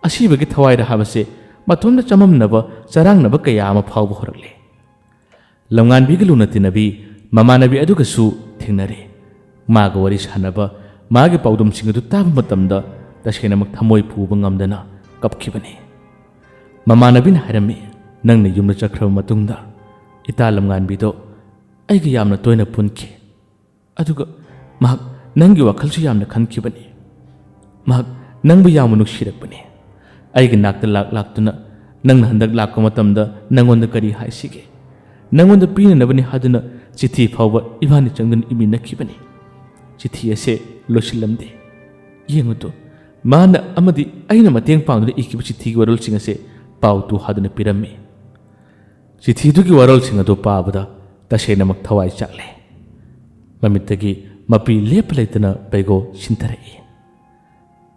ꯑꯁꯤꯕꯒꯤ ꯊꯋꯥꯏꯔ ꯍꯥꯏꯕꯁꯦ ꯃꯇꯣꯝꯇ ꯆꯃꯝꯅꯕ, ꯆꯔꯥꯡꯅꯕ ꯀꯌꯥ ꯑꯃ ꯐꯥꯎꯕ ꯍꯧꯔꯛꯂꯦ꯫ ꯂꯝꯉꯥꯟꯕꯤꯒ ꯂꯨꯅ ꯇꯤꯟꯅꯕꯤ ꯃꯃꯥꯟꯅꯕꯤ ꯑꯗꯨꯒꯁꯨ ꯊꯦꯡꯅꯔꯦ꯫ ꯃꯥꯒ ꯋꯥꯔꯤ ꯁꯥꯟꯅꯕ, ꯃꯥꯒꯤ ꯄꯥꯎꯗꯝꯁꯤꯡ ꯑꯗꯨ ꯇꯥꯕ ꯃꯇꯝꯗ ꯇꯁꯦꯡꯅꯃꯛ ꯊꯃꯣꯏ ꯄꯨꯕ ꯉꯝꯗꯅ ꯀꯞꯈꯤꯕꯅꯤ꯫ ꯃꯃꯥꯟꯅꯕꯤꯅ ꯍꯥꯏꯔꯝꯃꯤ, "ꯅꯪꯅ ꯌꯨꯝꯗ ꯆꯠꯈ꯭ꯔꯕ ꯃꯇꯨꯡꯗ ꯏꯇꯥ ꯂꯝꯉꯥꯟꯕꯤꯗꯣ ꯑꯩꯒ ꯌꯥꯝꯅ ꯇꯣꯏꯅ ꯄꯨꯟꯈꯤ꯫ ꯑꯗꯨꯒ ꯃꯍꯥꯛ ꯅꯪꯒꯤ ꯋꯥꯈꯜꯁꯨ ꯌꯥꯝꯅ ꯈꯟꯈꯤꯕꯅꯤ꯫ ꯃꯍꯥꯛ ꯅꯪꯕꯨ ꯌꯥꯝꯅ ꯅꯨꯡꯁꯤꯔꯛꯄꯅꯤ꯫ ꯑꯩꯒꯤ ꯅꯥꯛꯇ ꯂꯥꯛ ꯂꯥꯛꯇꯨꯅ ꯅꯪꯅ ꯍꯟꯗꯛ ꯂꯥꯛꯄ ꯃꯇꯝꯗ ꯅꯪꯉꯣꯟꯗ ꯀꯔꯤ ꯍꯥꯏꯁꯤꯒꯦ? ꯅꯪꯉꯣꯟꯗ ꯄꯤꯅꯅꯕꯅꯤ ꯍꯥꯏꯗꯨꯅ ꯆꯤꯊꯤ ꯐꯥꯎꯕ ꯏꯕꯥꯅꯤ ꯆꯪꯗꯨꯅ ꯏꯃꯤꯟꯅꯈꯤꯕꯅꯤ꯫ ꯆꯤꯊꯤ ꯑꯁꯦ ꯂꯣꯏꯁꯤꯜꯂꯝꯗꯦ꯫ ꯌꯦꯡꯉꯨꯗꯣ, ꯃꯥꯅ ꯑꯃꯗꯤ ꯑꯩꯅ ꯃꯇꯦꯡ ꯄꯥꯡꯗꯨꯅ ꯏꯈꯤꯕ ꯆꯤꯊꯤꯒꯤ ꯋꯥꯔꯣꯜꯁꯤꯡ ꯑꯁꯦ ꯄꯥꯎ ꯇꯨ" ꯍꯥꯏꯗꯨꯅ ꯄꯤꯔꯝꯃꯤ꯫ ꯆꯤꯊꯤꯗꯨꯒꯤ ꯋꯥꯔꯣꯜꯁꯤꯡ ꯑꯗꯨ ꯄꯥꯕꯗ ꯇꯁꯦꯡꯅꯃꯛ ꯊꯋꯥꯏ ꯆꯥꯛꯂꯦ꯫ ꯃꯃꯤꯠꯇꯒꯤ ꯃꯄꯤ ꯂꯦꯞꯄ ꯂꯩꯇꯅ ꯕꯩꯒꯣ ꯁꯤꯟꯊꯔꯛꯏ꯫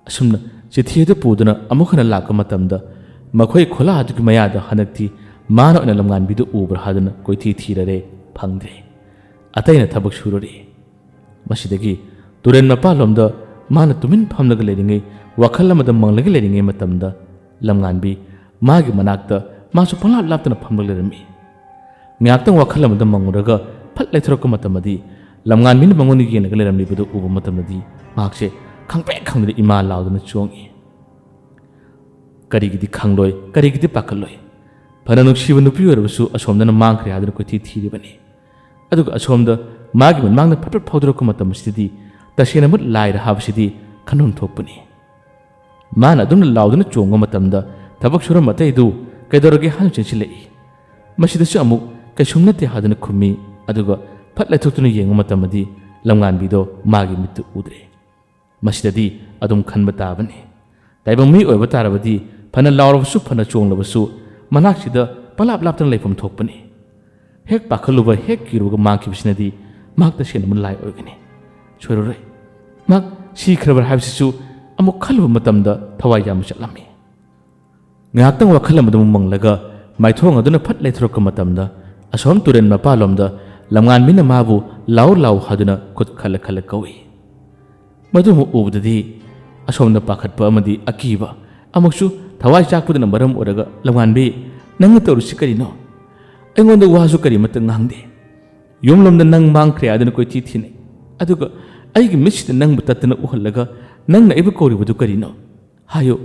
ꯑꯁꯨꯝꯅ ꯆꯤꯊꯤ ꯑꯗꯨ ꯄꯨꯗꯨꯅ ꯑꯃꯨꯛ ꯍꯟꯅ ꯂꯥꯛꯄ ꯃꯇꯝꯗ ꯃꯈꯣꯏ ꯈꯨꯂꯥ ꯑꯗꯨꯒꯤ ꯃꯌꯥꯗ ꯍꯟꯗꯛꯇꯤ ꯃꯥꯅ ꯑꯣꯏꯅ ꯂꯝꯉꯥꯟꯕꯤꯗꯨ ꯎꯕ꯭ꯔꯥ ꯍꯥꯏꯗꯨꯅ ꯀꯣꯏꯊꯤ ꯊꯤꯔꯔꯦ, ꯐꯪꯗ꯭ꯔꯦ꯫ ꯑꯇꯩꯅ ꯊꯕꯛ ꯁꯨꯔꯨꯔꯦ꯫ ꯃꯁꯤꯗꯒꯤ ꯇꯨꯔꯦꯜ ꯃꯄꯥꯜꯂꯣꯝꯗ ꯃꯥꯅ ꯇꯨꯃꯤꯟ ꯐꯝꯂꯒ ꯂꯩꯔꯤꯉꯩ, ꯋꯥꯈꯜ ꯑꯃꯗ ꯃꯪꯂꯒ ꯂꯩꯔꯤꯉꯩ ꯃꯇꯝꯗ ꯂꯝꯉꯥꯟꯕꯤ ꯃꯥꯒꯤ ꯃꯅꯥꯛꯇ ꯃꯥꯁꯨ ꯄꯪꯂꯥꯞ ꯂꯥꯞꯇꯅ ꯐꯝꯂꯒ ꯂꯩꯔꯝꯃꯤ꯫ ꯉꯥꯏꯍꯥꯛꯇꯪ ꯋꯥꯈꯜ ꯑꯃꯗ ꯃꯪꯉꯨꯔꯒ ꯐꯠ ꯂꯩꯊꯣꯔꯛꯄ ꯃꯇꯝꯗꯗꯤ ꯂꯝꯉꯥꯟꯕꯤꯅ ꯃꯉꯣꯟꯗ ꯌꯦꯡꯂꯒ ꯂꯩꯔꯝꯂꯤꯕꯗꯨ ꯎꯕ ꯃꯇꯝꯗꯗꯤ ꯃꯍꯥꯛꯁꯦ ꯈꯪꯄ꯭ꯔꯦꯛ ꯈꯪꯗꯅ ꯏꯃꯥ ꯂꯥꯎꯗꯨꯅ ꯆꯣꯡꯉꯤ꯫ ꯀꯔꯤꯒꯤꯗꯤ ꯈꯪꯂꯣꯏ, ꯀꯔꯤꯒꯤꯗꯤ ꯄꯥꯈꯠꯂꯣꯏ? ꯐꯅ ꯅꯨꯡꯁꯤꯕ ꯅꯨꯄꯤ ꯑꯣꯏꯔꯕꯁꯨ ꯑꯁꯣꯝꯗꯅ ꯃꯥꯡꯈ꯭ꯔꯦ ꯍꯥꯏꯗꯨꯅ ꯀꯣꯏꯊꯤ ꯊꯤꯔꯤꯕꯅꯤ꯫ ꯑꯗꯨꯒ ꯑꯁꯣꯝꯗ ꯃꯥꯒꯤ ꯃꯤꯠꯃꯥꯡꯗ ꯐꯠ ꯐꯠ ꯐꯥꯎꯗꯣꯔꯛꯄ ꯃꯇꯝ ꯑꯁꯤꯗꯗꯤ ꯇꯁꯦꯡꯅꯃꯛ ꯂꯥꯏꯔ ꯍꯥꯏꯕꯁꯤꯗꯤ ꯈꯟꯐꯝ ꯊꯣꯛꯄꯅꯤ꯫ ꯃꯥꯅ ꯑꯗꯨꯝꯅ ꯂꯥꯎꯗꯨꯅ ꯆꯣꯡꯕ ꯃꯇꯝꯗ ꯊꯕꯛ ꯁꯨꯔꯝꯕ ꯑꯇꯩꯗꯨ "ꯀꯩꯗꯧꯔꯒꯦ?" ꯍꯥꯏꯅ ꯆꯦꯟꯁꯤꯜꯂꯛꯏ꯫ ꯃꯁꯤꯗꯁꯨ ꯑꯃꯨꯛ "ꯀꯩꯁꯨꯝ ꯅꯠꯇꯦ" ꯍꯥꯏꯗꯨꯅ ꯈꯨꯝꯃꯤ꯫ ꯑꯗꯨꯒ ꯐꯠ ꯂꯩꯊꯣꯛꯇꯨꯅ ꯌꯦꯡꯕ ꯃꯇꯝꯗꯗꯤ ꯂꯝꯉꯥꯟꯕꯤꯗꯣ ꯃꯥꯒꯤ ꯃꯤꯠꯇ ꯎꯗ꯭ꯔꯦ꯫ ꯃꯁꯤꯗꯗꯤ ꯑꯗꯨꯝ ꯈꯟꯕ ꯇꯥꯕꯅꯤ꯫ ꯇꯥꯏꯕꯪ ꯃꯤ ꯑꯣꯏꯕ ꯇꯥꯔꯕꯗꯤ ꯐꯅ ꯂꯥꯎꯔꯕꯁꯨ ꯐꯅ ꯆꯣꯡꯂꯕꯁꯨ ꯃꯅꯥꯛꯁꯤꯗ ꯄꯪꯂꯥꯞ ꯂꯥꯞꯇꯅ ꯂꯩꯐꯝ ꯊꯣꯛꯄꯅꯤ꯫ ꯍꯦꯛ ꯄꯥꯈꯠꯂꯨꯕ, ꯍꯦꯛ ꯀꯤꯔꯨꯕꯒ ꯃꯥꯡꯈꯤꯕꯁꯤꯅꯗꯤ ꯃꯍꯥꯛ ꯇꯁꯦꯡꯅ ꯂꯥꯏ ꯑꯣꯏꯒꯅꯤ꯫ ꯁꯣꯏꯔꯔꯣꯏ꯫ ꯃꯍꯥꯛ ꯁꯤꯈ꯭ꯔꯕ꯭ꯔꯥ ꯍꯥꯏꯕꯁꯤꯁꯨ ꯑꯃꯨꯛ ꯈꯜꯂꯨꯕ ꯃꯇꯝꯗ ꯊꯋꯥꯏ ꯌꯥꯝꯅ ꯆꯠꯂꯝꯃꯤ꯫ ꯉꯥꯏꯍꯥꯛꯇꯪ ꯋꯥꯈꯜ ꯑꯃꯗ ꯃꯨꯃꯪꯂꯒ ꯃꯥꯏꯊꯣꯡ ꯑꯗꯨꯅ ꯐꯠ ꯂꯩꯊꯣꯔꯛꯄ ꯃꯇꯝꯗ ꯑꯁꯣꯝ ꯇꯨꯔꯦꯜ ꯃꯄꯥꯜꯂꯣꯝꯗ ꯂꯝꯉꯥꯟꯕꯤꯅ ꯃꯥꯕꯨ "ꯂꯥꯎ ꯂꯥꯎ" ꯍꯥꯏꯗꯨꯅ ꯈꯨꯠ ꯈꯜꯂ ꯈꯜꯂ ꯀꯧꯏ꯫ ꯃꯗꯨ ꯑꯃꯨꯛ ꯎꯕꯗꯗꯤ ꯑꯁꯣꯝꯗ ꯄꯥꯈꯠꯄ ꯑꯃꯗꯤ ꯑꯀꯤꯕ, ꯑꯃꯨꯛꯁꯨ ꯊꯋꯥꯏ ꯆꯥꯛꯄꯗꯨꯅ ꯃꯔꯝ ꯑꯣꯏꯔꯒ "ꯂꯝꯉꯥꯟꯕꯤ, ꯅꯪꯅ ꯇꯧꯔꯤꯁꯤ ꯀꯔꯤꯅꯣ? ꯑꯩꯉꯣꯟꯗ ꯋꯥꯁꯨ ꯀꯔꯤꯃꯠꯇ ꯉꯥꯡꯗꯦ꯫ ꯌꯨꯝꯂꯣꯝꯗ ꯅꯪ ꯃꯥꯡꯈ꯭ꯔꯦ ꯍꯥꯏꯗꯨꯅ ꯀꯣꯏꯊꯤ ꯊꯤꯅꯩ꯫ ꯑꯗꯨꯒ ꯑꯩꯒꯤ ꯃꯤꯠꯁꯤꯗ ꯅꯪꯕꯨ ꯇꯠꯇꯅ ꯎꯍꯜꯂꯒ ꯅꯪꯅ ꯑꯩꯕꯨ ꯀꯧꯔꯤꯕꯗꯨ ꯀꯔꯤꯅꯣ? ꯍꯥꯏꯌꯨ,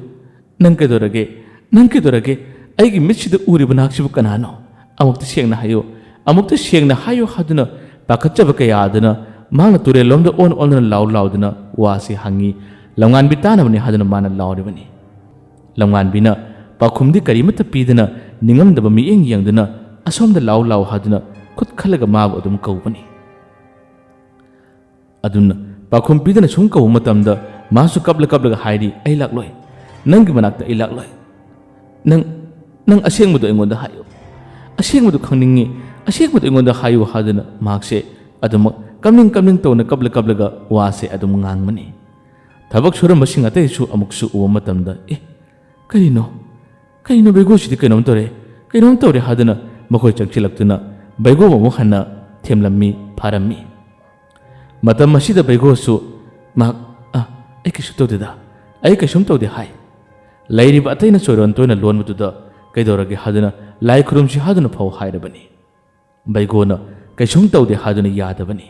ꯅꯪ ꯀꯩꯗꯧꯔꯒꯦ? ꯅꯪ ꯀꯩꯗꯧꯔꯒꯦ? ꯑꯩꯒꯤ ꯃꯤꯠꯁꯤꯗ ꯎꯔꯤꯕ ꯅꯍꯥꯛꯁꯤꯕꯨ ꯀꯅꯥꯅꯣ? ꯑꯃꯨꯛꯇ ꯁꯦꯡꯅ ꯍꯥꯏꯌꯨ, ꯑꯃꯨꯛꯇ ꯁꯦꯡꯅ ꯍꯥꯏꯌꯨ" ꯍꯥꯏꯗꯨꯅ ꯄꯥꯈꯠꯆꯕ ꯀꯌꯥ ꯑꯗꯨꯅ ꯃꯍꯥꯛꯅ ꯇꯨꯔꯦꯜꯂꯣꯝꯗ ꯑꯣꯟ ꯑꯣꯟꯗꯨꯅ ꯂꯥꯎ ꯂꯥꯎꯗꯨꯅ ꯋꯥꯁꯤ ꯍꯪꯉꯤ꯫ ꯂꯝꯉꯥꯟꯕꯤ ꯇꯥꯅꯕꯅꯤ ꯍꯥꯏꯗꯨꯅ ꯃꯥꯅ ꯂꯥꯎꯔꯤꯕꯅꯤ꯫ ꯂꯝꯉꯥꯟꯕꯤꯅ ꯄꯥꯎꯈꯨꯝꯗꯤ ꯀꯔꯤꯃꯠꯇ ꯄꯤꯗꯅ ꯅꯤꯡꯉꯝꯗꯕ ꯃꯤꯠꯌꯦꯡ ꯌꯦꯡꯗꯨꯅ ꯑꯁꯣꯝꯗ ꯂꯥꯎ ꯂꯥꯎ ꯍꯥꯏꯗꯨꯅ ꯈꯨꯠ ꯈꯜꯂꯒ ꯃꯥꯕꯨ ꯑꯗꯨꯝ ꯀꯧꯕꯅꯤ꯫ ꯑꯗꯨꯅ ꯄꯥꯎꯈꯨꯝ ꯄꯤꯗꯅ ꯁꯨꯝ ꯀꯧꯕ ꯃꯇꯝꯗ ꯃꯥꯁꯨ ꯀꯞꯂ ꯀꯞꯂꯒ ꯍꯥꯏꯔꯤ, "ꯑꯩ ꯂꯥꯛꯂꯣꯏ꯫ ꯅꯪꯒꯤ ꯃꯅꯥꯛꯇ ꯑꯩ ꯂꯥꯛꯂꯣꯏ꯫ ꯅꯪ, ꯅꯪ ꯑꯁꯦꯡꯕꯗꯣ ꯑꯩꯉꯣꯟꯗ ꯍꯥꯏꯌꯨ꯫ ꯑꯁꯦꯡꯕꯗꯣ ꯈꯪꯅꯤꯡꯉꯤ꯫ ꯑꯁꯦꯡꯕꯗꯣ ꯑꯩꯉꯣꯟꯗ ꯍꯥꯏꯌꯨ" ꯍꯥꯏꯗꯨꯅ ꯃꯍꯥꯛꯁꯦ ꯑꯗꯨꯃꯛ ꯀꯞꯅꯤꯡ ꯀꯞꯅꯤꯡ ꯇꯧꯅ ꯀꯞꯂ ꯀꯞꯂꯒ ꯋꯥꯁꯦ ꯑꯗꯨꯝ ꯉꯥꯡꯕꯅꯤ꯫ ꯊꯕꯛ ꯁꯨꯔꯝꯕꯁꯤꯡ ꯑꯇꯩꯁꯨ ꯑꯃꯨꯛꯁꯨ ꯎꯕ ꯃꯇꯝꯗ, "ꯑꯦ, ꯀꯔꯤꯅꯣ? ꯀꯔꯤꯅꯣ ꯕꯩꯒꯣꯁꯤꯗꯤ ꯀꯩꯅꯣꯝ ꯇꯧꯔꯦ, ꯀꯩꯅꯣꯝ ꯇꯧꯔꯦ" ꯍꯥꯏꯗꯨꯅ ꯃꯈꯣꯏ ꯆꯪꯁꯤꯜꯂꯛꯇꯨꯅ ꯕꯩꯒꯣꯕꯨ ꯑꯃꯨꯛ ꯍꯟꯅ ꯊꯦꯝꯂꯝꯃꯤ, ꯐꯥꯔꯝꯃꯤ꯫ ꯃꯇꯝ ꯑꯁꯤꯗ ꯕꯩꯒꯣꯁꯨ ꯃꯍꯥꯛ, "ꯑ, ꯑꯩ ꯀꯩꯁꯨ ꯇꯧꯗꯦꯗ, ꯑꯩ ꯀꯩꯁꯨꯝ ꯇꯧꯗꯦ" ꯍꯥꯏ꯫ ꯂꯩꯔꯤꯕ ꯑꯇꯩꯅ ꯆꯣꯏꯔꯣꯟ ꯇꯣꯏꯅ ꯂꯣꯟꯕꯗꯨꯗ "ꯀꯩꯗꯧꯔꯒꯦ?" ꯍꯥꯏꯗꯨꯅ "ꯂꯥꯏ ꯈꯨꯔꯨꯝꯁꯤ" ꯍꯥꯏꯗꯨꯅ ꯐꯥꯎ ꯍꯥꯏꯔꯕꯅꯤ꯫ ꯕꯩꯒꯣꯅ "ꯀꯩꯁꯨꯝ ꯇꯧꯗꯦ" ꯍꯥꯏꯗꯨꯅ ꯌꯥꯗꯕꯅꯤ꯫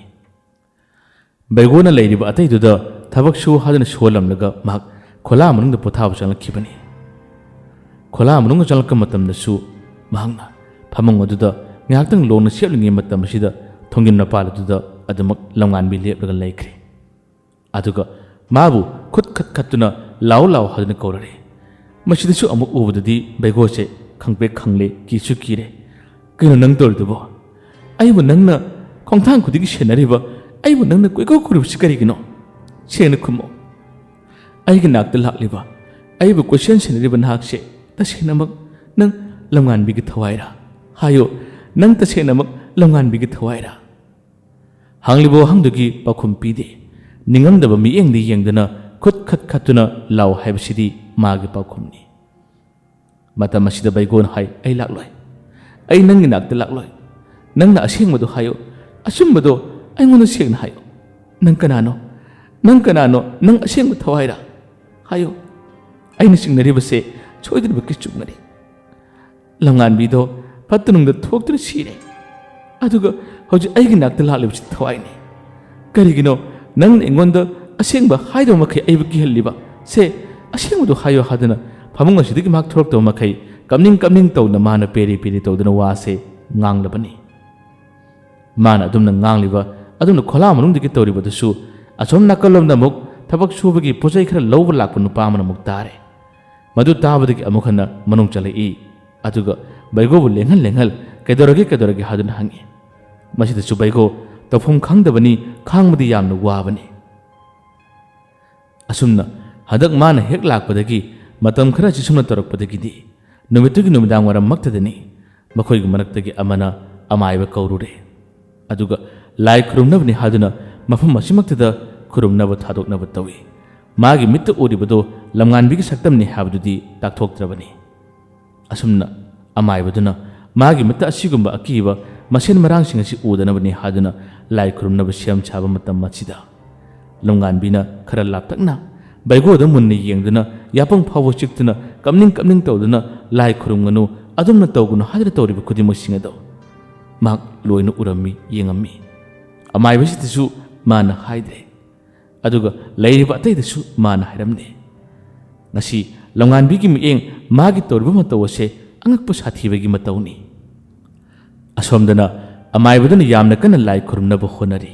ꯕꯩꯒꯣꯅ ꯂꯩꯔꯤꯕ ꯑꯇꯩꯗꯨꯗ ꯊꯕꯛ ꯁꯨ ꯍꯥꯏꯗꯨꯅ ꯁꯣꯜꯂꯝꯂꯒ ꯃꯍꯥꯛ ꯈꯣꯂꯥ ꯃꯅꯨꯡꯗ ꯄꯣꯊꯥꯕ ꯆꯪꯂꯛꯈꯤꯕꯅꯤ꯫ ꯈꯣꯂꯥ ꯃꯅꯨꯡꯗ ꯆꯪꯂꯛꯄ ꯃꯇꯝꯗꯁꯨ ꯃꯍꯥꯛꯅ ꯐꯃꯨꯡ ꯑꯗꯨꯗ ꯉꯥꯏꯍꯥꯛꯇꯪ ꯂꯣꯡꯅ ꯁꯦꯞꯂꯤꯉꯩ ꯃꯇꯝ ꯑꯁꯤꯗ ꯊꯣꯡꯖꯤꯟ ꯃꯄꯥꯜ ꯑꯗꯨꯗ ꯑꯗꯨꯃꯛ ꯂꯝꯉꯥꯟꯕꯤ ꯂꯦꯞꯂꯒ ꯂꯩꯈ꯭ꯔꯦ꯫ ꯑꯗꯨꯒ ꯃꯥꯕꯨ ꯈꯨꯠ ꯈꯠ ꯈꯠꯇꯨꯅ ꯂꯥꯎ ꯂꯥꯎ ꯍꯥꯏꯗꯨꯅ ꯀꯧꯔꯔꯦ꯫ ꯃꯁꯤꯗꯁꯨ ꯑꯃꯨꯛ ꯎꯕꯗꯗꯤ ꯕꯩꯒꯣꯁꯦ ꯈꯪꯄ꯭ꯔꯦꯛ ꯈꯪꯂꯦ, ꯀꯤꯁꯨ ꯀꯤꯔꯦ꯫ "ꯀꯩꯅꯣ ꯅꯪ ꯇꯧꯔꯤꯗꯨꯕꯣ? ꯑꯩꯕꯨ ꯅꯪꯅ ꯈꯣꯡꯊꯥꯡ ꯈꯨꯗꯤꯡꯒꯤ ꯁꯦꯟꯅꯔꯤꯕ, ꯑꯩꯕꯨ ꯅꯪꯅ ꯀꯣꯏꯀꯧ ꯀꯧꯔꯤꯕꯁꯤ ꯀꯔꯤꯒꯤꯅꯣ? ꯁꯦꯡꯅ ꯈꯨꯝꯃꯣ꯫ ꯑꯩꯒꯤ ꯅꯥꯛꯇ ꯂꯥꯛꯂꯤꯕ, ꯑꯩꯕꯨ ꯀꯣꯏꯁꯦꯟ ꯁꯦꯟꯅꯔꯤꯕ ꯅꯍꯥꯛꯁꯦ ꯇꯁꯦꯡꯅꯃꯛ ꯅꯪ ꯂꯝꯉꯥꯟꯕꯤꯒꯤ ꯊꯋꯥꯏꯔꯥ? ꯍꯥꯏꯌꯨ, ꯅꯪ ꯇꯁꯦꯡꯅꯃꯛ ꯂꯝꯉꯥꯟꯕꯤꯒꯤ ꯊꯋꯥꯏꯔꯥ?" ꯍꯪꯂꯤꯕ ꯋꯥꯍꯪꯗꯨꯒꯤ ꯄꯥꯎꯈꯨꯝ ꯄꯤꯗꯦ꯫ ꯅꯤꯡꯉꯝꯗꯕ ꯃꯤꯠꯌꯦꯡꯗ ꯌꯦꯡꯗꯨꯅ ꯈꯨꯠ ꯈꯠ ꯈꯠꯇꯨꯅ ꯂꯥꯎ ꯍꯥꯏꯕꯁꯤꯗꯤ ꯃꯥꯒꯤ ꯄꯥꯎꯈꯨꯝꯅꯤ꯫ ꯃꯇꯝ ꯑꯁꯤꯗ ꯕꯩꯒꯣꯅ ꯍꯥꯏ, "ꯑꯩ ꯂꯥꯛꯂꯣꯏ꯫ ꯑꯩ ꯅꯪꯒꯤ ꯅꯥꯛꯇ ꯂꯥꯛꯂꯣꯏ꯫ ꯅꯪꯅ ꯑꯁꯦꯡꯕꯗꯣ ꯍꯥꯏꯌꯨ꯫ ꯑꯆꯨꯝꯕꯗꯣ ꯑꯩꯉꯣꯟꯗ ꯁꯦꯡꯅ ꯍꯥꯏꯌꯨ꯫ ꯅꯪ ꯀꯅꯥꯅꯣ? ꯅꯪ ꯀꯅꯥꯅꯣ? ꯅꯪ ꯑꯁꯦꯡꯕ ꯊꯋꯥꯏꯔꯥ? ꯍꯥꯏꯌꯨ꯫ ꯑꯩꯅ ꯆꯤꯡꯅꯔꯤꯕꯁꯦ ꯁꯣꯏꯗꯅꯃꯛꯀꯤ ꯆꯨꯝꯒꯅꯤ꯫ ꯂꯝꯉꯥꯟꯕꯤꯗꯣ ꯐꯠꯇ ꯅꯨꯡꯗ ꯊꯣꯛꯇꯨꯅ ꯁꯤꯔꯦ꯫ ꯑꯗꯨꯒ ꯍꯧꯖꯤꯛ ꯑꯩꯒꯤ ꯅꯥꯛꯇ ꯂꯥꯛꯂꯤꯕꯁꯤ ꯊꯋꯥꯏꯅꯤ꯫ ꯀꯔꯤꯒꯤꯅꯣ ꯅꯪꯅ ꯑꯩꯉꯣꯟꯗ ꯑꯁꯦꯡꯕ ꯍꯥꯏꯗꯕ ꯃꯈꯩ ꯑꯩꯕꯨ ꯀꯤꯍꯜꯂꯤꯕ? ꯁꯦ, ꯑꯁꯦꯡꯕꯗꯨ ꯍꯥꯏꯌꯨ" ꯍꯥꯏꯗꯨꯅ ꯐꯃꯨꯡ ꯑꯁꯤꯗꯒꯤ ꯃꯍꯥꯛ ꯊꯣꯔꯛꯇꯕ ꯃꯈꯩ ꯀꯞꯅꯤꯡ ꯀꯞꯅꯤꯡ ꯇꯧꯗꯨꯅ ꯃꯥꯅ ꯄꯦꯔꯤ ꯄꯦꯔꯤ ꯇꯧꯗꯨꯅ ꯋꯥꯁꯦ ꯉꯥꯡꯂꯕꯅꯤ꯫ ꯃꯥꯅ ꯑꯗꯨꯝꯅ ꯉꯥꯡꯂꯤꯕ, ꯑꯗꯨꯝꯅ ꯈꯣꯂꯥ ꯃꯅꯨꯡꯗꯒꯤ ꯇꯧꯔꯤꯕꯗꯨꯁꯨ ꯑꯁꯣꯝ ꯅꯥꯀꯜꯂꯣꯝꯗ ꯑꯃꯨꯛ ꯊꯕꯛ ꯁꯨꯕꯒꯤ ꯄꯣꯠ ꯆꯩ ꯈꯔ ꯂꯧꯕ ꯂꯥꯛꯄ ꯅꯨꯄꯥ ꯑꯃꯅ ꯑꯃꯨꯛ ꯇꯥꯔꯦ꯫ ꯃꯗꯨ ꯇꯥꯕꯗꯒꯤ ꯑꯃꯨꯛ ꯍꯟꯅ ꯃꯅꯨꯡ ꯆꯪꯂꯛꯏ꯫ ꯑꯗꯨꯒ ꯕꯩꯒꯣꯕꯨ ꯂꯦꯡꯍꯜ ꯂꯦꯡꯍꯜ "ꯀꯩꯗꯧꯔꯒꯦ, ꯀꯩꯗꯧꯔꯒꯦ?" ꯍꯥꯏꯗꯨꯅ ꯍꯪꯉꯤ꯫ ꯃꯁꯤꯗꯁꯨ ꯕꯩꯒꯣ ꯇꯧꯐꯝ ꯈꯪꯗꯕꯅꯤ, ꯈꯥꯡꯕꯗꯤ ꯌꯥꯝꯅ ꯋꯥꯕꯅꯤ꯫ ꯑꯁꯨꯝꯅ ꯍꯟꯗꯛ ꯃꯥꯅ ꯍꯦꯛ ꯂꯥꯛꯄꯗꯒꯤ ꯃꯇꯝ ꯈꯔ ꯆꯤꯁꯨꯝꯅ ꯇꯧꯔꯛꯄꯗꯒꯤꯗꯤ ꯅꯨꯃꯤꯠꯇꯨꯒꯤ ꯅꯨꯃꯤꯗꯥꯡ ꯋꯥꯏꯔꯝꯃꯛꯇꯗꯅꯤ ꯃꯈꯣꯏꯒꯤ ꯃꯔꯛꯇꯒꯤ ꯑꯃꯅ ꯑꯃꯥꯏꯕ ꯀꯧꯔꯨꯔꯦ꯫ ꯑꯗꯨꯒ ꯂꯥꯏ ꯈꯨꯔꯨꯝꯅꯕꯅꯤ ꯍꯥꯏꯗꯨꯅ ꯃꯐꯝ ꯑꯁꯤꯃꯛꯇꯗ ꯈꯨꯔꯨꯝꯅꯕ ꯊꯥꯗꯣꯛꯅꯕ ꯇꯧꯏ꯫ ꯃꯥꯒꯤ ꯃꯤꯠꯇ ꯎꯔꯤꯕꯗꯨ ꯂꯝꯉꯥꯟꯕꯤꯒꯤ ꯁꯛꯇꯝꯅꯤ ꯍꯥꯏꯕꯗꯨꯗꯤ ꯇꯥꯛꯊꯣꯛꯇ꯭ꯔꯕꯅꯤ꯫ ꯑꯁꯨꯝꯅ ꯑꯃꯥꯏꯕꯗꯨꯅ ꯃꯥꯒꯤ ꯃꯤꯠꯇ ꯑꯁꯤꯒꯨꯝꯕ ꯑꯀꯤꯕ ꯃꯁꯦꯟ ꯃꯔꯥꯡꯁꯤꯡ ꯑꯁꯤ ꯎꯗꯅꯕꯅꯤ ꯍꯥꯏꯗꯨꯅ ꯂꯥꯏ ꯈꯨꯔꯨꯝꯅꯕ ꯁꯦꯝ ꯁꯥꯕ ꯃꯇꯝ ꯑꯁꯤꯗ, ꯂꯝꯉꯥꯟꯕꯤꯅ ꯈꯔ ꯂꯥꯞꯇꯛꯅ ꯕꯩꯒꯣꯗ ꯃꯨꯟꯅ ꯌꯦꯡꯗꯨꯅ, ꯌꯥꯄꯪ ꯐꯥꯎꯕ ꯆꯤꯛꯇꯨꯅ, ꯀꯞꯅꯤꯡ ꯀꯞꯅꯤꯡ ꯇꯧꯗꯨꯅ "ꯂꯥꯏ ꯈꯨꯔꯨꯝꯒꯅꯨ, ꯑꯗꯨꯝꯅ ꯇꯧꯒꯅꯨ" ꯍꯥꯏꯗꯨꯅ ꯇꯧꯔꯤꯕ ꯈꯨꯗꯤꯡꯃꯛꯁꯤꯡ ꯑꯗꯣ ꯃꯍꯥꯛ ꯂꯣꯏꯅ ꯎꯔꯝꯃꯤ, ꯌꯦꯡꯉꯝꯃꯤ꯫ ꯑꯃꯥꯏꯕꯁꯤꯗꯁꯨ ꯃꯥꯅ ꯍꯥꯏꯗ꯭ꯔꯦ꯫ ꯑꯗꯨꯒ ꯂꯩꯔꯤꯕ ꯑꯇꯩꯗꯁꯨ ꯃꯥꯅ ꯍꯥꯏꯔꯝꯗꯦ꯫ ꯉꯁꯤ ꯂꯝꯉꯥꯟꯕꯤꯒꯤ ꯃꯤꯠꯌꯦꯡ, ꯃꯥꯒꯤ ꯇꯧꯔꯤꯕ ꯃꯇꯧ ꯑꯁꯦ ꯑꯉꯛꯄ ꯁꯥꯊꯤꯕꯒꯤ ꯃꯇꯧꯅꯤ꯫ ꯑꯁꯣꯝꯗꯅ ꯑꯃꯥꯏꯕꯗꯨꯅ ꯌꯥꯝꯅ ꯀꯟꯅ ꯂꯥꯏ ꯈꯨꯔꯨꯝꯅꯕ ꯍꯣꯠꯅꯔꯤ꯫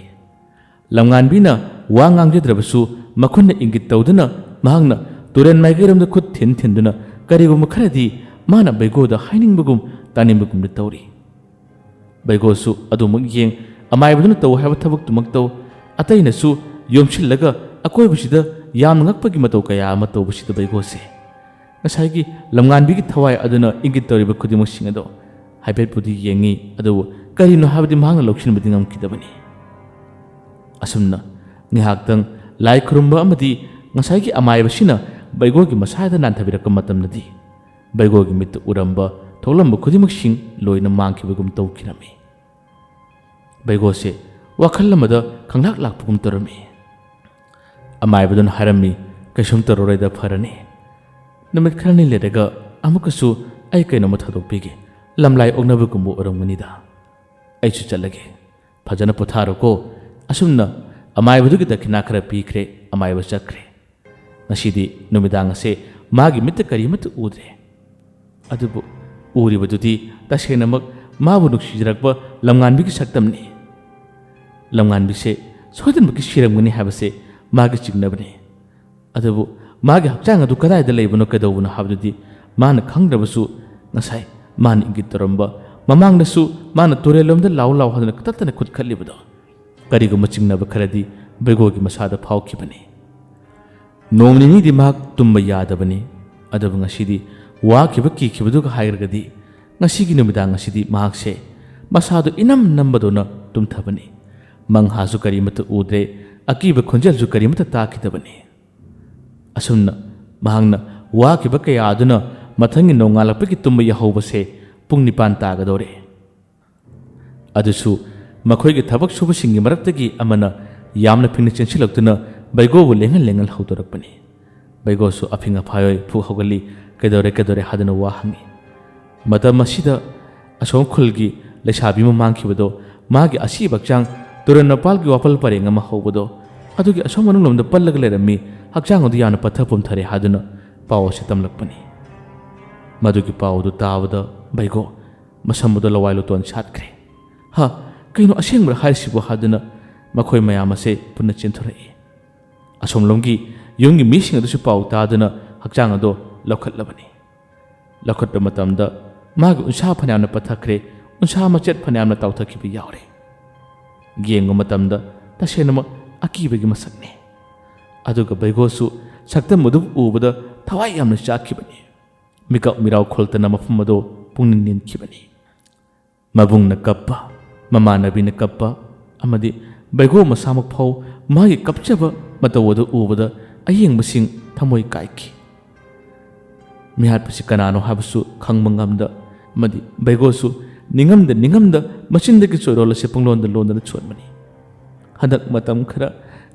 ꯂꯝꯉꯥꯟꯕꯤꯅ ꯋꯥ ꯉꯥꯡꯖꯗ꯭ꯔꯕꯁꯨ ꯃꯈꯨꯠꯅ ꯏꯪꯒꯤꯠ ꯇꯧꯗꯨꯅ ꯃꯍꯥꯛꯅ ꯇꯨꯔꯦꯜ ꯃꯥꯏꯀꯩꯔꯣꯝꯗ ꯈꯨꯠ ꯊꯤꯟ ꯊꯤꯟꯗꯨꯅ ꯀꯔꯤꯒꯨꯝꯕ ꯈꯔꯗꯤ ꯃꯥꯅ ꯕꯩꯒꯣꯗ ꯍꯥꯏꯅꯤꯡꯕꯒꯨꯝ ꯇꯥꯅꯤꯡꯕꯒꯨꯝꯗ ꯇꯧꯔꯤ꯫ ꯕꯩꯒꯣꯁꯨ ꯑꯗꯨꯃꯛ ꯌꯦꯡ ꯑꯃꯥꯏꯕꯗꯨꯅ ꯇꯧ ꯍꯥꯏꯕ ꯊꯕꯛꯇꯨꯃꯛ ꯇꯧ꯫ ꯑꯇꯩꯅꯁꯨ ꯌꯣꯝꯁꯤꯜꯂꯒ ꯑꯀꯣꯏꯕꯁꯤꯗ ꯌꯥꯝꯅ ꯉꯛꯄꯒꯤ ꯃꯇꯧ ꯀꯌꯥ ꯑꯃ ꯇꯧꯕꯁꯤꯗ ꯕꯩꯒꯣꯁꯦ ꯉꯁꯥꯏꯒꯤ ꯂꯝꯉꯥꯟꯕꯤꯒꯤ ꯊꯋꯥꯏ ꯑꯗꯨꯅ ꯏꯪꯒꯤꯠ ꯇꯧꯔꯤꯕ ꯈꯨꯗꯤꯡꯃꯛꯁꯤꯡ ꯑꯗꯣ ꯍꯥꯏꯐꯦꯠꯄꯨꯗꯤ ꯌꯦꯡꯉꯤ, ꯑꯗꯨꯕꯨ ꯀꯔꯤꯅꯣ ꯍꯥꯏꯕꯗꯤ ꯃꯍꯥꯛꯅ ꯂꯧꯁꯤꯟꯕꯗꯤ ꯉꯝꯈꯤꯗꯕꯅꯤ꯫ ꯑꯁꯨꯝꯅ ꯉꯥꯏꯍꯥꯛꯇꯪ ꯂꯥꯏ ꯈꯨꯔꯨꯝꯕ ꯑꯃꯗꯤ ꯉꯁꯥꯏꯒꯤ ꯑꯃꯥꯏꯕꯁꯤꯅ ꯕꯩꯒꯣꯒꯤ ꯃꯁꯥꯗ ꯅꯥꯟꯊꯕꯤꯔꯛꯄ ꯃꯇꯝꯗꯗꯤ ꯕꯩꯒꯣꯒꯤ ꯃꯤꯠꯇ ꯎꯔꯝꯕ ꯊꯣꯛꯂꯝꯕ ꯈꯨꯗꯤꯡꯃꯛꯁꯤꯡ ꯂꯣꯏꯅ ꯃꯥꯡꯈꯤꯕꯒꯨꯝ ꯇꯧꯈꯤꯔꯝꯃꯤ꯫ ꯕꯩꯒꯣꯁꯦ ꯋꯥꯈꯜ ꯑꯃꯗ ꯈꯪꯂꯥꯛ ꯂꯥꯛꯄꯒꯨꯝ ꯇꯧꯔꯝꯃꯤ꯫ ꯑꯃꯥꯏꯕꯗꯨꯅ ꯍꯥꯏꯔꯝꯃꯤ, "ꯀꯩꯁꯨꯝ ꯇꯧꯔꯔꯣꯏꯗ, ꯐꯔꯅꯤ꯫ ꯅꯨꯃꯤꯠ ꯈꯔꯅꯤ ꯂꯩꯔꯒ ꯑꯃꯨꯛꯀꯁꯨ ꯑꯩ ꯀꯩꯅꯣꯝꯃ ꯊꯥꯗꯣꯛꯄꯤꯒꯦ꯫ ꯂꯝꯂꯥꯏ ꯑꯣꯛꯅꯕꯒꯨꯝꯕ ꯑꯣꯏꯔꯝꯒꯅꯤꯗ꯫ ꯑꯩꯁꯨ ꯆꯠꯂꯒꯦ꯫ ꯐꯖꯅ ꯄꯣꯊꯥꯔꯣꯀꯣ꯫" ꯑꯁꯨꯝꯅ ꯑꯃꯥꯏꯕꯗꯨꯒꯤ ꯗꯈꯤꯅꯥ ꯈꯔ ꯄꯤꯈ꯭ꯔꯦ꯫ ꯑꯃꯥꯏꯕ ꯆꯠꯈ꯭ꯔꯦ꯫ ꯉꯁꯤꯗꯤ ꯅꯨꯃꯤꯗꯥꯡ ꯑꯁꯦ ꯃꯥꯒꯤ ꯃꯤꯠꯇ ꯀꯔꯤꯃꯠꯇ ꯎꯗ꯭ꯔꯦ꯫ ꯑꯗꯨꯕꯨ ꯎꯔꯤꯕꯗꯨꯗꯤ ꯇꯁꯦꯡꯅꯃꯛ ꯃꯥꯕꯨ ꯅꯨꯡꯁꯤꯖꯔꯛꯄ ꯂꯝꯉꯥꯟꯕꯤꯒꯤ ꯁꯛꯇꯝꯅꯤ꯫ ꯂꯝꯉꯥꯟꯕꯤꯁꯦ ꯁꯣꯏꯗꯅꯃꯛꯀꯤ ꯁꯤꯔꯝꯒꯅꯤ ꯍꯥꯏꯕꯁꯦ ꯃꯥꯒꯤ ꯆꯤꯡꯅꯕꯅꯤ꯫ ꯑꯗꯨꯕꯨ ꯃꯥꯒꯤ ꯍꯛꯆꯥꯡ ꯑꯗꯨ ꯀꯗꯥꯏꯗ ꯂꯩꯕꯅꯣ, ꯀꯩꯗꯧꯕꯅꯣ ꯍꯥꯏꯕꯗꯨꯗꯤ ꯃꯥꯅ ꯈꯪꯗ꯭ꯔꯕꯁꯨ, ꯉꯁꯥꯏ ꯃꯥꯅ ꯏꯪꯒꯤꯠ ꯇꯧꯔꯝꯕ, ꯃꯃꯥꯡꯗꯁꯨ ꯃꯥꯅ ꯇꯨꯔꯦꯜꯂꯣꯝꯗ ꯂꯥꯎ ꯂꯥꯎ ꯍꯥꯏꯗꯨꯅ ꯀꯇꯠꯇꯅ ꯈꯨꯠ ꯈꯠꯂꯤꯕꯗꯣ, ꯀꯔꯤꯒꯨꯝꯕ ꯆꯤꯡꯅꯕ ꯈꯔꯗꯤ ꯕꯩꯒꯣꯒꯤ ꯃꯁꯥꯗ ꯐꯥꯎꯈꯤꯕꯅꯤ꯫ ꯅꯣꯡ ꯅꯤꯅꯤꯗꯤ ꯃꯍꯥꯛ ꯇꯨꯝꯕ ꯌꯥꯗꯕꯅꯤ꯫ ꯑꯗꯨꯕꯨ ꯉꯁꯤꯗꯤ ꯋꯥꯈꯤꯕ ꯀꯤꯈꯤꯕꯗꯨꯒ ꯍꯥꯏꯔꯒꯗꯤ ꯉꯁꯤꯒꯤ ꯅꯨꯃꯤꯗꯥꯡ ꯑꯁꯤꯗꯤ ꯃꯍꯥꯛꯁꯦ ꯃꯁꯥꯗꯨ ꯏꯅꯝ ꯅꯝꯕꯗꯧꯅ ꯇꯨꯝꯊꯕꯅꯤ꯫ ꯃꯪꯍꯥꯁꯨ ꯀꯔꯤꯃꯠꯇ ꯎꯗ꯭ꯔꯦ, ꯑꯀꯤꯕ ꯈꯣꯟꯖꯦꯜꯁꯨ ꯀꯔꯤꯃꯠꯇ ꯇꯥꯈꯤꯗꯕꯅꯤ꯫ ꯑꯁꯨꯝꯅ ꯃꯍꯥꯛꯅ ꯋꯥꯈꯤꯕ ꯀꯌꯥ ꯑꯗꯨꯅ ꯃꯊꯪꯒꯤ ꯅꯣꯡꯉꯥꯜꯂꯛꯄꯒꯤ ꯇꯨꯝꯕ ꯌꯥꯍꯧꯕꯁꯦ ꯄꯨꯡ ꯅꯤꯄꯥꯟ ꯇꯥꯒꯗꯧꯔꯦ꯫ ꯑꯗꯨꯁꯨ ꯃꯈꯣꯏꯒꯤ ꯊꯕꯛ ꯁꯨꯕꯁꯤꯡꯒꯤ ꯃꯔꯛꯇꯒꯤ ꯑꯃꯅ ꯌꯥꯝꯅ ꯐꯤꯡꯅ ꯆꯦꯟꯁꯤꯜꯂꯛꯇꯨꯅ ꯕꯩꯒꯣꯕꯨ ꯂꯦꯡꯍꯜ ꯂꯦꯡꯍꯜ ꯍꯧꯗꯣꯔꯛꯄꯅꯤ꯫ ꯕꯩꯒꯣꯁꯨ ꯑꯐꯤꯡ ꯑꯐꯥꯏ ꯑꯣꯏ ꯐꯨꯛ ꯍꯧꯒꯠꯂꯤ꯫ "ꯀꯩꯗꯧꯔꯦ, ꯀꯩꯗꯧꯔꯦ?" ꯍꯥꯏꯗꯨꯅ ꯋꯥ ꯍꯪꯉꯤ꯫ ꯃꯇꯝ ꯑꯁꯤꯗ ꯑꯁꯣꯝ ꯈꯨꯜꯒꯤ ꯂꯩꯁꯥꯕꯤ ꯑꯃ ꯃꯥꯡꯈꯤꯕꯗꯣ ꯃꯥꯒꯤ ꯑꯁꯤꯕ ꯍꯛꯆꯥꯡ ꯇꯨꯔꯦꯜ ꯃꯄꯥꯜꯒꯤ ꯋꯥꯄꯜ ꯄꯔꯦꯡ ꯑꯃ ꯍꯧꯕꯗꯣ ꯑꯗꯨꯒꯤ ꯑꯁꯣꯝ ꯃꯅꯨꯡꯂꯣꯝꯗ ꯄꯜꯂꯒ ꯂꯩꯔꯝꯃꯤ, ꯍꯛꯆꯥꯡ ꯑꯗꯨ ꯌꯥꯝꯅ ꯄꯠꯊ ꯄꯨꯝꯊꯔꯦ ꯍꯥꯏꯗꯨꯅ ꯄꯥꯎ ꯑꯁꯤ ꯇꯝꯂꯛꯄꯅꯤ꯫ ꯃꯗꯨꯒꯤ ꯄꯥꯎ ꯑꯗꯨ ꯇꯥꯕꯗ ꯕꯩꯒꯣ ꯃꯁꯝ ꯑꯗꯨ ꯂꯋꯥꯏ ꯂꯨꯇꯣꯟ ꯁꯥꯠꯈ꯭ꯔꯦ꯫ "ꯍꯥ, ꯀꯩꯅꯣ ꯑꯁꯦꯡꯕ꯭ꯔꯥ ꯍꯥꯏꯔꯤꯁꯤꯕꯨ?" ꯍꯥꯏꯗꯨꯅ ꯃꯈꯣꯏ ꯃꯌꯥꯝ ꯑꯁꯦ ꯄꯨꯟꯅ ꯆꯦꯟꯊꯣꯔꯛꯏ꯫ ꯑꯁꯣꯝꯂꯣꯝꯒꯤ ꯌꯨꯝꯒꯤ ꯃꯤꯁꯤꯡ ꯑꯗꯨꯁꯨ ꯄꯥꯎ ꯇꯥꯗꯨꯅ ꯍꯛꯆꯥꯡ ꯑꯗꯨ ꯂꯧꯈꯠꯂꯕꯅꯤ꯫ ꯂꯧꯈꯠꯄ ꯃꯇꯝꯗ ꯃꯥꯒꯤ ꯎꯟꯁꯥ ꯐꯅꯌꯥꯝꯅ ꯄꯠꯊꯈ꯭ꯔꯦ, ꯎꯟꯁꯥ ꯃꯆꯦꯠ ꯐꯅꯌꯥꯝꯅ ꯇꯥꯎꯊꯈꯤꯕ ꯌꯥꯎꯔꯦ꯫ ꯌꯦꯡꯕ ꯃꯇꯝꯗ ꯇꯁꯦꯡꯅꯃꯛ ꯑꯀꯤꯕꯒꯤ ꯃꯁꯛꯅꯤ꯫ ꯑꯗꯨꯒ ꯕꯩꯒꯣꯁꯨ ꯁꯛꯇꯝ ꯑꯗꯨ ꯎꯕꯗ ꯊꯋꯥꯏ ꯌꯥꯝꯅ ꯆꯥꯛꯈꯤꯕꯅꯤ꯫ ꯃꯤꯀꯞ ꯃꯤꯔꯥꯎ ꯈꯣꯜꯇꯅ ꯃꯐꯝ ꯑꯗꯨ ꯄꯨꯡꯅꯤꯡ ꯅꯤꯟꯈꯤꯕꯅꯤ꯫ ꯃꯕꯨꯡꯅ ꯀꯞꯄ, ꯃꯃꯥꯟꯅꯕꯤꯅ ꯀꯞꯄ, ꯑꯃꯗꯤ ꯕꯩꯒꯣ ꯃꯁꯥꯃꯛ ꯐꯥꯎ ꯃꯥꯒꯤ ꯀꯞꯆꯕ ꯃꯇꯧ ꯑꯗꯨ ꯎꯕꯗ ꯑꯌꯦꯡꯕꯁꯤꯡ ꯊꯃꯣꯏ ꯀꯥꯏꯈꯤ꯫ ꯃꯤꯍꯥꯠꯄꯁꯤ ꯀꯅꯥꯅꯣ ꯍꯥꯏꯕꯁꯨ ꯈꯪꯕ ꯉꯝꯗ, ꯑꯃꯗꯤ ꯕꯩꯒꯣꯁꯨ ꯅꯤꯡꯉꯝꯗ ꯅꯤꯡꯉꯝꯗ ꯃꯆꯤꯟꯗꯒꯤ ꯆꯣꯏꯔꯣꯜ ꯑꯁꯤ ꯄꯨꯡꯂꯣꯟꯗ ꯂꯣꯟꯗꯅ ꯁꯣꯟꯕꯅꯤ꯫ "ꯍꯟꯗꯛ ꯃꯇꯝ ꯈꯔ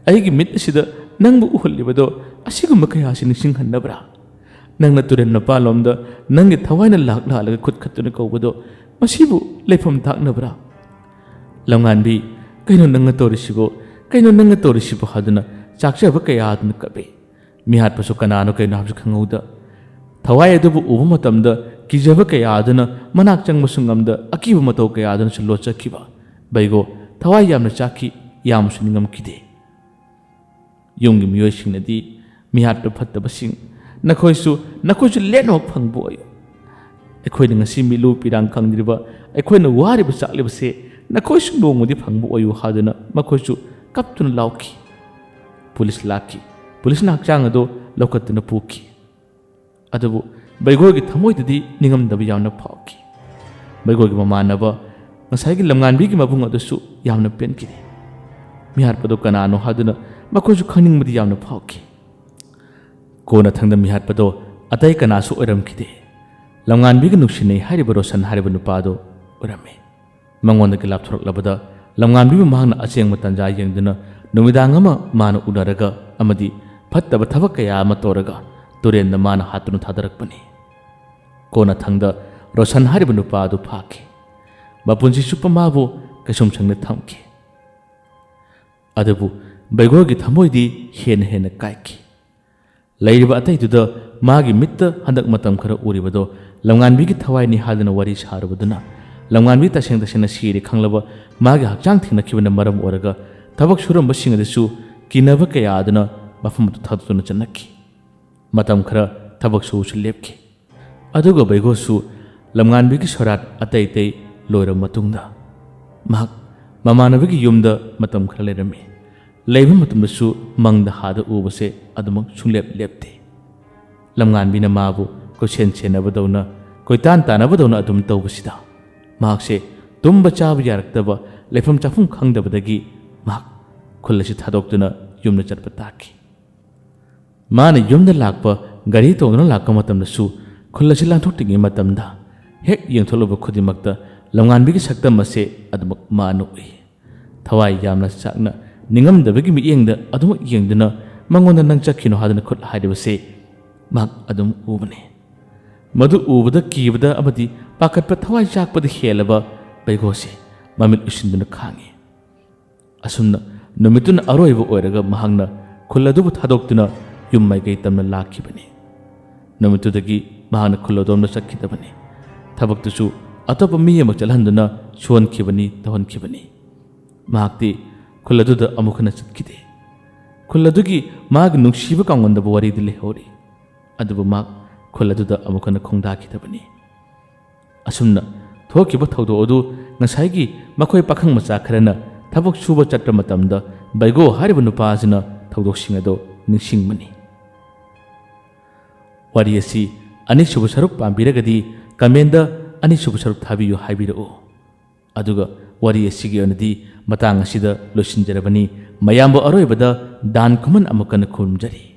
ꯑꯩꯒꯤ ꯃꯤꯠ ꯑꯁꯤꯗ ꯅꯪꯕꯨ ꯎꯍꯜꯂꯤꯕꯗꯣ ꯑꯁꯤꯒꯨꯝꯕ ꯀꯌꯥꯁꯤ ꯅꯤꯡꯁꯤꯡꯍꯟꯅꯕ꯭ꯔꯥ? ꯅꯪꯅ ꯇꯨꯔꯦꯜ ꯃꯄꯥꯟꯂꯣꯝꯗ ꯅꯪꯒꯤ ꯊꯋꯥꯏꯅ ꯂꯥꯛ ꯂꯥꯛꯂꯒ ꯈꯨꯠ ꯈꯠꯇꯨꯅ ꯀꯧꯕꯗꯣ ꯃꯁꯤꯕꯨ ꯂꯩꯐꯝ ꯇꯥꯛꯅꯕ꯭ꯔꯥ?" "ꯂꯝꯉꯥꯟꯕꯤ, ꯀꯩꯅꯣ ꯅꯪꯅ ꯇꯧꯔꯤꯁꯤꯕꯣ? ꯀꯩꯅꯣ ꯅꯪꯅ ꯇꯧꯔꯤꯁꯤꯕꯣ?" ꯍꯥꯏꯗꯨꯅ ꯆꯥꯛꯆꯕ ꯀꯌꯥ ꯑꯗꯨꯅ ꯀꯞꯄꯤ꯫ ꯃꯤꯍꯥꯠꯄꯁꯨ ꯀꯅꯥꯅꯣ ꯀꯩꯅꯣ ꯍꯥꯏꯕꯁꯨ ꯈꯪꯍꯧꯗ, ꯊꯋꯥꯏ ꯑꯗꯨꯕꯨ ꯎꯕ ꯃꯇꯝꯗ ꯀꯤꯖꯕ ꯀꯌꯥ ꯑꯗꯨꯅ ꯃꯅꯥꯛ ꯆꯪꯕꯁꯨ ꯉꯝꯗ, ꯑꯀꯤꯕ ꯃꯇꯧ ꯀꯌꯥ ꯑꯗꯨꯅꯁꯨ ꯂꯣꯠꯆꯈꯤꯕ ꯕꯩꯒꯣ ꯊꯋꯥꯏ ꯌꯥꯝꯅ ꯆꯥꯛꯈꯤ, ꯌꯥꯝꯅꯁꯨ ꯅꯤꯡꯉꯝꯈꯤꯗꯦ꯫ ꯌꯨꯝꯒꯤ ꯃꯤꯑꯣꯏꯁꯤꯡꯅꯗꯤ, "ꯃꯤꯍꯥꯠꯄ ꯐꯠꯇꯕꯁꯤꯡ, ꯅꯈꯣꯏꯁꯨ, ꯅꯈꯣꯏꯁꯨ ꯂꯦꯟꯅꯃꯛ ꯐꯪꯕ ꯑꯣꯏꯌꯨ꯫ ꯑꯩꯈꯣꯏꯅ ꯉꯁꯤ ꯃꯤꯠꯂꯨ ꯄꯤꯔꯥꯡ ꯈꯪꯗ꯭ꯔꯤꯕ, ꯑꯩꯈꯣꯏꯅ ꯋꯥꯔꯤꯕ ꯆꯥꯛꯂꯤꯕꯁꯦ ꯅꯈꯣꯏꯁꯨ ꯅꯣꯡꯃꯗꯤ ꯐꯪꯕ ꯑꯣꯏꯌꯨ" ꯍꯥꯏꯗꯨꯅ ꯃꯈꯣꯏꯁꯨ ꯀꯞꯇꯨꯅ ꯂꯥꯎꯈꯤ꯫ ꯄꯨꯂꯤꯁ ꯂꯥꯛꯈꯤ꯫ ꯄꯨꯂꯤꯁꯅ ꯍꯛꯆꯥꯡ ꯑꯗꯨ ꯂꯧꯈꯠꯇꯨꯅ ꯄꯨꯈꯤ꯫ ꯑꯗꯨꯕꯨ ꯕꯩꯒꯣꯒꯤ ꯊꯃꯣꯏꯗꯗꯤ ꯅꯤꯡꯉꯝꯗꯕ ꯌꯥꯝꯅ ꯐꯥꯎꯈꯤ꯫ ꯕꯩꯒꯣꯒꯤ ꯃꯃꯥꯟꯅꯕ, ꯉꯁꯥꯏꯒꯤ ꯂꯝꯉꯥꯟꯕꯤꯒꯤ ꯃꯕꯨꯡ ꯑꯗꯨꯁꯨ ꯌꯥꯝꯅ ꯄꯦꯟꯈꯤꯗꯦ꯫ ꯃꯤꯍꯥꯠꯄꯗꯨ ꯀꯅꯥꯅꯣ ꯍꯥꯏꯗꯨꯅ ꯃꯈꯣꯏꯁꯨ ꯈꯪꯅꯤꯡꯕꯗꯤ ꯌꯥꯝꯅ ꯐꯥꯎꯈꯤ꯫ ꯀꯣꯟꯅꯊꯪꯗ ꯃꯤꯍꯥꯠꯄꯗꯣ ꯑꯇꯩ ꯀꯅꯥꯁꯨ ꯑꯣꯏꯔꯝꯈꯤꯗꯦ꯫ ꯂꯝꯉꯥꯟꯕꯤꯒ ꯅꯨꯡꯁꯤꯅꯩ ꯍꯥꯏꯔꯤꯕ ꯔꯣꯁꯟ ꯍꯥꯏꯔꯤꯕ ꯅꯨꯄꯥꯗꯣ ꯑꯣꯏꯔꯝꯃꯤ꯫ ꯃꯉꯣꯟꯗꯒꯤ ꯂꯥꯞꯊꯣꯔꯛꯂꯕꯗ ꯂꯝꯉꯥꯟꯕꯤꯕꯨ ꯃꯍꯥꯛꯅ ꯑꯆꯦꯡꯕ ꯇꯥꯟꯖꯥ ꯌꯦꯡꯗꯨꯅ ꯅꯨꯃꯤꯗꯥꯡ ꯑꯃ ꯃꯥꯅ ꯎꯅꯔꯒ ꯑꯃꯗꯤ ꯐꯠꯇꯕ ꯊꯕꯛ ꯀꯌꯥ ꯑꯃ ꯇꯧꯔꯒ ꯇꯨꯔꯦꯟꯗ ꯃꯥꯅ ꯍꯥꯠꯇꯨꯅ ꯊꯥꯗꯔꯛꯄꯅꯤ꯫ ꯀꯣꯟꯅꯊꯪꯗ ꯔꯣꯁꯟ ꯍꯥꯏꯔꯤꯕ ꯅꯨꯄꯥ ꯑꯗꯨ ꯐꯥꯈꯤ꯫ ꯃꯄꯨꯟꯁꯤ ꯆꯨꯞꯄ ꯃꯥꯕꯨ ꯀꯩꯁꯨꯝꯁꯪꯗ ꯊꯝꯈꯤ꯫ ꯑꯗꯨꯕꯨ ꯕꯩꯒꯣꯒꯤ ꯊꯃꯣꯏꯗꯤ ꯍꯦꯟꯅ ꯍꯦꯟꯅ ꯀꯥꯏꯈꯤ꯫ ꯂꯩꯔꯤꯕ ꯑꯇꯩꯗꯨꯗ ꯃꯥꯒꯤ ꯃꯤꯠꯇ ꯍꯟꯗꯛ ꯃꯇꯝ ꯈꯔ ꯎꯔꯤꯕꯗꯣ ꯂꯝꯉꯥꯟꯕꯤꯒꯤ ꯊꯋꯥꯏꯅꯤ ꯍꯥꯏꯗꯨꯅ ꯋꯥꯔꯤ ꯁꯥꯔꯨꯕꯗꯨꯅ ꯂꯝꯉꯥꯟꯕꯤ ꯇꯁꯦꯡ ꯇꯁꯦꯡꯅ ꯁꯤꯔꯦ ꯈꯪꯂꯕ ꯃꯥꯒꯤ ꯍꯛꯆꯥꯡ ꯊꯦꯡꯅꯈꯤꯕꯅ ꯃꯔꯝ ꯑꯣꯏꯔꯒ ꯊꯕꯛ ꯁꯨꯔꯝꯕꯁꯤꯡ ꯑꯗꯨꯁꯨ ꯀꯤꯅꯕ ꯀꯌꯥ ꯑꯗꯨꯅ ꯃꯐꯝ ꯑꯗꯨ ꯊꯥꯗꯣꯛꯇꯨꯅ ꯆꯠꯅꯈꯤ꯫ ꯃꯇꯝ ꯈꯔ ꯊꯕꯛ ꯁꯨꯕꯁꯨ ꯂꯦꯞꯈꯤ꯫ ꯑꯗꯨꯒ ꯕꯩꯒꯣꯁꯨ ꯂꯝꯉꯥꯟꯕꯤꯒꯤ ꯁꯣꯔꯥꯠ ꯑꯇꯩ ꯑꯇꯩ ꯂꯣꯏꯔꯕ ꯃꯇꯨꯡꯗ ꯃꯍꯥꯛ ꯃꯃꯥꯟꯅꯕꯒꯤ ꯌꯨꯝꯗ ꯃꯇꯝ ꯈꯔ ꯂꯩꯔꯝꯃꯤ꯫ ꯂꯩꯕ ꯃꯇꯝꯗꯁꯨ ꯃꯪꯗ ꯍꯥꯗ ꯎꯕꯁꯦ ꯑꯗꯨꯃꯛ ꯁꯨꯡꯂꯦꯞ ꯂꯦꯞꯇꯦ꯫ ꯂꯝꯉꯥꯟꯕꯤꯅ ꯃꯥꯕꯨ ꯀꯣꯏꯁꯦꯟ ꯁꯦꯟꯅꯕꯗꯧꯅ, ꯀꯣꯏꯇꯥꯟ ꯇꯥꯟꯅꯕꯗꯧꯅ ꯑꯗꯨꯝ ꯇꯧꯕꯁꯤꯗ ꯃꯍꯥꯛꯁꯦ ꯇꯨꯝꯕ ꯆꯥꯕ ꯌꯥꯔꯛꯇꯕ, ꯂꯩꯐꯝ ꯆꯥꯐꯝ ꯈꯪꯗꯕꯗꯒꯤ ꯃꯍꯥꯛ ꯈꯨꯜ ꯑꯁꯤ ꯊꯥꯗꯣꯛꯇꯨꯅ ꯌꯨꯝꯗ ꯆꯠꯄ ꯇꯥꯈꯤ꯫ ꯃꯥꯅ ꯌꯨꯝꯗ ꯂꯥꯛꯄ, ꯒꯥꯔꯤ ꯇꯣꯡꯗꯨꯅ ꯂꯥꯛꯄ ꯃꯇꯝꯗꯁꯨ ꯈꯨꯜ ꯑꯁꯤ ꯂꯥꯟꯊꯣꯛꯇ꯭ꯔꯤꯉꯩ ꯃꯇꯝꯗ ꯍꯦꯛ ꯌꯦꯡꯊꯣꯛꯂꯨꯕ ꯈꯨꯗꯤꯡꯃꯛꯇ ꯂꯝꯉꯥꯟꯕꯤꯒꯤ ꯁꯛꯇꯝ ꯑꯁꯦ ꯑꯗꯨꯃꯛ ꯃꯥꯅ ꯎꯏ꯫ ꯊꯋꯥꯏ ꯌꯥꯝꯅ ꯆꯥꯛꯅ ꯅꯤꯡꯉꯝꯗꯕꯒꯤ ꯃꯤꯠꯌꯦꯡꯗ ꯑꯗꯨꯃꯛ ꯌꯦꯡꯗꯨꯅ ꯃꯉꯣꯟꯗ "ꯅꯪ ꯆꯠꯈꯤꯅꯣ" ꯍꯥꯏꯗꯨꯅ ꯈꯨꯠ ꯍꯥꯏꯔꯤꯕꯁꯦ ꯃꯍꯥꯛ ꯑꯗꯨꯝ ꯎꯕꯅꯤ꯫ ꯃꯗꯨ ꯎꯕꯗ ꯀꯤꯕꯗ ꯑꯃꯗꯤ ꯄꯥꯈꯠꯄ, ꯊꯋꯥꯏ ꯆꯥꯛꯄꯗ ꯍꯦꯜꯂꯕ ꯕꯩꯒꯣꯁꯦ ꯃꯃꯤꯠ ꯎꯏꯁꯤꯟꯗꯨꯅ ꯈꯥꯡꯉꯤ꯫ ꯑꯁꯨꯝꯅ ꯅꯨꯃꯤꯠꯇꯨꯅ ꯑꯔꯣꯏꯕ ꯑꯣꯏꯔꯒ ꯃꯍꯥꯛꯅ ꯈꯨꯜ ꯑꯗꯨꯕꯨ ꯊꯥꯗꯣꯛꯇꯨꯅ ꯌꯨꯝ ꯃꯥꯏꯀꯩ ꯇꯝꯅ ꯂꯥꯛꯈꯤꯕꯅꯤ꯫ ꯅꯨꯃꯤꯠꯇꯨꯗꯒꯤ ꯃꯍꯥꯛꯅ ꯈꯨꯜ ꯑꯗꯣꯝꯗ ꯆꯠꯈꯤꯗꯕꯅꯤ꯫ ꯊꯕꯛꯇꯨꯁꯨ ꯑꯇꯣꯞꯄ ꯃꯤ ꯑꯃ ꯆꯠꯍꯟꯗꯨꯅ ꯁꯨꯍꯟꯈꯤꯕꯅꯤ, ꯇꯧꯍꯟꯈꯤꯕꯅꯤ꯫ ꯃꯍꯥꯛꯇꯤ ꯈꯨꯜ ꯑꯗꯨꯗ ꯑꯃꯨꯛ ꯍꯟꯅ ꯆꯠꯈꯤꯗꯦ꯫ ꯈꯨꯜ ꯑꯗꯨꯒꯤ ꯃꯥꯒꯤ ꯅꯨꯡꯁꯤꯕ ꯀꯥꯡꯑꯣꯟꯗꯕ ꯋꯥꯔꯤꯗꯤ ꯂꯩꯍꯧꯔꯤ꯫ ꯑꯗꯨꯕꯨ ꯃꯍꯥꯛ ꯈꯨꯜ ꯑꯗꯨꯗ ꯑꯃꯨꯛ ꯍꯟꯅ ꯈꯣꯡꯗꯥꯈꯤꯗꯕꯅꯤ꯫ ꯑꯁꯨꯝꯅ ꯊꯣꯛꯈꯤꯕ ꯊꯧꯗꯣꯛ ꯑꯗꯨ ꯉꯁꯥꯏꯒꯤ ꯃꯈꯣꯏ ꯄꯥꯈꯪ ꯃꯆꯥ ꯈꯔꯅ ꯊꯕꯛ ꯁꯨꯕ ꯆꯠꯄ ꯃꯇꯝꯗ ꯕꯩꯒꯣ ꯍꯥꯏꯔꯤꯕ ꯅꯨꯄꯥ ꯑꯁꯤꯅ ꯊꯧꯗꯣꯛꯁꯤꯡ ꯑꯗꯨ ꯅꯤꯡꯁꯤꯡꯕꯅꯤ꯫ ꯋꯥꯔꯤ ꯑꯁꯤ ꯑꯅꯤꯁꯨꯕ ꯁꯔꯨꯛ ꯄꯥꯝꯕꯤꯔꯒꯗꯤ comment ꯑꯅꯤꯁꯨꯕ ꯁꯔꯨꯛ ꯊꯥꯕꯤꯌꯨ ꯍꯥꯏꯕꯤꯔꯛꯎ꯫ ꯑꯗꯨꯒ ꯋꯥꯔꯤ ꯑꯁꯤꯒꯤ ꯑꯣꯏꯅꯗꯤ ꯃꯇꯥꯡ ꯑꯁꯤꯗ ꯂꯣꯏꯁꯤꯟꯖꯔꯕꯅꯤ꯫ ꯃꯌꯥꯝꯕꯨ ꯑꯔꯣꯏꯕꯗ ꯗꯥꯟ ꯈꯨꯃꯟ ꯑꯃꯨꯛ ꯍꯟꯅ ꯈꯨꯔꯨꯝꯖꯔꯤ꯫